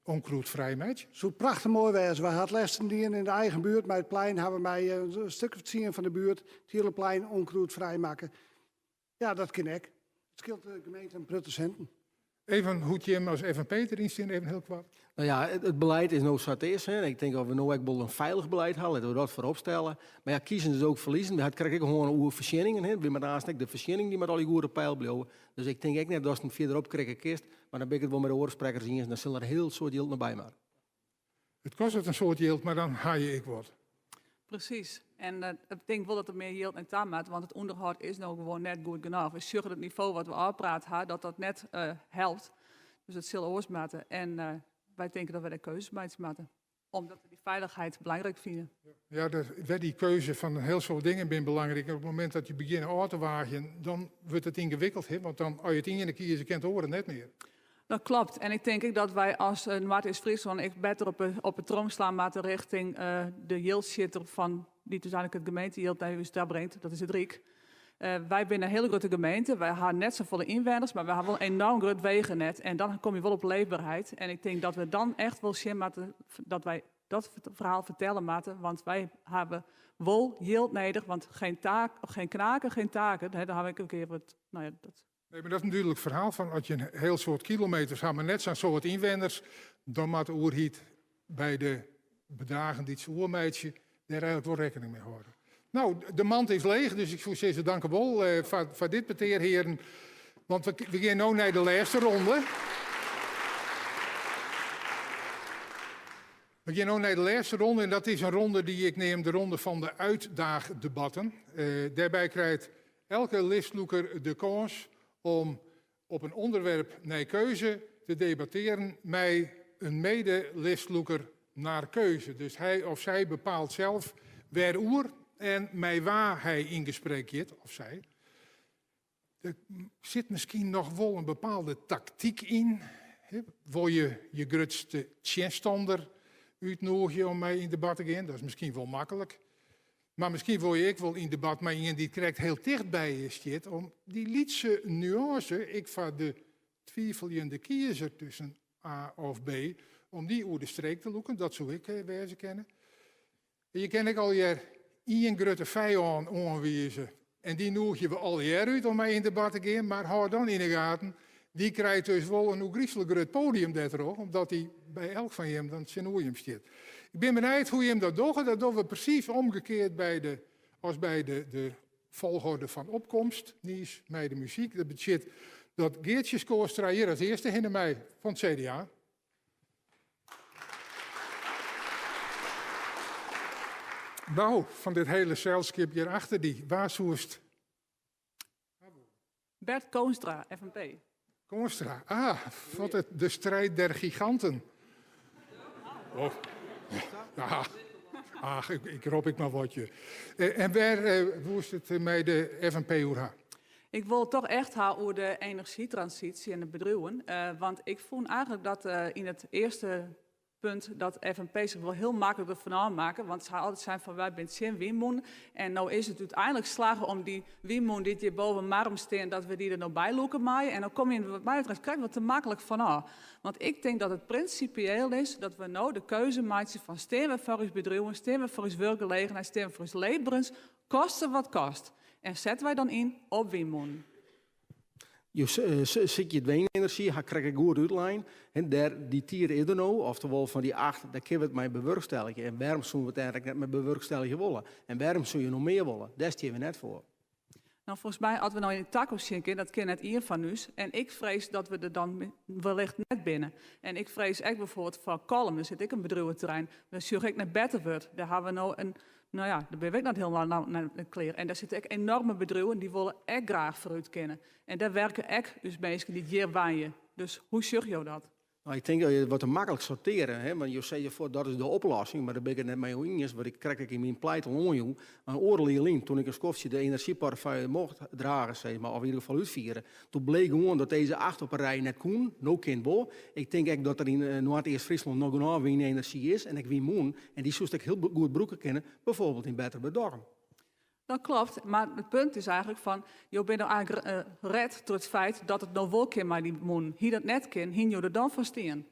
S1: ûnkrûdfrij meitsje?
S5: Soe prachtich moai wêze. Wy ha it lêsten dien yn de eigen buert. Mei it plein hawwe mei in stik of tsien fan de buert it hiele plein ûnkrûdfrij makke. Ja, dat kin ek. It skeelt de gemeente in protte sinten.
S1: Even hoe't jim as FNP deryn stean, even hiel koart.
S6: No ja, it beleid is no sa't it is. Hè. Ik tink dat we no ek wol in feilich beleid ha, litte we dat foarop stelle. Mar ja, kiezen is ook verliezen. We ha it krekt ek hân oer foarsjenningen. Hè. We moatte aanst ek de foarsjenning dy moat allegear goed op peil bliuwe. Dus ik tink ek net datst him fierder opkrikke kinst. Mar dan bin ik it wol mei de oare sprekkers iens, dan sil der in hiel soad jild noch by moatte.
S1: It kostet in soad jild, mar dan ha je ek wat.
S13: Presys. En ik tink wol dat der mear jild nei ta moat, want it ûnderhâld is no gewoan net goed genôch. We sjogge it nivo wat we ôfpraat ha, dat dat net helpt. Dus it sil oars moatte. En wy tinke dat wy dêr keuzes meitsje moatte, omdat we dy feilichheid belangryk fine.
S1: Ja, wer dy keuze fan in hiel soad dingen binne belangryk. En op it momint dat je begjinne ôf te waagjen, dan wurdt it yngewikkeld. Hè? Want dan, as je it iene kieze, kin it oare net mear.
S13: Dat klopt. En ik tink ek dat wy as Noardeast-Fryslân ek better op de trom slaan moatte richting de jildsjitter fan dy't úteinlik it gemeentejild nei ús ta bringt, dat is it Ryk. Wy binne in hiele grutte gemeente, wy ha net safolle ynwenners, mar wy ha wol in enorm grut wegenet en dan komme je wol op leefberheid. En ik tink dat we dan echt wol sjen moatte dat wy dat ferhaal fertelle moatte, want wy hawwe wol jild nedich, want geen taak, geen knaken, geen taken, daar ha ik in kear wat, no ja, dat
S1: Nee, mar dat is in dúdlik ferhaal fan as je in hiel soad kilometers ha, mar net sa'n soad ynwenners, dan moat de oerheid by de bedragen dy't se oermeitsje dêr eigenlik wol rekkening mei hâlde. No, de mand is leech, dus ik soe sizze dankewol eh, foar dit petear, hearen. Want we gean no nei de lêste ronde. We gean no nei de lêste ronde en dat is in ronde dy't ik neam de ronde fan de uitdaagdebatten. Eh, dêrby krijt elke listlûker de kâns om op in ûnderwerp nei keuze te debattearjen mei in mede-listlûker naar keuze. Dus hy of sy bepaalt sels wêroer en mei wa hy yn gesprek giet, of sy. Der sit miskien noch wol in bepaalde taktyk yn. Wol je je grutste tsjinstanner útnûgje om mei yn debat te gean? Dat is miskien wol maklik. Mar miskien wol je ek wol yn debat mei ien dy't krekt hiel ticht by je stiet om dy lytse nuânse, ek foar de twiveljende kiezer tusken A of B, om dy oer de streek te lûken. Dat soe ek wêze kinne. En je kinne ek allegear ien grutte fijân oanwize en dy nûgje we allegear út om mei yn debat te gean, mar hâld dan yn 'e gaten. Dy krijt dus wol in oergryslik grut podium dêrtroch, omdat dy by elk fan jim dan tsjinoer jim stiet. Ik bin benijd hoe't jim dat dogge. Dat dogge we presys omgekeard by de, as by de, de folchoarder fan opkomst, niis mei de muzyk. Dat betsjut dat Geartsje Schoorstra hjir as earste hinne mei fan it CDA. No, fan dit hiele selskip hjir achter dy, wa soest
S13: Bert Koonstra, FNP.
S1: Koonstra, ah, wat het, de strijd der giganten. Oh. Ja. Ach, ik, ik rop ik mar watje. Eh, en wêr eh, woest it mei de FNP oer ha?
S13: Ik wol toch echt ha oer de energietransysje en de bedriuwen. Uh, want ik fûn eigentlik dat uh, yn it earste punt dat FNP sich wol hiel maklik derfan ôfmakke, want se ha altyd sein fan wy binne tsjin wynmûnen en no is it úteinlik slagge om dy wynmûnen dy't hjir boven Marrum stean, dat we dy der no by lûke meie. En dan komme je wat my betreft krekt wat te maklik fan ôf. Want ik tink dat it prinsipieel is dat we no de keuze meitsje fan stean we foar ús bedriuwen, stean we foar ús wurkgelegenheid, stean we foar ús leefberens, koste wat kost. En sette wy dan yn op wynmûnen.
S6: Jo sykje it wynenerzjy, ha krekt ek goed útlein. En dêr, dy tiid is der no, oftewol fan dy acht, dêr kinne we it mei bewurkstelligje. En wêrom soene we it eigentlik net mei bewurkstelligje wolle? En wêrom soene je no mear wolle? Dêr stean we net foar.
S13: No, folgens my, as we no yn de takomst sjen kinne, dat kin net ien fan ús. En ik frees dat we der dan wellicht net binne. En ik frees ek bijvoorbeeld foar Kollum, dêr sit ek in bedriuweterrein. Dan sjoch ik nei Betterwurd, dêr ha we no in No ja, dêr binne we ek net hielendal net klear. En dêr sitte ek enorme bedriuwen, dy wolle ek graach foarút kinne. En dêr werke ek ús minsken dy't hjir wenje. Dus hoe sjogge jo dat?
S6: Nou, ik tink dat je wat te maklik sortearje, hè? Want jo sizze fuort dat is de oplossing, mar dêr bin ik it net mei iens, wat ik krekt ek yn myn pleit al oanjoech. In oardel jier lyn, toen ik in skoftsje de enerzjyportefeuille mocht drage, sis mar, of yn ieder gefal útfiere, Doe bleek gewoan dat dizze acht op 'e rij net koenen. No kin wol. Ik tink ek dat der yn Noardeast-Fryslân noch genôch wynenerzjy is en ek wynmûnen. En dy soest ek hiel goed brûke kinne, bijvoorbeeld yn Betterwurd-Dokkum.
S13: Dat klopt, mar it punt is eigentlik fan, jo binne no eigentlik ret troch it feit dat it no wol kin mei dy mûnen. Hie dat net kind, hiene jo der dan foar stien?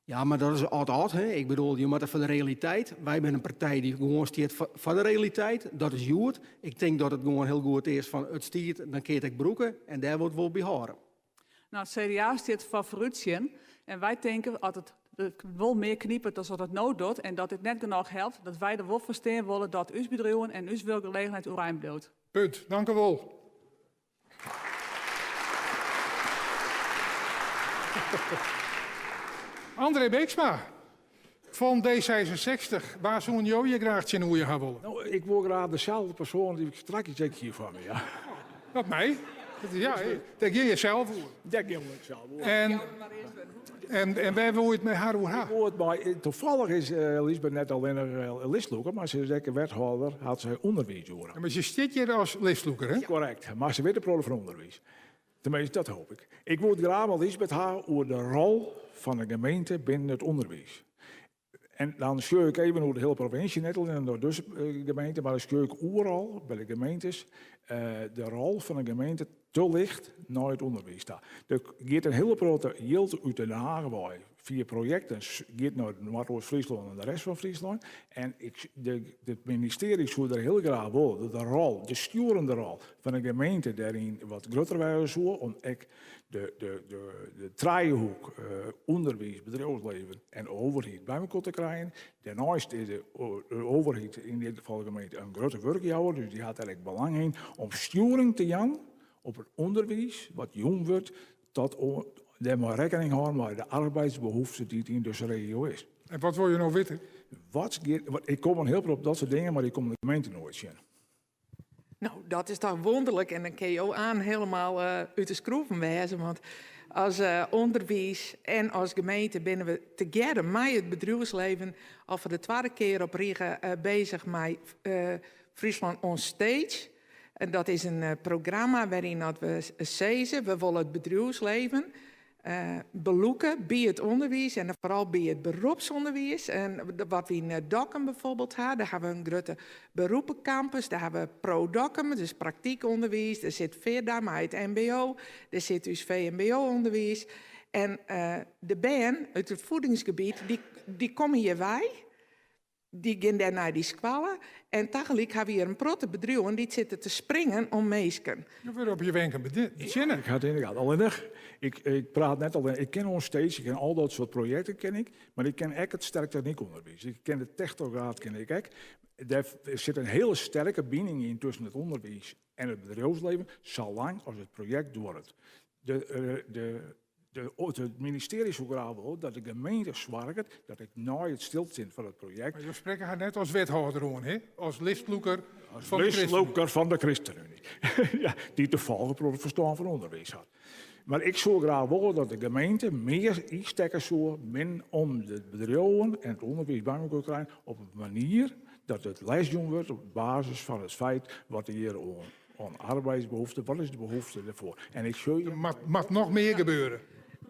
S6: Ja, mar dat is âld-âld. Hè? Ik bedoel, je moatte foar de realiteit. Wy binne in partij dy't gewoan stiet foar de realiteit. Dat is hjoed. Ik tink dat it gewoan hiel goed is fan it stiet, dan kin je it ek brûke en dêr wol it wol by hâlde.
S13: Nou, it CDA stiet foar foarútsjen en wy tinke as it wol mear knipet as dat it no docht en dat dit net genôch helpt, dat wy der wol foar stean wolle dat ús bedriuwen en ús wurkgelegenheid oerein bliuwt.
S1: Punt. Dank u wol. André Beeksma fan D66, wa soene jo hjir graach tsjinoer je ha wolle?
S12: No, ik wol graach deselde persoan dy't ik strakjes ek hier foar my ha.
S1: Dat mei. Ja, dêr gean je sels oer.
S12: Dêr gean we sels oer.
S1: En, en, en wêr wol je it mei har oer ha?
S12: Ik wol it mei, toevallig is Liesbeth net allinnich listlûker, mar se is ek wethâlder, hat se ûnderwiis oer.
S1: Ja, mar se stiet hjir as listlûker, hè?
S12: Korrekt, mar se wit in protte fan ûnderwiis. Teminsten, dat hoop ik. Ik wol it graach mei Liesbeth ha oer de rol fan de gemeente binnen it ûnderwiis. En dan sjoch ik even oer de hiele provinsje, net allinnich nei dizze gemeente, mar dan sjoch ik oeral by de gemeentes de rol fan de gemeente te licht nei it ûnderwiis ta. Der giet in hiele protte jild út Den Haag wei fia projekten giet nei Noardeast-Fryslân en de rest fan Fryslân. En ik, de, it ministearje soe der hiel graach wolle dat de rol, de stjoerende rol fan de gemeente dêryn wat grutter wêze soe, om ek de, de, de, de trijehoek ûnderwiis, bedriuwslibben en overheid by mekoar te krijen. Dêrneist is de, de overheid, yn dit gefal de gemeente, in grutte wurkjouwer, dus dy hat dêr ek belang yn om stjoering te jaan op it ûnderwiis wat jûn wurdt, dat dêr mei rekkening hâlden mei de arbeidsbehoefte dy't yn dizze regio is.
S1: En wat wol je no witte?
S12: Wat, ik kom in hiel protte op dat soart dingen, mar ik kom de gemeente noait tsjin.
S3: Nou, dat is toch wonderlik. En dan kin jo aan hielendal út de skroeven wêze. Want as ûnderwiis en as gemeente binne we tegearre mei it bedriuwslibben al foar de twadde kear op rige bezich mei Fryslân on Stage. En dat is in programma wêryn dat we sizze, we wolle it bedriuwslibben belûke by it ûnderwiis en foaral by it beropsûnderwiis. En wat we yn Dokkum bijvoorbeeld ha, dêr ha we in grutte beroepencampus, dêr ha we Pro Dokkum, dus praktykûnderwiis, der sit Firda mei it MBO, der sit ús VMBO-ûnderwiis. En de bern út it voedingsgebiet, dy, dy komme hjir wei. Dy gean dêr nei dy skoalle en tagelyk hawwe we hjir in protte bedriuwen dy't sitte te springen om minsken.
S1: Jo wurde op je wenken betsjinne.
S12: Ik ha it ynderdaad. Allinnich, ik, ik praat net allinnich, ik kin OnStage, ik ken al dat soart projekten ken ik, mar ik ken ek it sterk technykûnderwiis. Ik ken de Techtoraad ken ik ek. Dêr sit in hiele sterke bining yn tusken it ûnderwiis en it bedriuwslibben, salang as it projekt duorret. De, de, de, it ministearje soe graach wolle dat de gemeente soarget dat ek nei it stilstean fan it projekt.
S1: Mar jo sprekke har net as wethâlder oan, hè? As listlûker
S12: As
S1: fan de ChristenUnie.
S12: listlûker fan de ChristenUnie. Ja, dy't tafallich in protte ferstân fan ûnderwiis hat. Mar ik soe graach wolle dat de gemeente mear ynstekke soe min om de bedriuwen en it ûnderwiis by mekoar te krijen op in manier dat it lesjûn wurdt op basis fan it feit wat hjir oan oan arbeidsbehoefte, wat is de behoefte dêrfoar? En ik sjoch
S1: Der moat, moat noch mear gebeure.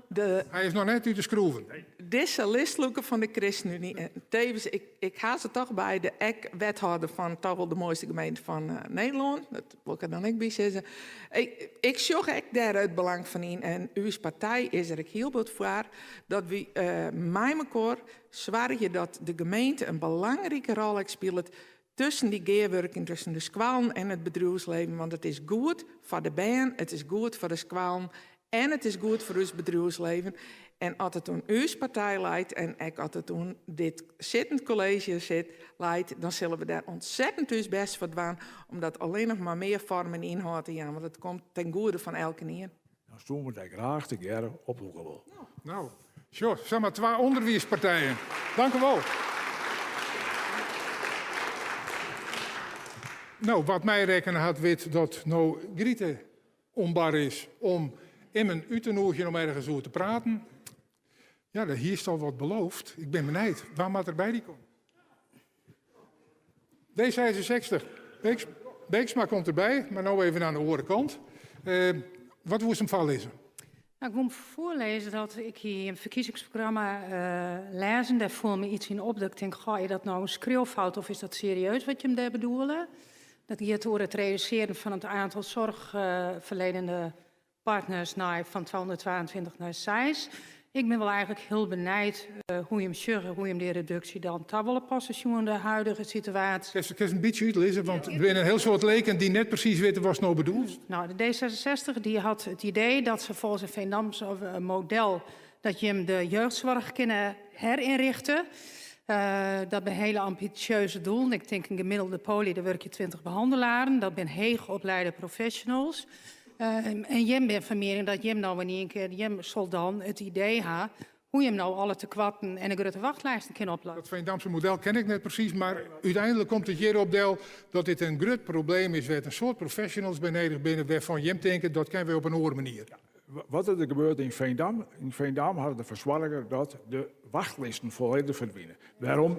S3: De,
S1: Hy is noch net út de skroeven.
S3: Dizze listlûker fan de ChristenUnie en tevens, ik, ik ha se toch by, de ek wethâlder fan toch wol de moaiste gemeente fan eh, Nederlân, dat wol ik der dan ek by sizze. Ik, ik sjoch ek dêr it belang fan yn en ús partij is der ek hiel bot foar dat wy eh, mei mekoar soargje dat de gemeente in belangrike rol ek spilet Tusken dy gearwurking tusken de skoallen en it bedriuwslibben, want it is goed foar de bern, it is goed foar de skoallen en it is goed foar ús bedriuwslibben. En as it oan ús partij leit en ek as it oan dit sittend kolleezje sit, leit, dan sille we dêr ontzettend ús bêst foar dwaan om dat allinnich mar mear foarm en ynhâld te jaan, want it komt ten goede fan elkenien.
S12: Dan soene we dêr graach tegearre op lûke wolle.
S1: No, sjoch, samar twa ûnderwiispartijen. Dank u wol. No, wat my rekkene hat, wit dat no Grite oan bar is om immen út te nûgjen om ergens oer te praten. Ja, dêr hiest al wat beloofd. Ik bin benijd. Wa moat der by dy komme? D66. Beeks, Beeksma komt derby, mar no even oan de oare kant. Uh, wat woest him foarlizze?
S11: Nou, ik wol foarlêze dat ik hie in ferkiezingsprogramma uh, lêzen. Dêr foel my iets yn op dat ik tink, goh, is dat no in skriuwfout of is dat serieus wat jim dêr bedoele? Dat giet oer it redusearjen fan it oantal soarchferlienende partners nei fan 222 nei 6. Ik bin wol eigentlik hiel benijd uh, hoe jim sjogge, hoe jim dy reduksje dan ta wolle passe sjoen de huidige situaasje.
S1: Kinst kinst in bytsje útlizze, want der binne in hiel soad leken dy't net presys witte watst no bedoelst.
S11: Nou, de D66 dy hat it idee dat se folgens in Veendams model dat jim de jeugdsoarch kinne herinrichte. Uh, dat binne hiele ambisjeuze doelen. Ik tink in gemiddelde poly, dêr wurkje 20 behandelaren. Dat binne heech opleide professionals. Uh, en jim binne fan miening dat jim no yn ien kear, jim sil dan it idee ha hoe jim no alle tekoarten en de grutte wachtlisten kinne oplosse.
S1: Dat Veendamse model ken ik net presys, mar úteinlik komt it hjirop del dat dit in grut probleem is wêr't in soad professionals by nedich binne, wêrfan jim tinke dat kinne wy op in oare manier.
S12: Ja, wat der gebeurt yn Veendam? Yn Veendam hawwe derfoar soarge dat de wachtlisten folledich ferdwine. Wêrom?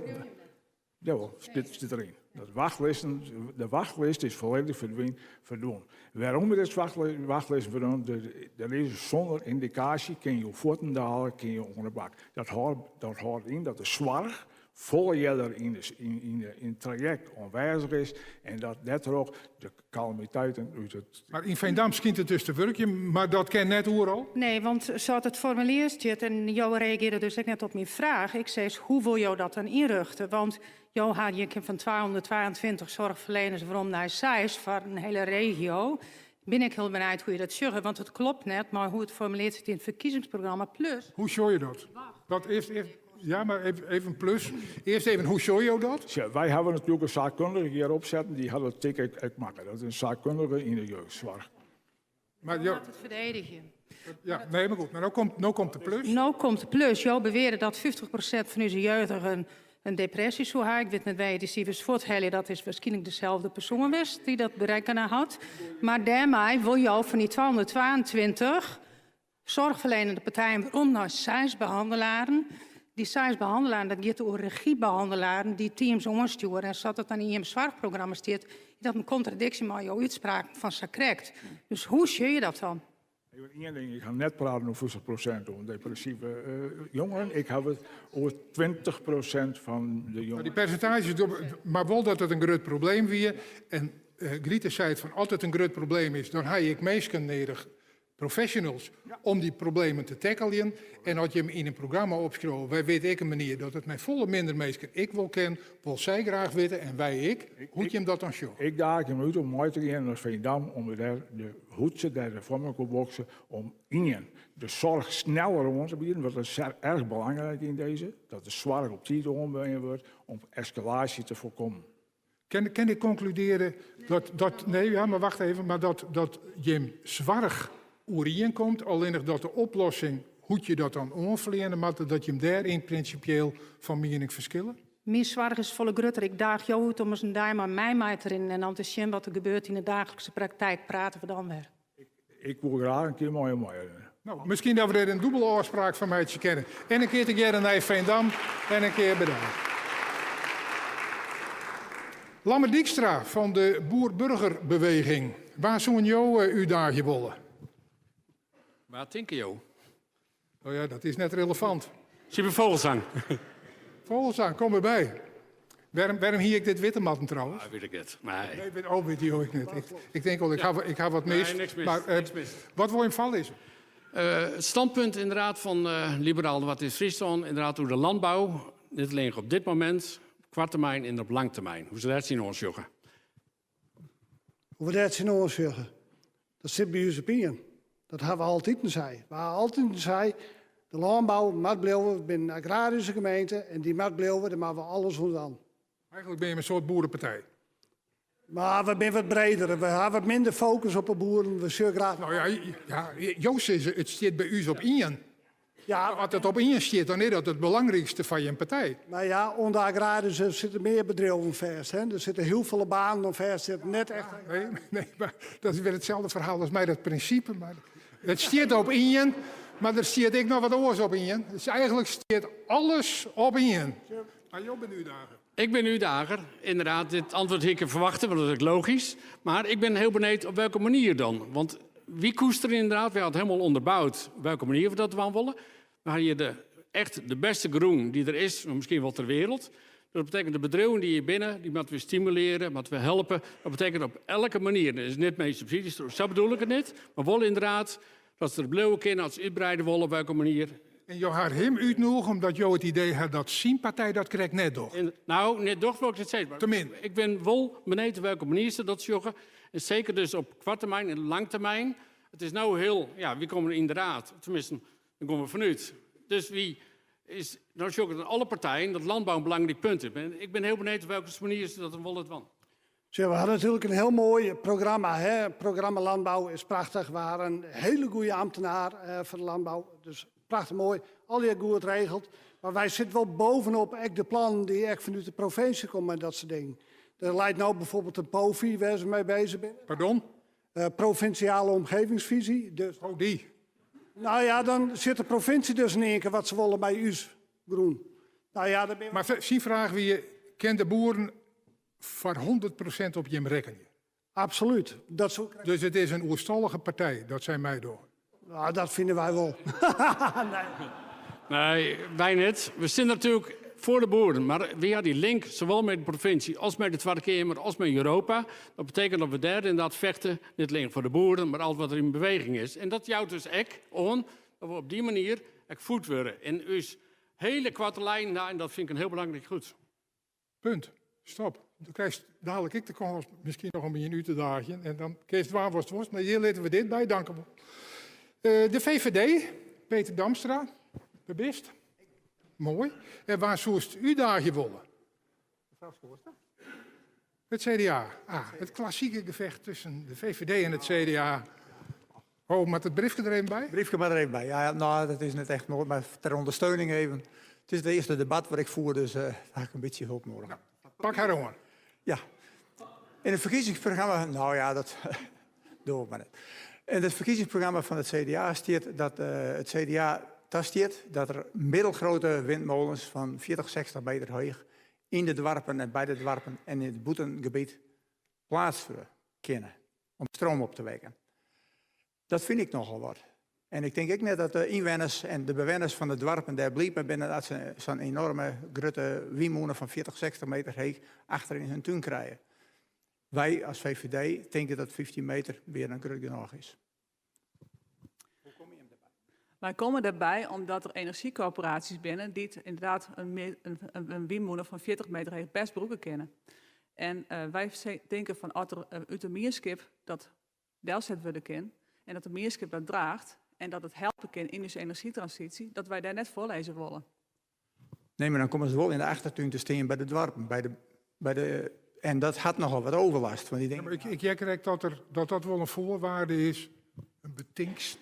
S12: Jawol, stiet, stiet deryn. Dat wachtlisten, de wachtlist is folledich ferdwyn, ferdwûn. Wêrom is de wachtlist ferdwûn? Der is sûnder yndikaasje kinne jo fuortendalik kinne jo oan de bak. Dat hâldt, dat hâldt yn dat de soarch folle earder yn, de, yn, yn, yn it trajekt oanwêzich is en dat dêrtroch de kalamiteiten út it.
S1: Mar yn Veendam skynt it dus te wurkjen, mar dat kin net oeral?
S11: Nee, want sa't it formulier stiet, en jo reagearje dus ek net op myn fraach, ik sis, hoe wol jo dat dan ynrjochte? Want jo ha je kin fan 222 soarchferlieners werom nei 6 foar in hiele regio. Bin ik hiel benijd hoe je dat sjogge, want it kloppet net mei hoe it formulearre stiet yn it ferkiezingsprogramma. Plus.
S1: Hoe sjogge je dat? Dat earst, earst, ja, mar even, even plus. Earst even, hoe sjogge jo dat?
S12: Sjoch, wy hawwe natuerlik in saakkundige hjir opsetten, dy hat it tik ek, ek makke. Dat is in saakkundige yn de jeugdsoarch.
S1: Maar
S11: jo moat it ferdedigje.
S1: Ja, nee, mar goed. Mar no komt, no komt de plus.
S11: No komt de plus. Jo beweare dat 50% fan ús jeugdigen in depresje soe ha. Ik wit net wêr't je dy sifers fuorthelje. Dat is wierskynlik deselde persoan west dy't dat berekkene hat. Mar dêrmei wol jo fan dy 222 Soarchferlienende partijen werom nei seis behannelaren. Dy seis behannelaren, dat giet oer regybehannelaren dy't teams oanstjoere. En sa't it dan yn jim soarchprogramma stiet, is dat in kontradiksje mei jo útspraken fan sakrekt. Dus hoe sjogge je dat dan?
S12: Even ien ding, ik ha net praten oer 50% oer depressive uh, jongeren. Ik haw it oer 20% fan de jongeren.
S1: Dy persintaazjes, mar wol dat it in grut probleem wie. En uh, Grite sei it fan, as it in grut probleem is, dan ha je ek minsken nedich. professionals om dy problemen te tackeljen. En as jim yn in programma opskriuwe, wy witte ek in manier dat it mei folle minder minsken ek wol kin, wol sy graach witte en wy ek, hoe't jim dat dan sjogge.
S12: Ik daagje jim út om mei te gean nei Veendam om dêr de hoe't se dêr de foar mekoar bokse om ien de soarch sneller oan te bieden, want dat is erg belangrijk yn dizze, dat de soarch op tiid oanbean wurdt om eskalaasje te foarkommen.
S1: Kin, kin ik konkludearje dat, dat nee, ja, mar wacht even, mar dat, dat jim soarch oerienkomt, allinnich dat de oplossing, hoe't je dat dan oanfleane moatte, dat jim dêryn prinsipieel fan miening ferskille?
S11: Myn soarch is folle grutter. Ik daagje jo út om ris in dei mei my mei te rinnen en dan te sjen wat der gebeurt yn de daaglikse praktyk. Prate we dan wer.
S12: Ik woe graach in kear mei jo meirinne.
S1: No, miskien dat we dêr in dûbele ôfspraak fan meitsje kinne. En in kear tegearre nei Veendam en in kear by dy. Lammert Dijkstra fan de Boer-Burgerbeweging. Wa soene jo útdaagje wolle?
S9: Wa tinke jo?
S1: No ja, dat is net relevant.
S9: Siebe Vogelzang.
S1: Vogelzang, kom derby. Wêrom, wêrom hie ik dit witte moatten trouwens?
S9: Ah, wit ik net. Nee.
S1: Nee, weet, oh, wit jo ek net. Ik, ik denk al, ik, ja. ha, ik ha wat mist.
S9: Nee, niks mist.
S1: Maar,
S9: niks mist.
S1: Wat wol jim foarlizze?
S9: Het standpunt inderdaad van Liberaal Noardeast-Fryslân, inderdaad oer de landbou, net allinnich op dit momint, op koarte termyn en op lange termyn. Hoe se dêr tsjinoan sjogge?
S5: Hoe we dêr tsjinoan sjogge, dat sit by ús op ien. Dat hawwe we altiten sei. We hawwe altiten sei, de lânbou moat bliuwe, we binne in agraryske gemeente en dy moat bliuwe, dêr moatte we alles oan dwaan.
S1: Eigentlik binne jim in soart boerepartij.
S5: Mar we binne wat breder, we hawwe wat minder fokus op de boeren, we sjogge graach.
S1: No ja, ja, jo sizze it stiet by ús op ien.
S5: Ja.
S1: As it op ien stiet, dan is dat it belangrykste foar jim partij.
S5: Mar ja, oan de agraryske sitte mear bedriuwen fêst. Hè? Der sitte hiel folle banen oan fêst. Sit net echt...
S1: Nee, nee, mar dat is wer itselde ferhaal as mei dat prinsipe. Mar it stiet op ien, mar der stiet ek noch wat oars op ien. Dus eigentlik stiet alles op ien. Mar jo binne útdager.
S9: Ik bin útdager. Inderdaad, dit antwurd hie ik ferwachte, want dat is ek logysk. Mar ik bin hiel benijd op welke manier dan. Want wy koesterje inderdaad, wy hawwe it hielendal ûnderboud op welke manier we dat dwaan wolle. We hawwe hjir de, echt de bêste grûn dy't der is, miskien wol ter wereld. Dat betekent de bedriuwen dy't hjir binne, dy moatte we stimulearje, moatte we helpe. Dat betekent op elke manier. Dat is net mei subsydzjes, sa bedoel ik it net. Mar wol inderdaad dat se der bliuwe kinne, as se útbreide wolle, op welke manier.
S1: En jo hawwe him útnûge omdat jo it idee hawwe dat syn partij dat krekt net docht?
S9: En, no, net docht wol ik net sizze.
S1: Te min.
S9: Ik bin wol benijd op welke manier se dat sjogge. En seker dus op koarte termyn en lange termyn. It is no hiel, ja, wy komme yn de raad, teminsten, dêr komme we fanút. Dus wy is, no sjoch ik dat alle partijen dat landbou in belangryk punt is. Ik bin hiel benijd op welke manier se dat wolle dwaan.
S5: Sjoch, we hawwe natuerlik in hiel moai programma. Hè? Het programma Landbouw is prachtich. We hawwe in hiele goede ambtenaar foar de landbou. Dus prachtich moai, allegear goed regeld. Mar wy sitte wol bovenop ek de plannen dy't ek fanút de provinsje komme en dat soart dingen. Der leit no byfoarbyld in POVI wêr't se mei beuzich binne.
S1: Pardon?
S5: Provinciale Omgevingsvisie. Dus,
S1: oh, dy.
S5: No ja, dan sit de provinsje dus yn ien kear wat se wolle mei ús grûn. No ja, dan binne we...
S1: Mar syn fraach wie, kin de boeren foar 100% op jim rekkenje?
S5: Absolút. Dat soe ik...
S1: Dus it is in oerstallige partij dat sy meidogge?
S5: No, dat fine wy wol. Nee.
S9: Nee, wy net. We stean natuerlik foar de boeren, mar wy hawwe dy link sawol mei de provinsje as mei de Twadde Keamer as mei Europa. Dat betekent dat we dêr inderdaad fechte, net allinnich foar de boeren, mar al wat der yn beweging is. En dat jout dus ek oan dat we op dy manier ek voed wurde. En ús hiele koarte lijn, nou, en dat fyn ik in hiel belangryk goed.
S1: Punt. Stop. Do krijst dadlik ek de kâns miskien noch om ien út te daagjen en dan kinst dwaan watst wolst. Mar hjir litte we dit by. Dank wol. De VVD, Peter Damstra, wêr bist? Moai. En wa soest útdaagje wolle? Mefrou Schoorstra. It CDA. Ah, it klassike gefecht tusken de VVD en it CDA. Oh, moat it briefke der even by?
S7: Briefke moat der even by. Ja, no, dat is net echt moai, mar ter ûndersteuning even. It is it earste debat wat ik fier, dus dêr ha ik in bytsje help nedich.
S1: No, pak har oan.
S7: Ja. Yn it ferkiezingsprogramma, no ja, dat doch ik mar net. Yn it ferkiezingsprogramma fan it CDA stiet dat it CDA tastiet dat der middelgrote windmolens fan 40, 60 meter heech yn de doarpen en by de doarpen en yn it bûtengebiet pleatst wurde kinne om stroom op te wekken. Dat fyn ik nochal wat. En ik tink ek net dat de ynwenners en de bewenners fan de doarpen dêr bliid mei binne dat se sa'n enoarme grutte wynmûne fan 40, 60 meter heech achter yn hun tún krije. Wy as VVD tinke dat 15 meter mear dan grut genôch is.
S13: Wy komme dêrby omdat der enerzjykorporaasjes binne dy't inderdaad in wynmûne fan 40 meter heech bêst brûke kinne. En wy tinke fan as der út de mienskip dat delset wurde kin en dat de mienskip dat draacht en dat it helpe kin yn ús enerzjytransysje, dat wy dêr net foarlizze wolle.
S7: Nee, mar dan komme se wol yn de achtertún te stean by de doarpen. By de, by de, en dat hat nochal wat overlast. Want die
S1: denken, ja, ik, ik hear krekt dat, er, dat dat wol in foarwaarde is, in betingst.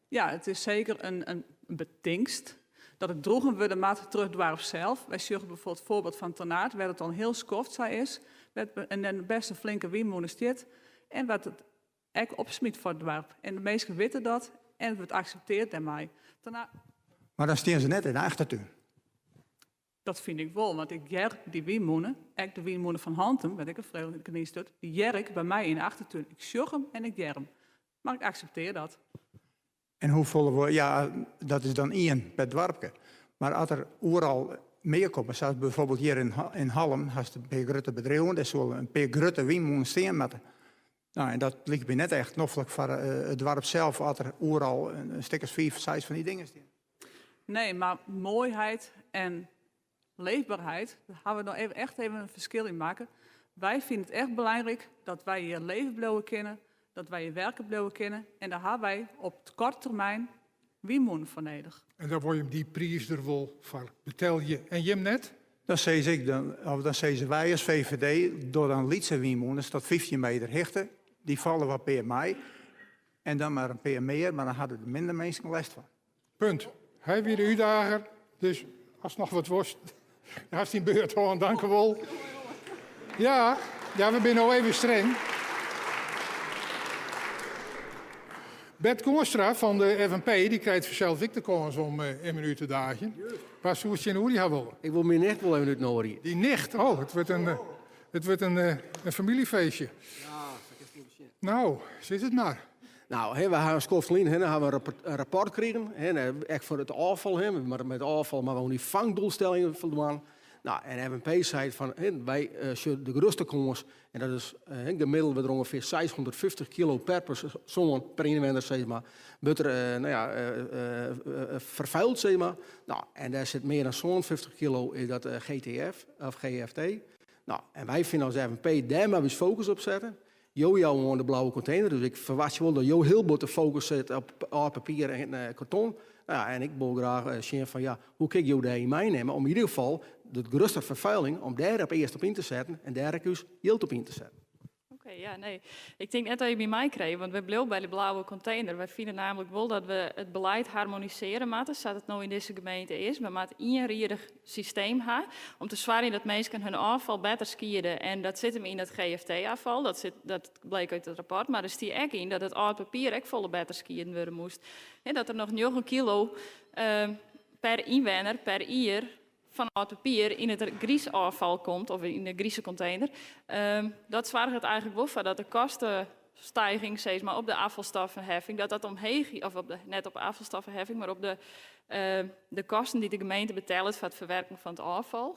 S13: Ja, it is seker in, in betingst dat it droegen wurde moat troch it doarp sels. Wy sjogge bijvoorbeeld it foarbyld fan Ternaard, wêr't it al in hiel skoft sa is, wêr't en bêst in flinke wynmûne stiet en wat it ek opsmyt foar it doarp. En de minsken witte dat en it wurdt aksepteard dêrmei.
S7: Mar dan stean se net yn de achtertún.
S13: Dat fyn ik wol, want ik hear dy wynmûne, ek de wynmûne fan Hantum, wêr't ek in freonlike knyn stiet, dy hear ik by my yn de achtertún. Ik sjoch him en ik hear him. Mar ik akseptear dat.
S7: En hoefolle, ja, dat is dan ien per doarpke. Mar as der oeral mear komme, sa as bijvoorbeeld hjir yn Hallum, hast in pear grutte bedriuwen, dêr solle in pear grutte wynmûnen stean moatte. Nou, en dat liket my net echt noflik foar it doarp sels as der oeral in stik as fiif, seis fan dy dingen stean.
S13: Nee, mar moaiheid en leefberheid, dêr hawwe we no even, echt even in ferskil yn makke. Wy fine it echt belangryk dat wy hjir leven bliuwe kinne, dat wy hjir werke bliuwe kinne en dêr hawwe wy op koarte termyn wynmûnen foar nedich.
S1: En dan wol jim dy priis der wol foar betelje en jim net?
S7: Dan sis ik, dan, of dan sizze wy as VVD, doch dan lytse wynmûnen tot 15 meter hichte, dy falle wat pear mei. En dan mar in pear mear, mar dan hawwe der minder minsken lêst fan.
S1: Punt. Hy wie de útdager, dus ast noch wat wolst, hast dyn beurt hân. Dankewol. Ja, ja, we binne no even streng. Bert Koornstra fan de FNP dy krijt fansels ek de kâns om immen út te daagjen. Wa soest tsjinoer dy ha wolle?
S6: Ik wol myn nicht wol even útnoadigje.
S1: Dy nicht? Oh, it wurdt in, it wurdt in, in famyljefeestje.
S6: Ja, sa kinst it wol besjen.
S1: No, sis it mar.
S6: Nou, we ha in skoft lyn ha we in rapport krigen, ek foar it ôffal. Mar mei it ôffal moatte we oan dy fangdoelstellingen foldwaan. Nou, en FNP seit fan, wy sjogge de grutste kâns, en dat is gemiddeld wurdt der ûngefear 650 kilo per persoan, per ynwenner, sis mar, wurdt der nou ja, ferfuild, sis mar. Nou, en dêr sit mear dan 57 kilo is dat GTF of GFT. Nou, en wy fine as FNP dêr moatte we ús fokus op sette. Jo jouwe oan de blauwe kontener, dus ik ferwachtsje wol dat jo hiel bot de fokus set op âld papier en eh, karton. Nou ja, en ik wol graach eh, sjen fan ja, hoe kin ik jo dêryn meinimme om yn ieder gefal de grutste ferfuiling, om dêr op earst op yn te setten en dêr ek ús jild op yn te setten.
S8: Oké, ja, nee. Ik tink net dat je my meikrije, want wy bliuwe by de blauwe kontener. Wy fine namelijk wol dat we it beleid harmonisearje moatte, sa't it no yn dizze gemeente is. We moatte ienriedich systeem ha om te soargjen dat minsken hun ôffal better skiede. En dat sit him yn dat GFT-afval, dat, sit, dat bleek út it rapport, mar der stie ek yn dat it âld papier ek folle better skieden wurde moast. En dat der noch 9 kilo uh, per ynwenner per jier fan âld papier yn it griisôffal komt, of yn de grize kontener. Uh, dat soarget eigentlik wol foar dat de kostenstijging sis mar, op de afvalstoffenheffing, dat dat omheech, of op de, net op de afvalstoffenheffing, mar op de, uh, de kosten dy't de gemeente betellet foar it ferwerken fan it ôffal,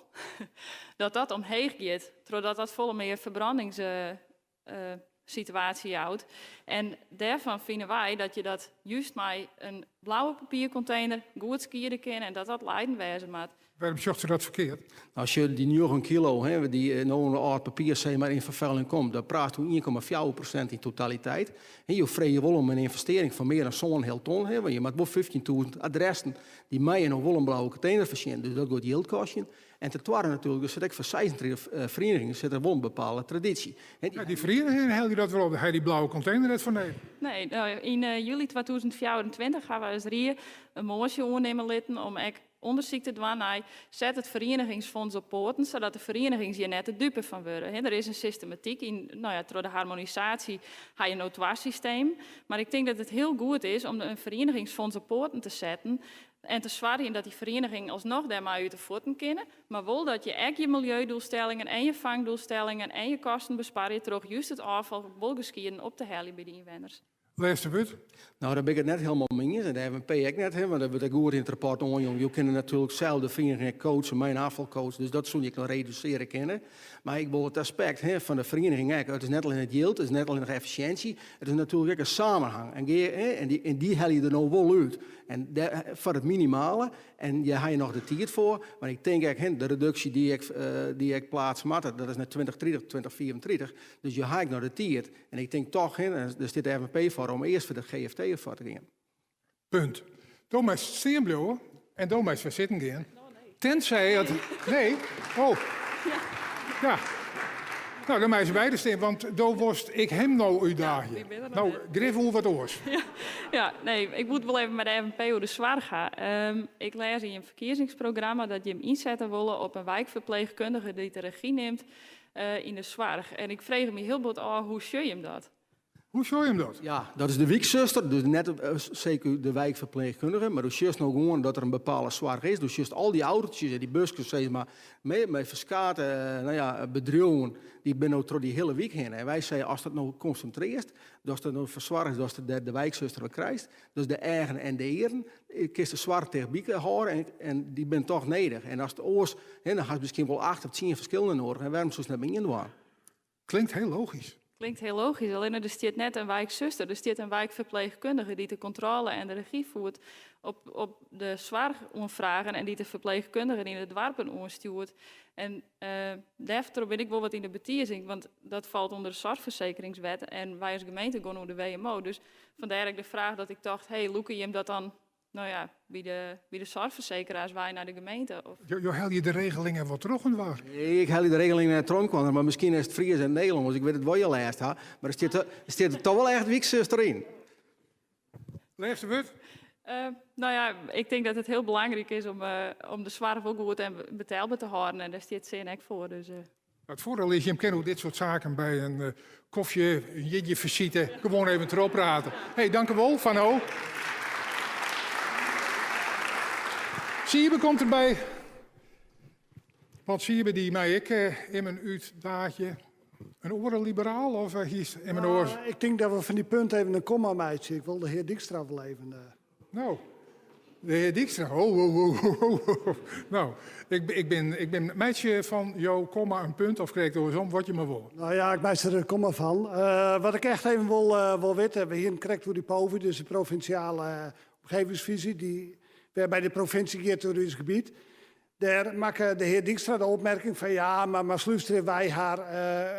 S8: dat dat omheech giet, trochdat dat folle mear ferbrandingssituaasje jout. En dêrfan fine wy dat je dat just mei in blauwe papierkontener goed skiede kinne en dat dat liedend wêze moat.
S1: Wêrom sjocht se dat ferkeard?
S6: As je dy 9 kilo, hè, dy't no oan âld papier sis mar, yn ferfuiling komt, dan praat oer 1,4% yn totaliteit. Hè, jo freegje wol om in ynvestearring fan mear dan sân heal ton, hè, want je moatte wol 15.000 adressen dy't meie no wol in blauwe kontener foarsjen, dus dat giet jild kostjen. En ten twadde natuerlik, der sit ek foar 36 ferienigingen sit der wol in bepaalde tradysje. Hè,
S1: Ja, dy ferienigingen helje dat wol op, dêr ha je dy blauwe kontener net foar nedich.
S8: Nee, no, yn july 2024 hawwe wy as rie in moasje oannimme litten om ek ûndersyk te dwaan nei set it ferienigingsfonds op poaten, sadat de ferienigings hjir net de dupe fan wurde. Der is in systematyk yn, no ja, troch de harmonisaasje ha je no twa systemen. Mar ik tink dat it hiel goed is om in ferienigingsfonds op poaten te setten en te soargjen dat dy ferienigingen alsnoch dêrmei út de fuotten kinne, mar wol dat je ek je miljeudoelstellingen en je fangdoelstellingen en je kosten besparje troch just it ôffal wol geskieden op te heljen by de ynwenners.
S1: Lêste wurd.
S6: Nou, daar ben ik het net helemaal mee eens. En de FNP ek net, hè, want dat wurdt ek goed in het rapport oanjûn. Jo kinne natuerlik sels de ferieniging coachen, mei in afvalcoach, dus dat soe ik noch redusearje kinne. Mar ik wol it aspekt hè, fan de ferieniging ek. It is net allinnich it jild, it is net allinnich effisjinsje, it is natuerlik ek in samenhang. En, hè, en dy helje der no wol út. En dêr, foar it minimale. En dêr ha je noch de tiid foar. Mar ik tink ek, hè, de reduksje dy't ek pleatst moat, dat is net 2030, 2035. Dus je ha ek noch de tiid. En ik tink toch, hè, dêr stiet de FNP foar om earst foar de GFT foar te gean.
S1: Punt. Do meist stean bliuwe en do meist wer sitten gean. Tenzij het... Nee? Oh. Ja. Nou, dan meist beide stean, want do wolst ik him no útdaagje. No, grif oer wat oars.
S8: Ja, ja, nee, ik moat wol even mei de FNP oer de soarch ha. Ik lês yn jim ferkiezingsprogramma dat jim ynsette wolle op in wijkferpleechkundige dy't de regy nimt yn de soarch. En ik frege my hiel bot ôf, hoe sjoch jim dat?
S1: Hoe sjoch jim dat?
S6: Ja, dat is de wyksuster, dus net CQ de wijkferpleechkundige, mar do sjochst no gewoan dat der in bepaalde soarch is. Do sjochst al dy autootjes en dy buskes, sis mar, mei ferskate nou ja, bedriuwen, dy binne no troch dy hiele wyk hinne. En wy sizze, ast dat no konsintrearrest, datst der no foar soargest datst dêr de wyksuster wat krijst, dus de eagen en de earen, kinst de soarch tichtby hâlde en dy binne toch nedich. En ast oars, hè, dan hast miskien wol 8 of 10 ferskillende nedich en wêrom soest net mei ien dwaan?
S1: Klinkt hiel logysk.
S8: Klinkt hiel logysk, allinnich der stiet net in wyksuster, der stiet in wykferpleechkundige dy't de kontrôle en de regy fiert op de soarchoanfragen en dy't de ferpleechkundigen yn de doarpen oanstjoert. En dêrtroch bin ik wol wat yn de betizing, want dat falt ûnder de soarchfersekeringswet en wy as gemeente gean oer de WMO. Dus fandêr ek de fraach dat ik tocht, hey, lûke jim dat dan nou ja, by de soarchfersekeraars wei nei de gemeente? Of?
S1: Jo helje de regelingen wat trochinoar.
S6: Nee, ik helje de regelingen net trochinoar, mar miskien is it Frysk en Nederlânsk, ik wit it wol je lêst ha, mar der stiet der toch wol echt wyksuster yn.
S1: Lêste wurd?
S8: Nou ja, ik tink dat it hiel belangryk is om de soarch wol goed en betelber te hâlden en dêr stiet sin ek foar. Dus.
S1: Het voordeel is, je kent hoe dit soort zaken bij een kofje, een jitje visite, gewoon even terugpraten. Hey, dank u wel, Van Ho. Siebe komt erbij. Want Siebe die mij ik in mijn útdaagje. In oare liberaal of hiest in mijn oor?
S5: Ik tink dat we fan dy punt even in komma meitsje. Ik wol de hear Dykstra wol even.
S1: Nou, de hear Dykstra. Oh, oh, oh, oh, oh. Nou, ik bin meitsje fan jo komma in punt of krekt oarsom, wat je mar wolle.
S5: Nou ja, ik meitsje der in komma fan. Wat ik echt even wol witte, we hiene krekt oer dy POVI, dus de provinsjale omgevingsvisie, dy't wer by de provinsje giet oer ús gebiet. Dêr makke de hear Dykstra de opmerking fan ja, mar slústerje, wy ha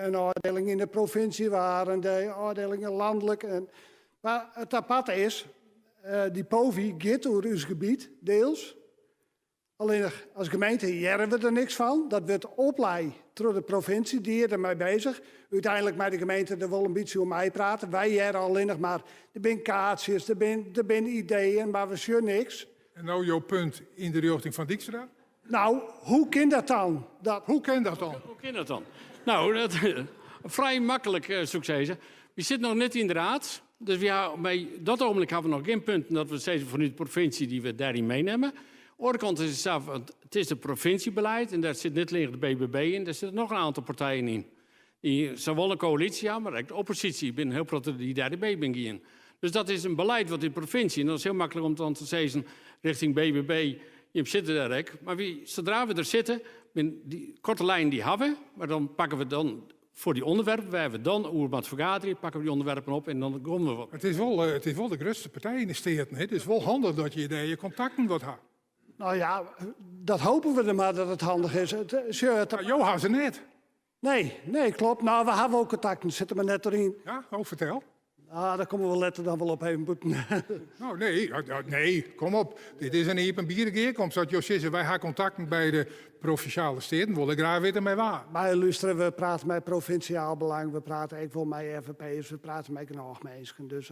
S5: in ôfdieling yn de provinsje, we ha in ôfdieling lanlik. En, mar it aparte is, dy POVI giet oer ús gebiet, deels. Allinnich as gemeente hearre we der niks fan. Dat wurdt oplein troch de provinsje, dy is dermei beuzich. Uteinlik mei de gemeente der wol in bytsje oer meiprate. Wy hearre allinnich mar, der binne kaartsjes, der binne ideeën, mar we sjogge niks.
S1: En no jo punt yn de rjochting fan Dykstra?
S5: Nou, hoe kin dat dan? Dat...
S1: Hoe kin dat dan?
S9: Hoe kin dat dan? Nou, dat, frij maklik, soe ik sizze. We sitte noch net yn de ried. Dus we ha, by dat ogenblik ha we noch gjin punten dat we sizze fanút de provinsje dy't we dêryn meinimme. Oare kant is it sa, want it is it provinsjebelied en dêr sit net allinnich de BBB yn, dêr sitte noch in oantal partijen yn. Dy't sawol in koälysje ha, mar ek de opposysje. Der binne in hiel protte dy't dêr by binne gien. Dus dat is in belied wat yn de provinsje, en dat is hiel maklik om dan te sizzen rjochting BBB, jim sitte dêr ek. Mar wy, sadree't we der sitte, bin dy koarte lijnen dy hawwe, mar dan pakke we dan foar dy ûnderwerpen wêr't we dan oer moatte fergaderje, pakke we dy ûnderwerpen op en dan komme we wat.
S1: It is wol de grutste partij yn de Steaten. Hè? It is wol handich dat je dêr je kontakten wat ha.
S5: Nou ja, dat hoopje we der mar dat it handich is. It, sjoch, it...
S1: Ja, jo ha se net.
S5: Nee, nee, kloppet. Nou, we hawwe wol kontakten, sitte mar net deryn.
S1: Ja, oh, fertel.
S5: Ah, dêr komme we letter dan wol op even bûten.
S1: Nou, nee, ja, ja, nee, kom op. Dit is in iepenbiere gearkomst. As jo sizze, wy ha kontakten by de provinsjale steaten, wol ik graach witte mei wa.
S5: Mei lústerje, we prate mei provinsjaal belang, we prate ek wol mei FNP'ers, we prate mei genôch minsken. Dus,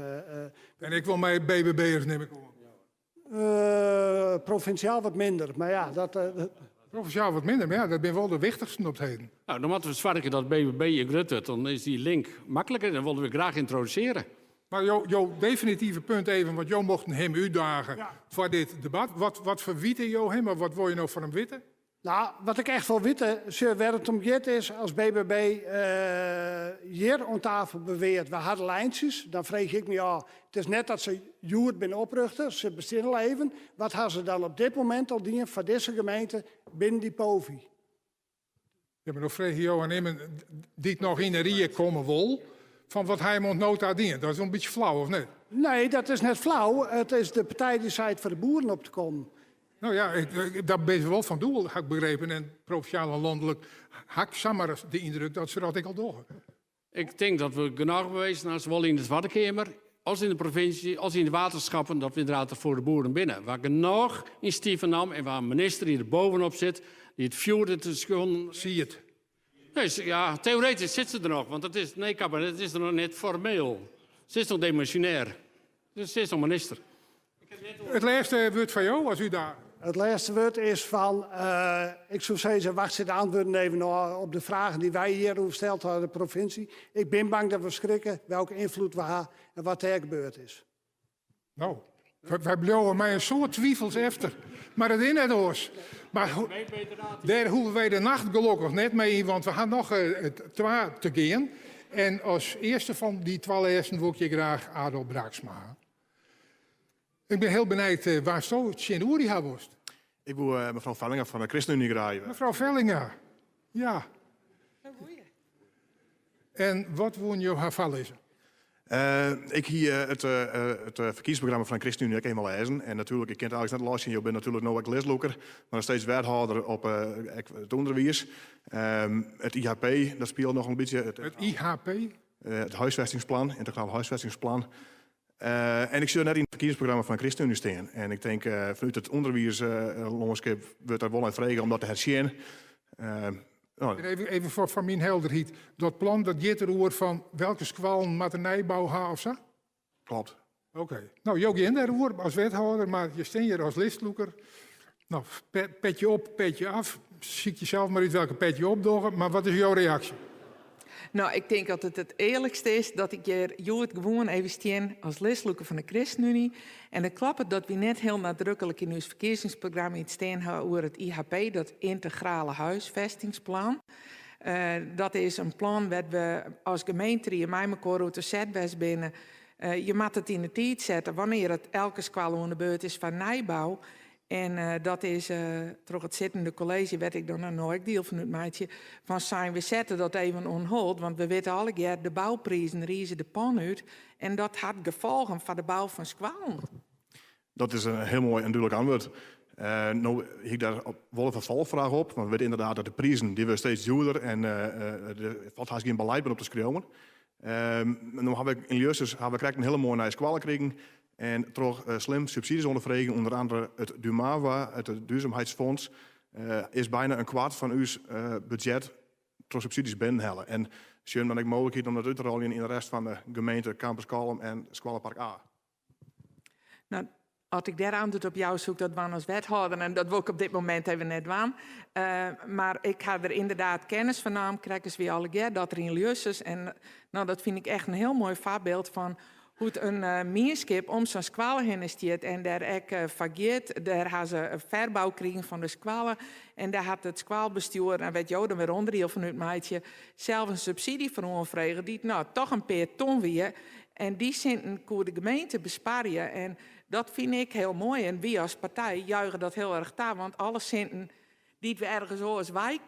S1: En ek wol mei BBB'ers, nim ik oan.
S5: Provinsjaal wat minder, mar ja, dat,
S1: Provinsjaal wat minder, mar ja, dat binne wol de wichtichsten op 't heden.
S9: Nou, dan moatte we soargje dat BBB hjir grut wurdt. Dan is dy link makliker en dat wolle we graach yntrodusearje.
S1: Mar jo definitive punt even, want jo mochten him útdaagje foar dit debat. Wat ferwite jo him of wat wolle jo no fan him witte?
S5: Nou, wat ik echt wol witte, sjoch, wêr't it om giet is, as BBB hjir oan tafel beweart, we ha de lijntsjes, dan freegje ik my ôf, it is net dat se hjoed binne oprjochte, se bestean al even, wat ha se dan op dit momint al dien foar dizze gemeente binnen dy POVI?
S1: Ja, mar no freegje jo oan immen dy't noch yn 'e rie komme wol, fan wat ha jim oant no ta dien? Dat is wol in bytsje flau, of net?
S5: Nee, dat is net flau. It is de partij dy't seit foar de boeren op te kommen.
S1: No ja, dat binne se wol fan doel, ha ik begrepen. En provinsjaal en lanlik ha ik samar de yndruk dat se dat ek al dogge.
S9: Ik tink dat we genôch bewezen ha, sawol yn de Twadde Keamer as yn de provinsje as yn de waterschappen, dat we ynderdaad der foar de boeren binne. We ha genôch inisjativen naam en we ha in minister dy't der bovenop sit, dy't it fjoer út de skuon
S1: siet.
S9: Nee, ja, teoretysk sit se der noch, want it is, nee, kabinet, it is der noch net formeel. Se is noch demisjonêr. Dus se is noch minister.
S1: It lêste wurd foar jo as útdager.
S5: It lêste wurd is fan, ik soe sizze, wachtsje de antwurden even ôf op de fragen dy't wy hjir oer steld hawwe de provinsje. Ik bin bang dat we skrikke welke ynfloed we ha en wat dêr gebeurd is.
S1: No, wy bliuwe mei in soad twifels efter, mar it is net oars. Mar dêr hoege wy de nacht gelokkich net mei yn, want we ha noch twa te gean. En as earste fan dy twa lêsten wol ik hjir graach Adolf Braaksma ha. Ik bin hiel benijd wa'tsto tsjinoer dy ha wolst.
S4: Ik woe mefrou Vellinga fan de ChristenUnie graach.
S1: Mefrou Vellinga, ja. En wat woene jo har foarlizze?
S4: Ik hie it ferkiezingsprogramma fan de ChristenUnie ek even lêzen. En natuerlik, ik kin it eigentlik net losjen, jo binne natuerlik no ek listlûker, mar noch steeds wethâlder op it ûnderwiis. It IHP, dat spilet noch in bytsje.
S1: It IHP?
S4: It huisvestingsplan, yntegraal huisvestingsplan. En ik sjoch net yn it ferkiezingsprogramma fan de ChristenUnie stean. En ik tink, fanút it ûnderwiislânskip wurdt der wol nei frege om dat te hersjen.
S1: Even foar myn helderheid, dat plan dat giet deroer fan welke skoallen moatte nijbou ha of sa?
S4: Klopt.
S1: Oké. No, jo gean dêroer as wethâlder, mar je stean hjir as listlûker. No, petje op, petje af. Sykje sels mar út welke pet je opdogge, mar wat is jo reaksje?
S3: No, ik tink dat it it earlikste is dat ik hjir hjoed gewoan even stean as listlûker fan de ChristenUnie. En it kloppet dat wy net hiel nadruklik yn ús ferkiezingsprogramma iets stean ha oer it IHP, dat Integrale Huisvestingsplan. Dat is in plan wêr't we as gemeenterie mei mekoar oer te set west binne. Je moatte it yn de tiid sette wannear it elke skoalle oan de beurt is foar nijbou. En dat is troch it sittende kolleezje, wêr't ik dan no ek diel fan útmeitsje, fan sein we sette dat even on hold, want we witte allegear de bouprizen rize de pan út en dat hat gefolgen foar de bou fan skoallen.
S4: Dat is in hiel moai en dúdlik antwurd. No hie ik dêr wol in ferfolchfraach op, want we witte ynderdaad dat de prizen dy wurde steeds djoerder en der falt hast gjin beleid mear op te skriuwen. No ha we yn Ljussus ha we krekt in hiele moaie nije skoalle krigen en troch slim subsydzjes oan te freegjen, ûnder andere it Dumava, it Duurzaamheidsfonds, is byna in kwart fan ús budzjet troch subsydzjes binnenhelle. En sjoen dan ek mooglikheid om dat út te roljen yn de rest fan de gemeente Campus Kollum en Skoallepark A.
S3: No, as ik dêr antwurd op jou, soe ik dat dwaan as wethâlder en dat wol ik op dit momint even net dwaan. Mar ik ha der ynderdaad kennis fan naam, krekt as wy allegear, dat der yn Ljussus, en no, dat fyn ik echt in hiel moai foarbyld fan hoe't in mienskip om sa'n skoalle hinne stiet en dêr ek foar giet. Dêr ha se in ferbou krigen fan de skoalle en dêr hat it skoalbestjoer, en wêr't jo dan wer ûnderdiel fan útmeitsje, sels in subsydzje foar oanfrege dy't no toch in pear ton wie. En dy sinten koe de gemeente besparje en dat fyn ik hiel moai en wy as partij juiche dat hiel erch ta, want alle sinten dy't we ergens oars wei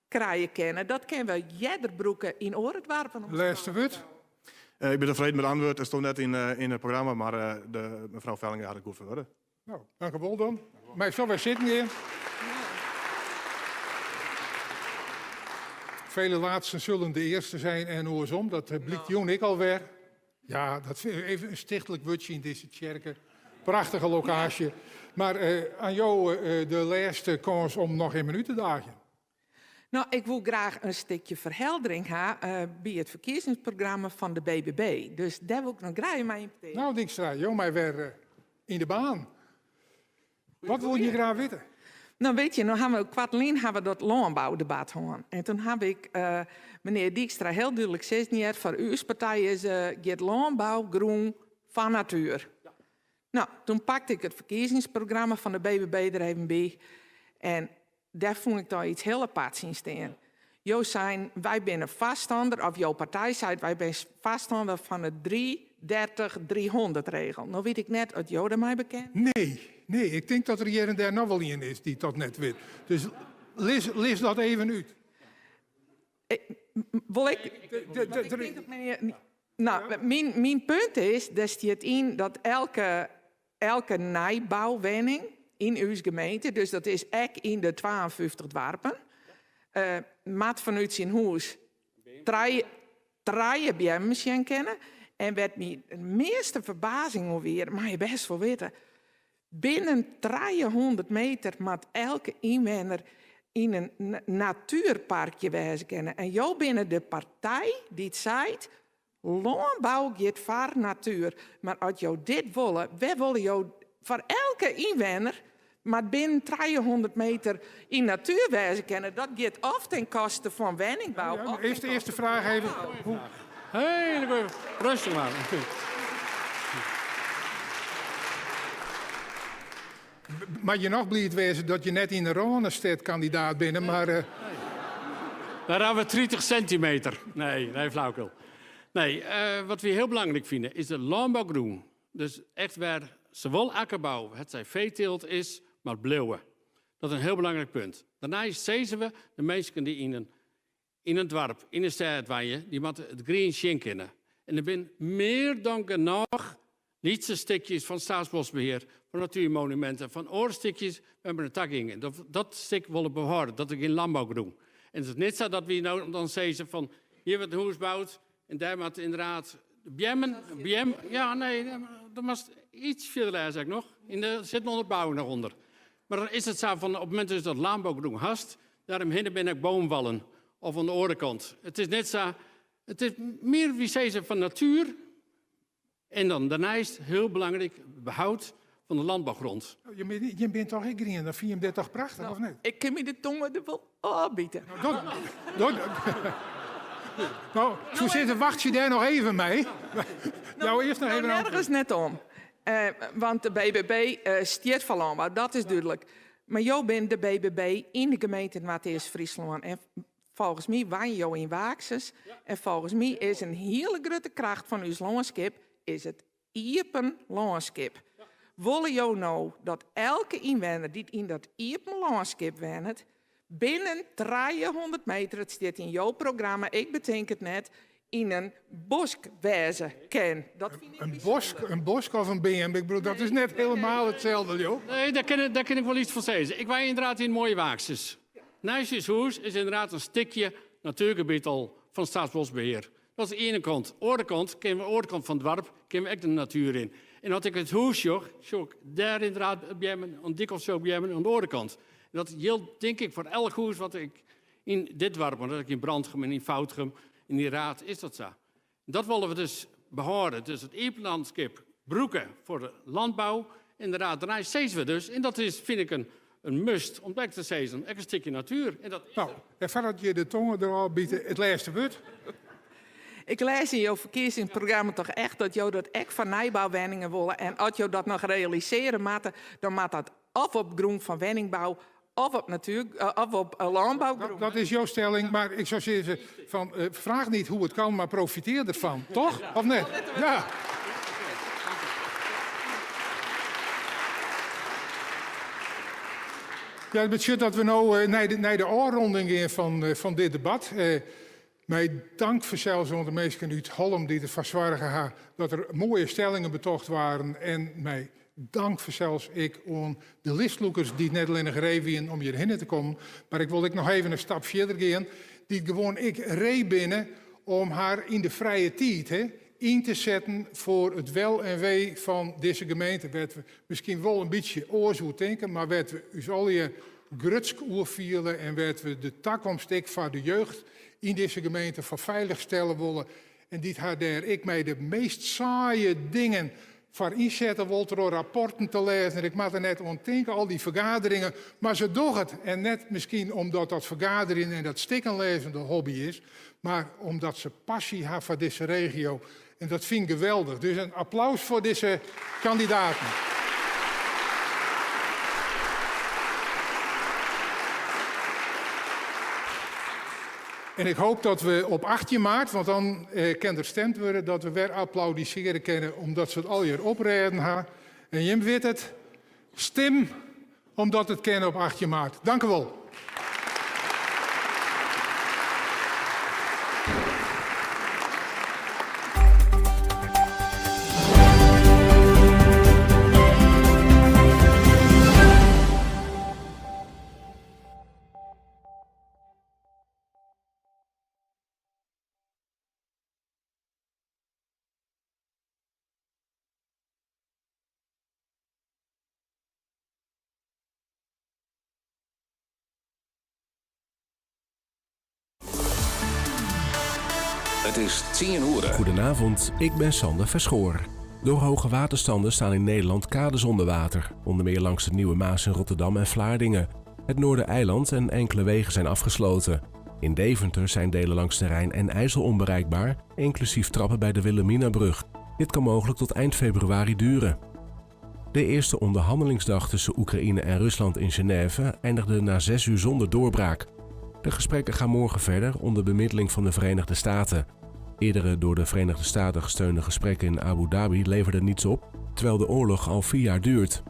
S3: krije kinne, dat kinne we earder brûke yn oare doarpen.
S1: Lêste wurd.
S4: Ik bin tefreden mei it antwurd. It stiet net yn it programma, mar de mefrou Vellinga hat it goed ferwurde.
S1: No, dankewol dan. Mei sa wer sitten gean. Vele laatsten zullen de eerste zijn en oarsom. Dat blykt jûn ek alwer. Ja, dat fyn ik even in stichtlik wurdsje yn dizze tsjerke. Prachtige lokaasje. Mar oan jo de lêste kâns om noch immen út te daagjen.
S3: No, ik woe graach in stikje ferheldering ha by it ferkiezingsprogramma fan de BBB. Dus dêr woe ik noch graach mei yn petear.
S1: No, Dijkstra, jo mei wer yn de baan. Wat woene je graach witte?
S3: No, weet je, no ha we koartlyn ha we dat lânboudebat hân. En toen haw ik menear Dijkstra hiel dúdlik sizzen heard, foar ús partij is giet lânbou grûn foar natuer. No, toen pakte ik it ferkiezingsprogramma fan de BBB der even by. En. dêr fûn ik dan iets hiel aparts yn stean. Jo seinen, wy binne foarstander, of jo partij seit, wy binne foarstander fan de 3, 30, 300 regel. No wit ik net oft jo dermei bekend
S1: Nee, nee, ik tink dat der hjir en dêr noch wol ien is dy't dat net wit. Dus lis dat even út.
S3: Wol ik... Ik tink dat menear... No, myn punt is, dêr stiet yn dat elke nijbouwenning yn ús gemeente, dus dat is ek yn de 52 doarpen, moat fanút syn hûs trije beammen sjen kinne. En wêr't myn measte ferbazing oer wie, mei je bêst wol witte, binnen 300 meter moat elke ynwenner yn in natuerparkje wêze kinne. En jo binne de partij dy't seit, lânbou giet foar natuer. Mar as jo dit wolle, wêr wolle jo foar elke ynwenner moat binnen 300 meter yn natuer wêze kinne? Dat giet of ten koste fan wenningbou,
S1: Ja,
S3: of ten
S1: eerst de eerste
S3: koste
S1: vraag
S3: fan
S1: even.
S3: landbou.
S1: Hoe?
S9: Hele goeie. Rustig maar.
S1: Mar je noch bliid wêze dat je net yn de Rânestêd kandidaat binne, mar,
S9: Daar hawwe we 30 centimeter. Nee, nee, flauwekul. Nee, wat we hiel belangryk fine is de lânbougrûn. Dus echt wêr sawol akkerbou, it sy feetylt is, mar bliuwe. Dat is in hiel belangryk punt. Dêrneist sizze we, de minsken dy't yn in doarp, yn in stêd wenje, dy moatte it grien sjen kinne. En der binne mear dan genôch lytse stikjes fan Staatsbosbeheer, fan natuurmonumenten, fan oare stikjes wêr't we nei ta gingen. Dat stik wolle we behâlde, dat is gjin lânbougrûn. En it is net sa dat we no dan sizze fan hjir wurdt in hûs boud en dêr moat ynderdaad de beammen, beam, ja, nee, dat moatst iets fierder lêze ek noch. Yn de, sit in ûnderbouwing noch ûnder. Mar dan is it sa fan op it momint dus dat lânbougrûn hast, dêrom hinne binne ek boomwallen of oan de oare kant. It is net sa, it is mear wy sizze fan natuer en dan dêrneist hiel belangryk behoud fan de landbouwgrond.
S1: Je bent toch ek grien, dan fine je dit toch prachtich, of net?
S3: Ik kin my de tonge der wol ôfbite.
S1: Nou, dat, nou, soe sizze, wacht je dêr noch even mei? Nou, earst noch even
S3: Nergens net om. Want de BBB stiet foar lânbou, dat is dúdlik. Mar jo binne de BBB yn de gemeente Noardeast-Fryslân. En folgens my wenje jo yn Waaksens. En folgens my is in hiele grutte kracht fan ús lânskip is it iepen lânskip. Wolle jo no dat elke ynwenner dy't yn dat iepen lânskip wennet, binnen 300 meter, it stiet yn jo programma, ik betink it net, yn in bosk wêze kin? Dat fyn ik
S1: Een
S3: bysûnder.
S1: bosk of in beam, ik bedoel, dat is net hielendal itselde, jo.
S9: Nee, dêr kin ik wol iets fan sizze. Ik wenje ynderdaad yn moaie Waaksens. Neist ús hûs is ynderdaad in stikje natuergebiet al fan Staatsbosbeheer. Dat is de iene kant. Oare kant, kinne we, oare kant fan it doarp, kinne we ek de natuer yn. En as ik it hûs sjoch, sjoch ik dêr ynderdaad beammen, oan dy kant sjoch ik beammen, oan de oare kant. En dat jildt, tink ik, foar elk hûs wat ik yn dit doarp, want dat ik yn Brantgum en yn Foudgum, yn dy raad, is dat sa. Dat wolle we dus behâlde. Dus it iepen lânskip brûke foar de lânbou. Ynderdaad, dêrnei sizze we dus, en dat is, fyn ik, in must om ek te sizzen, ek in stikje natuer. En dat is
S1: Nou, en foardat je de tonge derôf bite, it lêste wurd.
S3: Ik lês yn jo ferkiezingsprogramma toch echt dat jo dat ek foar nijbouwenningen wolle. En as jo dat noch realisearje moatte, dan moat dat of op grûn fan wenningbou of op natuer, of op lânbougrûn.
S1: Dat is jo stelling, mar ik soe sizze fan, fraach net hoe't it kin, mar profitearje derfan, toch? Of net? Ja. Ja, dat betsjut dat we no nei de ôfrûning gean fan dit debat. Mei tank fansels oan de minsken út Hollum dy't derfoar soarge ha dat der moaie stellingen betocht waarden. En mei dank fansels ek oan de listlûkers dy't net allinnich ree wienen om hjirhinne te kommen, mar ik wol ek noch even in stap fierder gean, dy't gewoan ek ree binne om har yn de frije tiid, hè, yn te setten foar it wel en wee fan dizze gemeente, wêr't we miskien wol in bytsje oars oer tinke, mar wêr't we ús allegear grutsk oer fiele en wêr't we de takomst ek foar de jeugd yn dizze gemeente foar feilich stelle wolle en dy't har dêr ek mei de meast saaie dingen foar ynsette wol troch rapporten te lêzen. Ik moat der net oan tinke, al dy fergaderingen, mar se dogge it. En net miskien omdat dat fergaderjen en dat stikken lêzen de hobby is, mar omdat se passy ha foar dizze regio. En dat fyn ik geweldich. Dus in applaus foar dizze kandidaten. En ik hoop dat we op 18 maart, want dan eh, kin der stimd wurde, dat we wer applaudissearje kinne omdat se it allegear oprêden ha. En jim witte it, stim omdat it kin op 18 maart. Dank u wol.
S14: It is tsien oere.
S15: Goedenavond, ik ben Sander Verschoor. Door hoge waterstanden staan in Nederland kades onder water. Onder meer langs de Nieuwe Maas in Rotterdam en Vlaardingen. Het Noordereiland en enkele wegen zijn afgesloten. In Deventer zijn delen langs de Rijn en IJssel onbereikbaar, inclusief trappen bij de Wilhelminabrug. Dit kan mogelijk tot eind februari duren. De eerste onderhandelingsdag tussen Oekraïne en Rusland in Genève eindigde na zes uur zonder doorbraak. De gesprekken gaan morgen verder onder bemiddeling van de Verenigde Staten. Eerdere door de Verenigde Staten gesteunde gesprekken in Abu Dhabi leverden niets op, terwijl de oorlog al vier jaar duurt.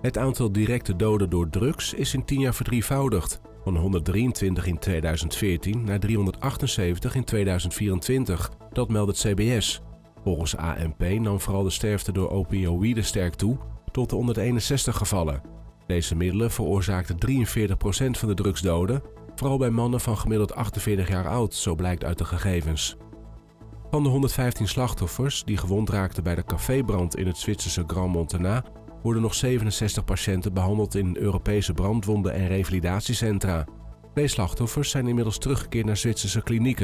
S15: Het aantal directe doden door drugs is in 10 jaar verdrievoudigd, van 123 in 2014 naar 378 in 2024. Dat meldt het CBS. Volgens ANP nam vooral de sterfte door opioïden sterk toe, tot de 161 gevallen. Deze middelen veroorzaakten 43% van de drugsdoden, vooral bij mannen van gemiddeld 48 jaar oud, zo blijkt uit de gegevens. Van de 115 slachtoffers die gewond raakten bij de cafébrand in het Zwitserse Crans-Montana, worden nog 67 patiënten behandeld in Europese brandwonden- en revalidatiecentra. Twee slachtoffers zijn inmiddels teruggekeerd naar Zwitserse klinieken.